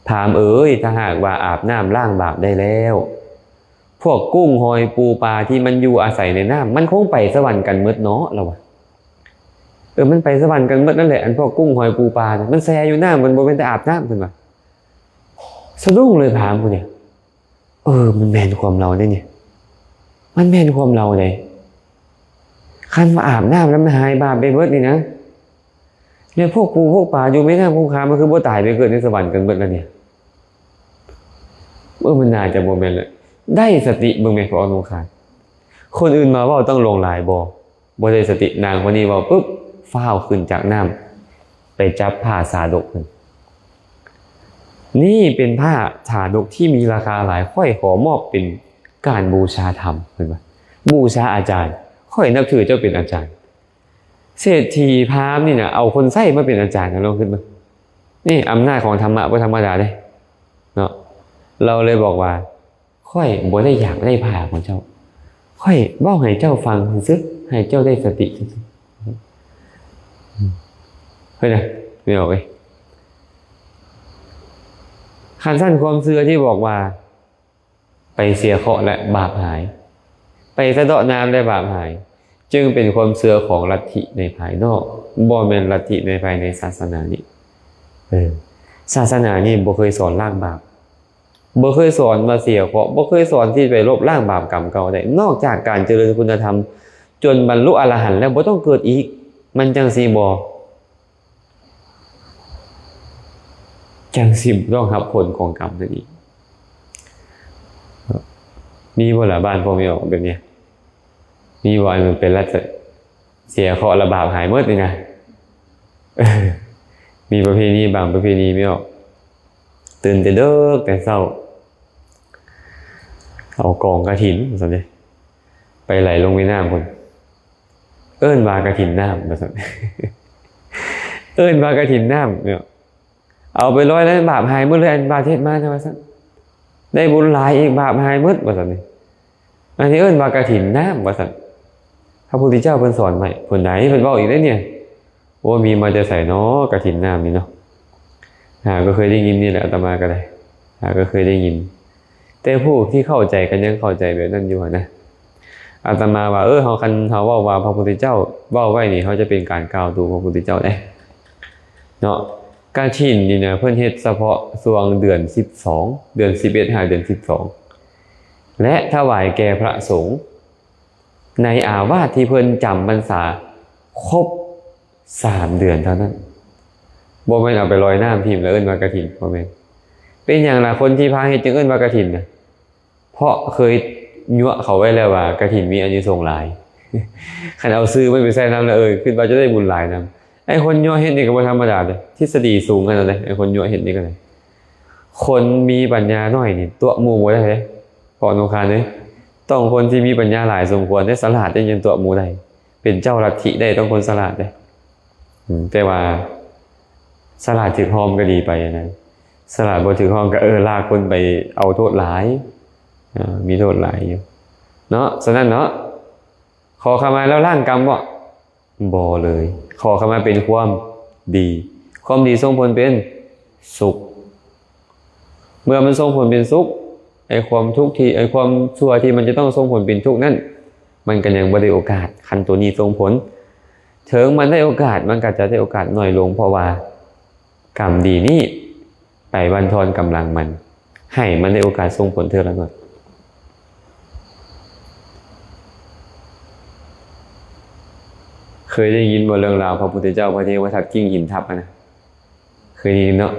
ພາມເອີຍ ຖ້າຫາກວ່າອາບນ້ຳລ້າງບາບໄດ້ແລ້ວ ພວກກຸ້ງຫອຍປູປາທີ່ມັນຢູ່ອາໄສໃນນ້ຳ ມັນຄົງໄປສະຫວັນກັນໝົດເນາະ ລາວວ່າ. ເອີ ມັນໄປສະຫວັນກັນໝົດນັ້ນແຫຼະ ອັນພວກກຸ້ງຫອຍປູປານະ ມັນແຊ່ຢູ່ນ້ຳ ມັນບໍ່ແມ່ນແຕ່ອາບນ້ຳ ເພິ່ນວ່າ. ສະດຸ້ງເລີຍພາມຜູ້ນີ້. ເອີ ມັນແມ່ນຄວາມລາວເດ້ນີ້ ມັນແມ່ນຄວາມລາວເດ້. ຄັນວ່າອາບນ້ຳແລ້ວມັນຫາຍບາບໄປເບິດນີ້ນະ ແລ້ວພວກປູພວກປາຢູ່ແມ່ນ້ຳຄົງຄາ ມັນຄືບໍ່ຕາຍໄປເກີດໃນສະຫວັນກັນເບິດລະນີ້? ເອີ ມັນໜ້າຈະບໍ່ແມ່ນລະ. ໄດ້ສະຕິເບິ່ງແມ່ນພວກເຮົາຄົງຄາ ຄົນອື່ນມາເວົ້າຕັ້ງຫຼວງຫຼາຍບໍ່ ບໍ່ໄດ້ສະຕິ ນາງຄົນນີ້ເວົ້າປຶບ ຟ້າວຂຶ້ນຈາກນ້ຳ ໄປຈັບຜ້າສາດົກເພິ່ນ. ນີ້ເປັນຜ້າສາດົກທີ່ມີລາຄາຫຼາຍ ຂ້ອຍຂໍມອບເປັນການບູຊາທຳ ເພິ່ນວ່າ. ບູຊາອາຈານ ຂ້ອຍນັບຖືເຈົ້າເປັນອາຈານ. ເສດຖີພາມນີ້ນະ ເອົາຄົນໃຊ້ມາເປັນອາຈານ ລອງຄິດເບິ່ງ. ນີ້ອຳນາດຂອງທຳມະບໍ່ທຳມະດາເດ້ເນາະ. ລາວເລີຍບອກວ່າ ຂ້ອຍບໍ່ໄດ້ຢາກໄດ້ຜ້າຂອງເຈົ້າ ຂ້ອຍເວົ້າໃຫ້ເຈົ້າຟັງຊື່ໆ ໃຫ້ເຈົ້າໄດ້ສະຕິຊື່ໆ. ເຮີ້ຍນະ ແມ່ອອກເອີຍ ຄັນຊັ້ນຄວາມເຊື່ອທີ່ບອກວ່າ ໄປເສຍເຄາະແລະບາບຫາຍ ໄປສະເດາະນ້ຳແລະບາບຫາຍ ຈຶ່ງເປັນຄວາມເຊື່ອຂອງລັດທິໃນພາຍນອກ ບໍ່ແມ່ນລັດທິໃນພາຍໃນສາສະໜານີ້. ເອີ ສາສະໜານີ້ບໍ່ເຄີຍສອນລ້າງບາບ ບໍ່ເຄີຍສອນວ່າເສຍເຄາະ ບໍ່ເຄີຍສອນທີ່ໄປລົບລ້າງບາບກຳເກົ່າໄດ້ ນອກຈາກການຈະເລີນຄຸນນະທຳຈົນບັນລຸອະລະຫັນແລ້ວບໍ່ຕ້ອງເກີດອີກ ມັນຈັ່ງຊິບໍ່ ຈັ່ງຊິບໍ່ຕ້ອງຮັບຜົນຂອງກຳນັ້ນອີກ. ມີບໍ່ລະ ບ້ານພວກແມ່ອອກແບບນີ້? ມີບໍ່ ອັນເປັນລັດ ເສຍເຄາະລະບາບຫາຍໝົດນີ້ນະ? ເອີ ມີປະເພນີບາງປະເພນີແມ່ອອກ ຕື່ນແຕ່ເດິກແຕ່ເຊົ້າ ເອົາກອງກະຖິນຊັ້ນເດ ໄປໄຫຼລົງແມ່ນ້ຳພຸ້ນ ເອີ້ນວ່າກະຖິນນ້ຳວ່າຊັ້ນ ເອີ້ນວ່າກະຖິນນ້ຳເນາະ. ເອົາໄປລອຍແລ້ວບາບຫາຍໝົດເລີຍ ອັນບາດເຮັດມານະວ່າຊັ້ນ ໄດ້ບຸນຫຼາຍອີກ ບາບຫາຍໝົດວ່າຊັ້ນນີ້ ອັນນີ້ເອີ້ນວ່າກະຖິນນ້ຳວ່າຊັ້ນ. ພະພຸດທະເຈົ້າເພິ່ນສອນໄວ້ ຜູ້ໃດເພິ່ນເວົ້າອີກເດ້ນີ້. ໂອ້ ມີມາແຕ່ໃສເນາະ ກະຖິນນ້ຳນີ້ເນາະ? ຫາກໍເຄີຍໄດ້ຍິນນີ້ແຫຼະ ອາດຕະມາກໍໄດ້ ຫາກໍເຄີຍໄດ້ຍິນ ແຕ່ຜູ້ທີ່ເຂົ້າໃຈກໍຍັງເຂົ້າໃຈແບບນັ້ນຢູ່ຫັ້ນນະ. ອາດຕະມາວ່າ ເອີ ເຮົາ ຄັນເຮົາເວົ້າວ່າພະພຸດທະເຈົ້າເວົ້າໄວ້ນີ້ ເຮົາຈະເປັນການກ່າວດູພະພຸດທະເຈົ້າເດ້ເນາະ. ກະຖິນນີ້ນະ ເພິ່ນເຮັດສະເພາະຊ່ວງເດືອນສິບສອງ ເດືອນສິບເອັດ ຫາເດືອນສິບສອງ ແລະ ຖວາຍແກ່ພະສົງ ໃນອາວາດທີ່ເພິ່ນຈຳພັນສາຄົບສາມເດືອນເທົ່ານັ້ນ. ບໍ່ແມ່ນເອົາໄປລອຍນ້ຳຖິ້ມແລ້ວເອີ້ນວ່າກະຖິນ ບໍ່ແມ່ນ. ເປັນຫຍັງລະ ຄົນທີ່ພາເຮັດຈຶ່ງເອີ້ນວ່າກະຖິນນະ? ເພາະເຄີຍຍົວະເຂົາໄວ້ແລ້ວວ່າກະຖິນມີອານິສົງຫຼາຍ. ຄັນເອົາຊື່ມັນໄປໃສ່ນຳແລ້ວ ເອີ ຄິດວ່າຈະໄດ້ບຸນຫຼາຍນຳ. ໄອ້ຄົນຍົວະເຮັດນີ້ກໍບໍ່ທຳມະດາເດ້ ທິດສະດີສູງຂະໜາດໃດ. ໄອ້ຄົນຍົວະເຮັດນີ້ກໍໄດ້ ຄົນມີປັນຍາໜ້ອຍນີ້ຕົວະໝູ່ບໍ່ໄດ້ເດ້. ເພາະໜູຄານເອີຍ ຕ້ອງຄົນທີ່ມີປັນຍາຫຼາຍສົມຄວນເດ້ ສະຫຼາດເດ້ ຈຶ່ງຕົວະໝູ່ໄດ້. ເປັນເຈົ້າລັດທິໄດ້ຕ້ອງຄົນສະຫຼາດເດ້. ອືມ ແຕ່ວ່າສະຫຼາດຖືກຫ້ອມກໍດີໄປນະ, ສະຫຼາດບໍ່ຖືກຫ້ອມກໍ ເອີ ລາກຄົນໄປເອົາໂທດຫຼາຍ, ເອີ ມີໂທດຫຼາຍຢູ່ເນາະ. ສະນັ້ນເນາະ ຂໍຂະມາແລ້ວລ້າງກຳບໍ່? ບໍ່ເລີຍ. ຂໍຂະມາເປັນຄວາມດີ, ຄວາມດີສົ່ງຜົນເປັນສຸກ. ເມື່ອມັນສົ່ງຜົນເປັນສຸກ, ໄອ້ຄວາມທຸກທີ່ ໄອ້ຄວາມຊົ່ວທີ່ມັນຈະຕ້ອງສົ່ງຜົນເປັນທຸກນັ້ນ ມັນກໍຍັງບໍ່ໄດ້ໂອກາດ. ຄັນໂຕນີ້ສົ່ງຜົນ, ເຖິງມັນໄດ້ໂອກາດ ມັນກໍຈະໄດ້ໂອກາດໜ້ອຍລົງ, ເພາະວ່າກຳດີນີ້ໄປບັນທອນກຳລັງມັນ, ໃຫ້ມັນໄດ້ໂອກາດສົ່ງຜົນເທື່ອລະໜ້ອຍ. ເຄີຍໄດ້ຍິນບໍ່ເລື່ອງລາວພະພຸດທະເຈົ້າ ພະເທວະທັດກິ້ງຫີນທັບຫັ້ນນະ? ເຄີຍໄດ້ຍິນເນາະ.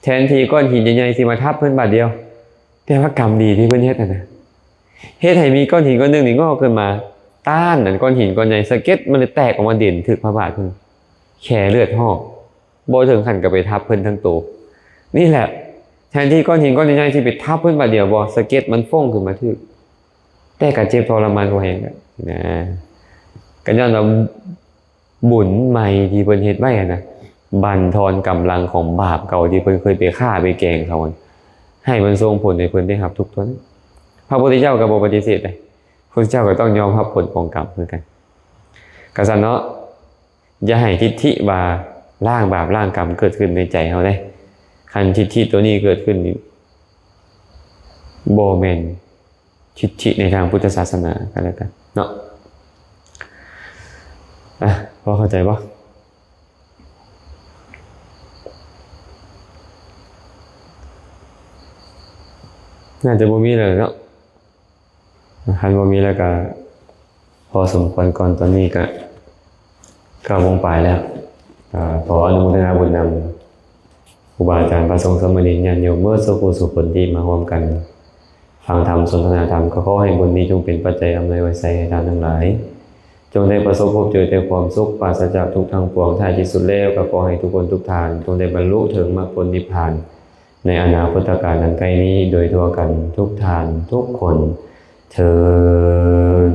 ແທນທີ່ກ້ອນຫີນໃຫຍ່ໆຊິມາທັບເພິ່ນບາດດຽວ, ແຕ່ວ່າກຳດີທີ່ເພິ່ນເຮັດຫັ້ນນະ ເຮັດໃຫ້ມີກ້ອນຫີນກ້ອນໜຶ່ງນີ້ງອກຂຶ້ນມາ ຕ້ານອັນກ້ອນຫີນກ້ອນໃຫຍ່ ສະເກັດມັນເລີຍແຕກອອກມາເດັ່ນຖືກພະບາດເພິ່ນ, ແຂເລືອດອອກ, ບໍ່ເຖິງຂັ້ນກັບໄປທັບເພິ່ນທັງໂຕ. ນີ້ແຫຼະ ແທນທີ່ກ້ອນຫີນກ້ອນໃຫຍ່ໆຊິໄປທັບເພິ່ນບາດດຽວບໍ່, ສະເກັດມັນຟົ້ງຂຶ້ນມາຖືກ, ແຕ່ກໍເຈັບທໍລະມານພໍແຮງແລ້ວນະ. ກໍຍ້ອນວ່າ ບຸນໃໝ່ທີ່ເພິ່ນເຮັດໄວ້ຫັ້ນນະ ບັນທອນກຳລັງຂອງບາບເກົ່າທີ່ເພິ່ນເຄີຍໄປຂ້າໄປແກງເຂົາຫັ້ນ ໃຫ້ມັນສົ່ງຜົນໃຫ້ເພິ່ນໄດ້ຮັບທຸກຕົນ. ພະພຸດທະເຈົ້າກໍບໍ່ປະຕິເສດເດ້, ພະພຸດທະເຈົ້າກໍຕ້ອງຍອມຮັບຜົນຂອງກຳຄືກັນ. ກະຊັ້ນເນາະ, ຢ່າໃຫ້ທິດຖິວ່າລ້າງບາບລ້າງກຳເກີດຂຶ້ນໃນໃຈເຮົາເດ້. ຄັນທິດຖິໂຕນີ້ເກີດຂຶ້ນນີ້ ບໍ່ແມ່ນ ທິດຖິໃນທາງພຸດທະສາສະໜາກໍແລ້ວກັນເນາະ. ອະ ພໍເຂົ້າໃຈບໍ່? ໜ້າຈະບໍ່ມີແລ້ວເນາະ. ຄັນບໍ່ມີແລ້ວກໍພໍສົມຄວນກ່ອນ, ຕອນນີ້ກໍເກົ້າໂມງປາຍແລ້ວ. ກໍຂໍອະນຸໂມທະນາບຸນນຳ ຄູບາອາຈານ ພະສົງ ສາມະເນນ ຍາດໂຍມເບິດສູ່ຜູ້ສູ່ຄົນທີ່ມາຮ່ວມກັນຟັງທຳສົນທະນາທຳ, ກໍຂໍໃຫ້ບຸນນີ້ຈົ່ງເປັນປັດໄຈອຳນວຍອວຍໄຊໃຫ້ທ່ານທັງຫຼາຍ ຈົ່ງໄດ້ປະສົບພົບເຈີແຕ່ຄວາມສຸກ ປາສະຈາກທຸກທັງປວງ. ທ້າຍທີ່ສຸດແລ້ວກໍຂໍໃຫ້ທຸກຄົນທຸກທ່ານຈົ່ງໄດ້ບັນລຸເຖິງມັກຜົນນິບພານ ໃນອະນາຄົດຕະການອັນໃກ້ນີ້ໂດຍທົ່ວກັນທຸກທ່ານທຸກຄົນເທີ້ນ.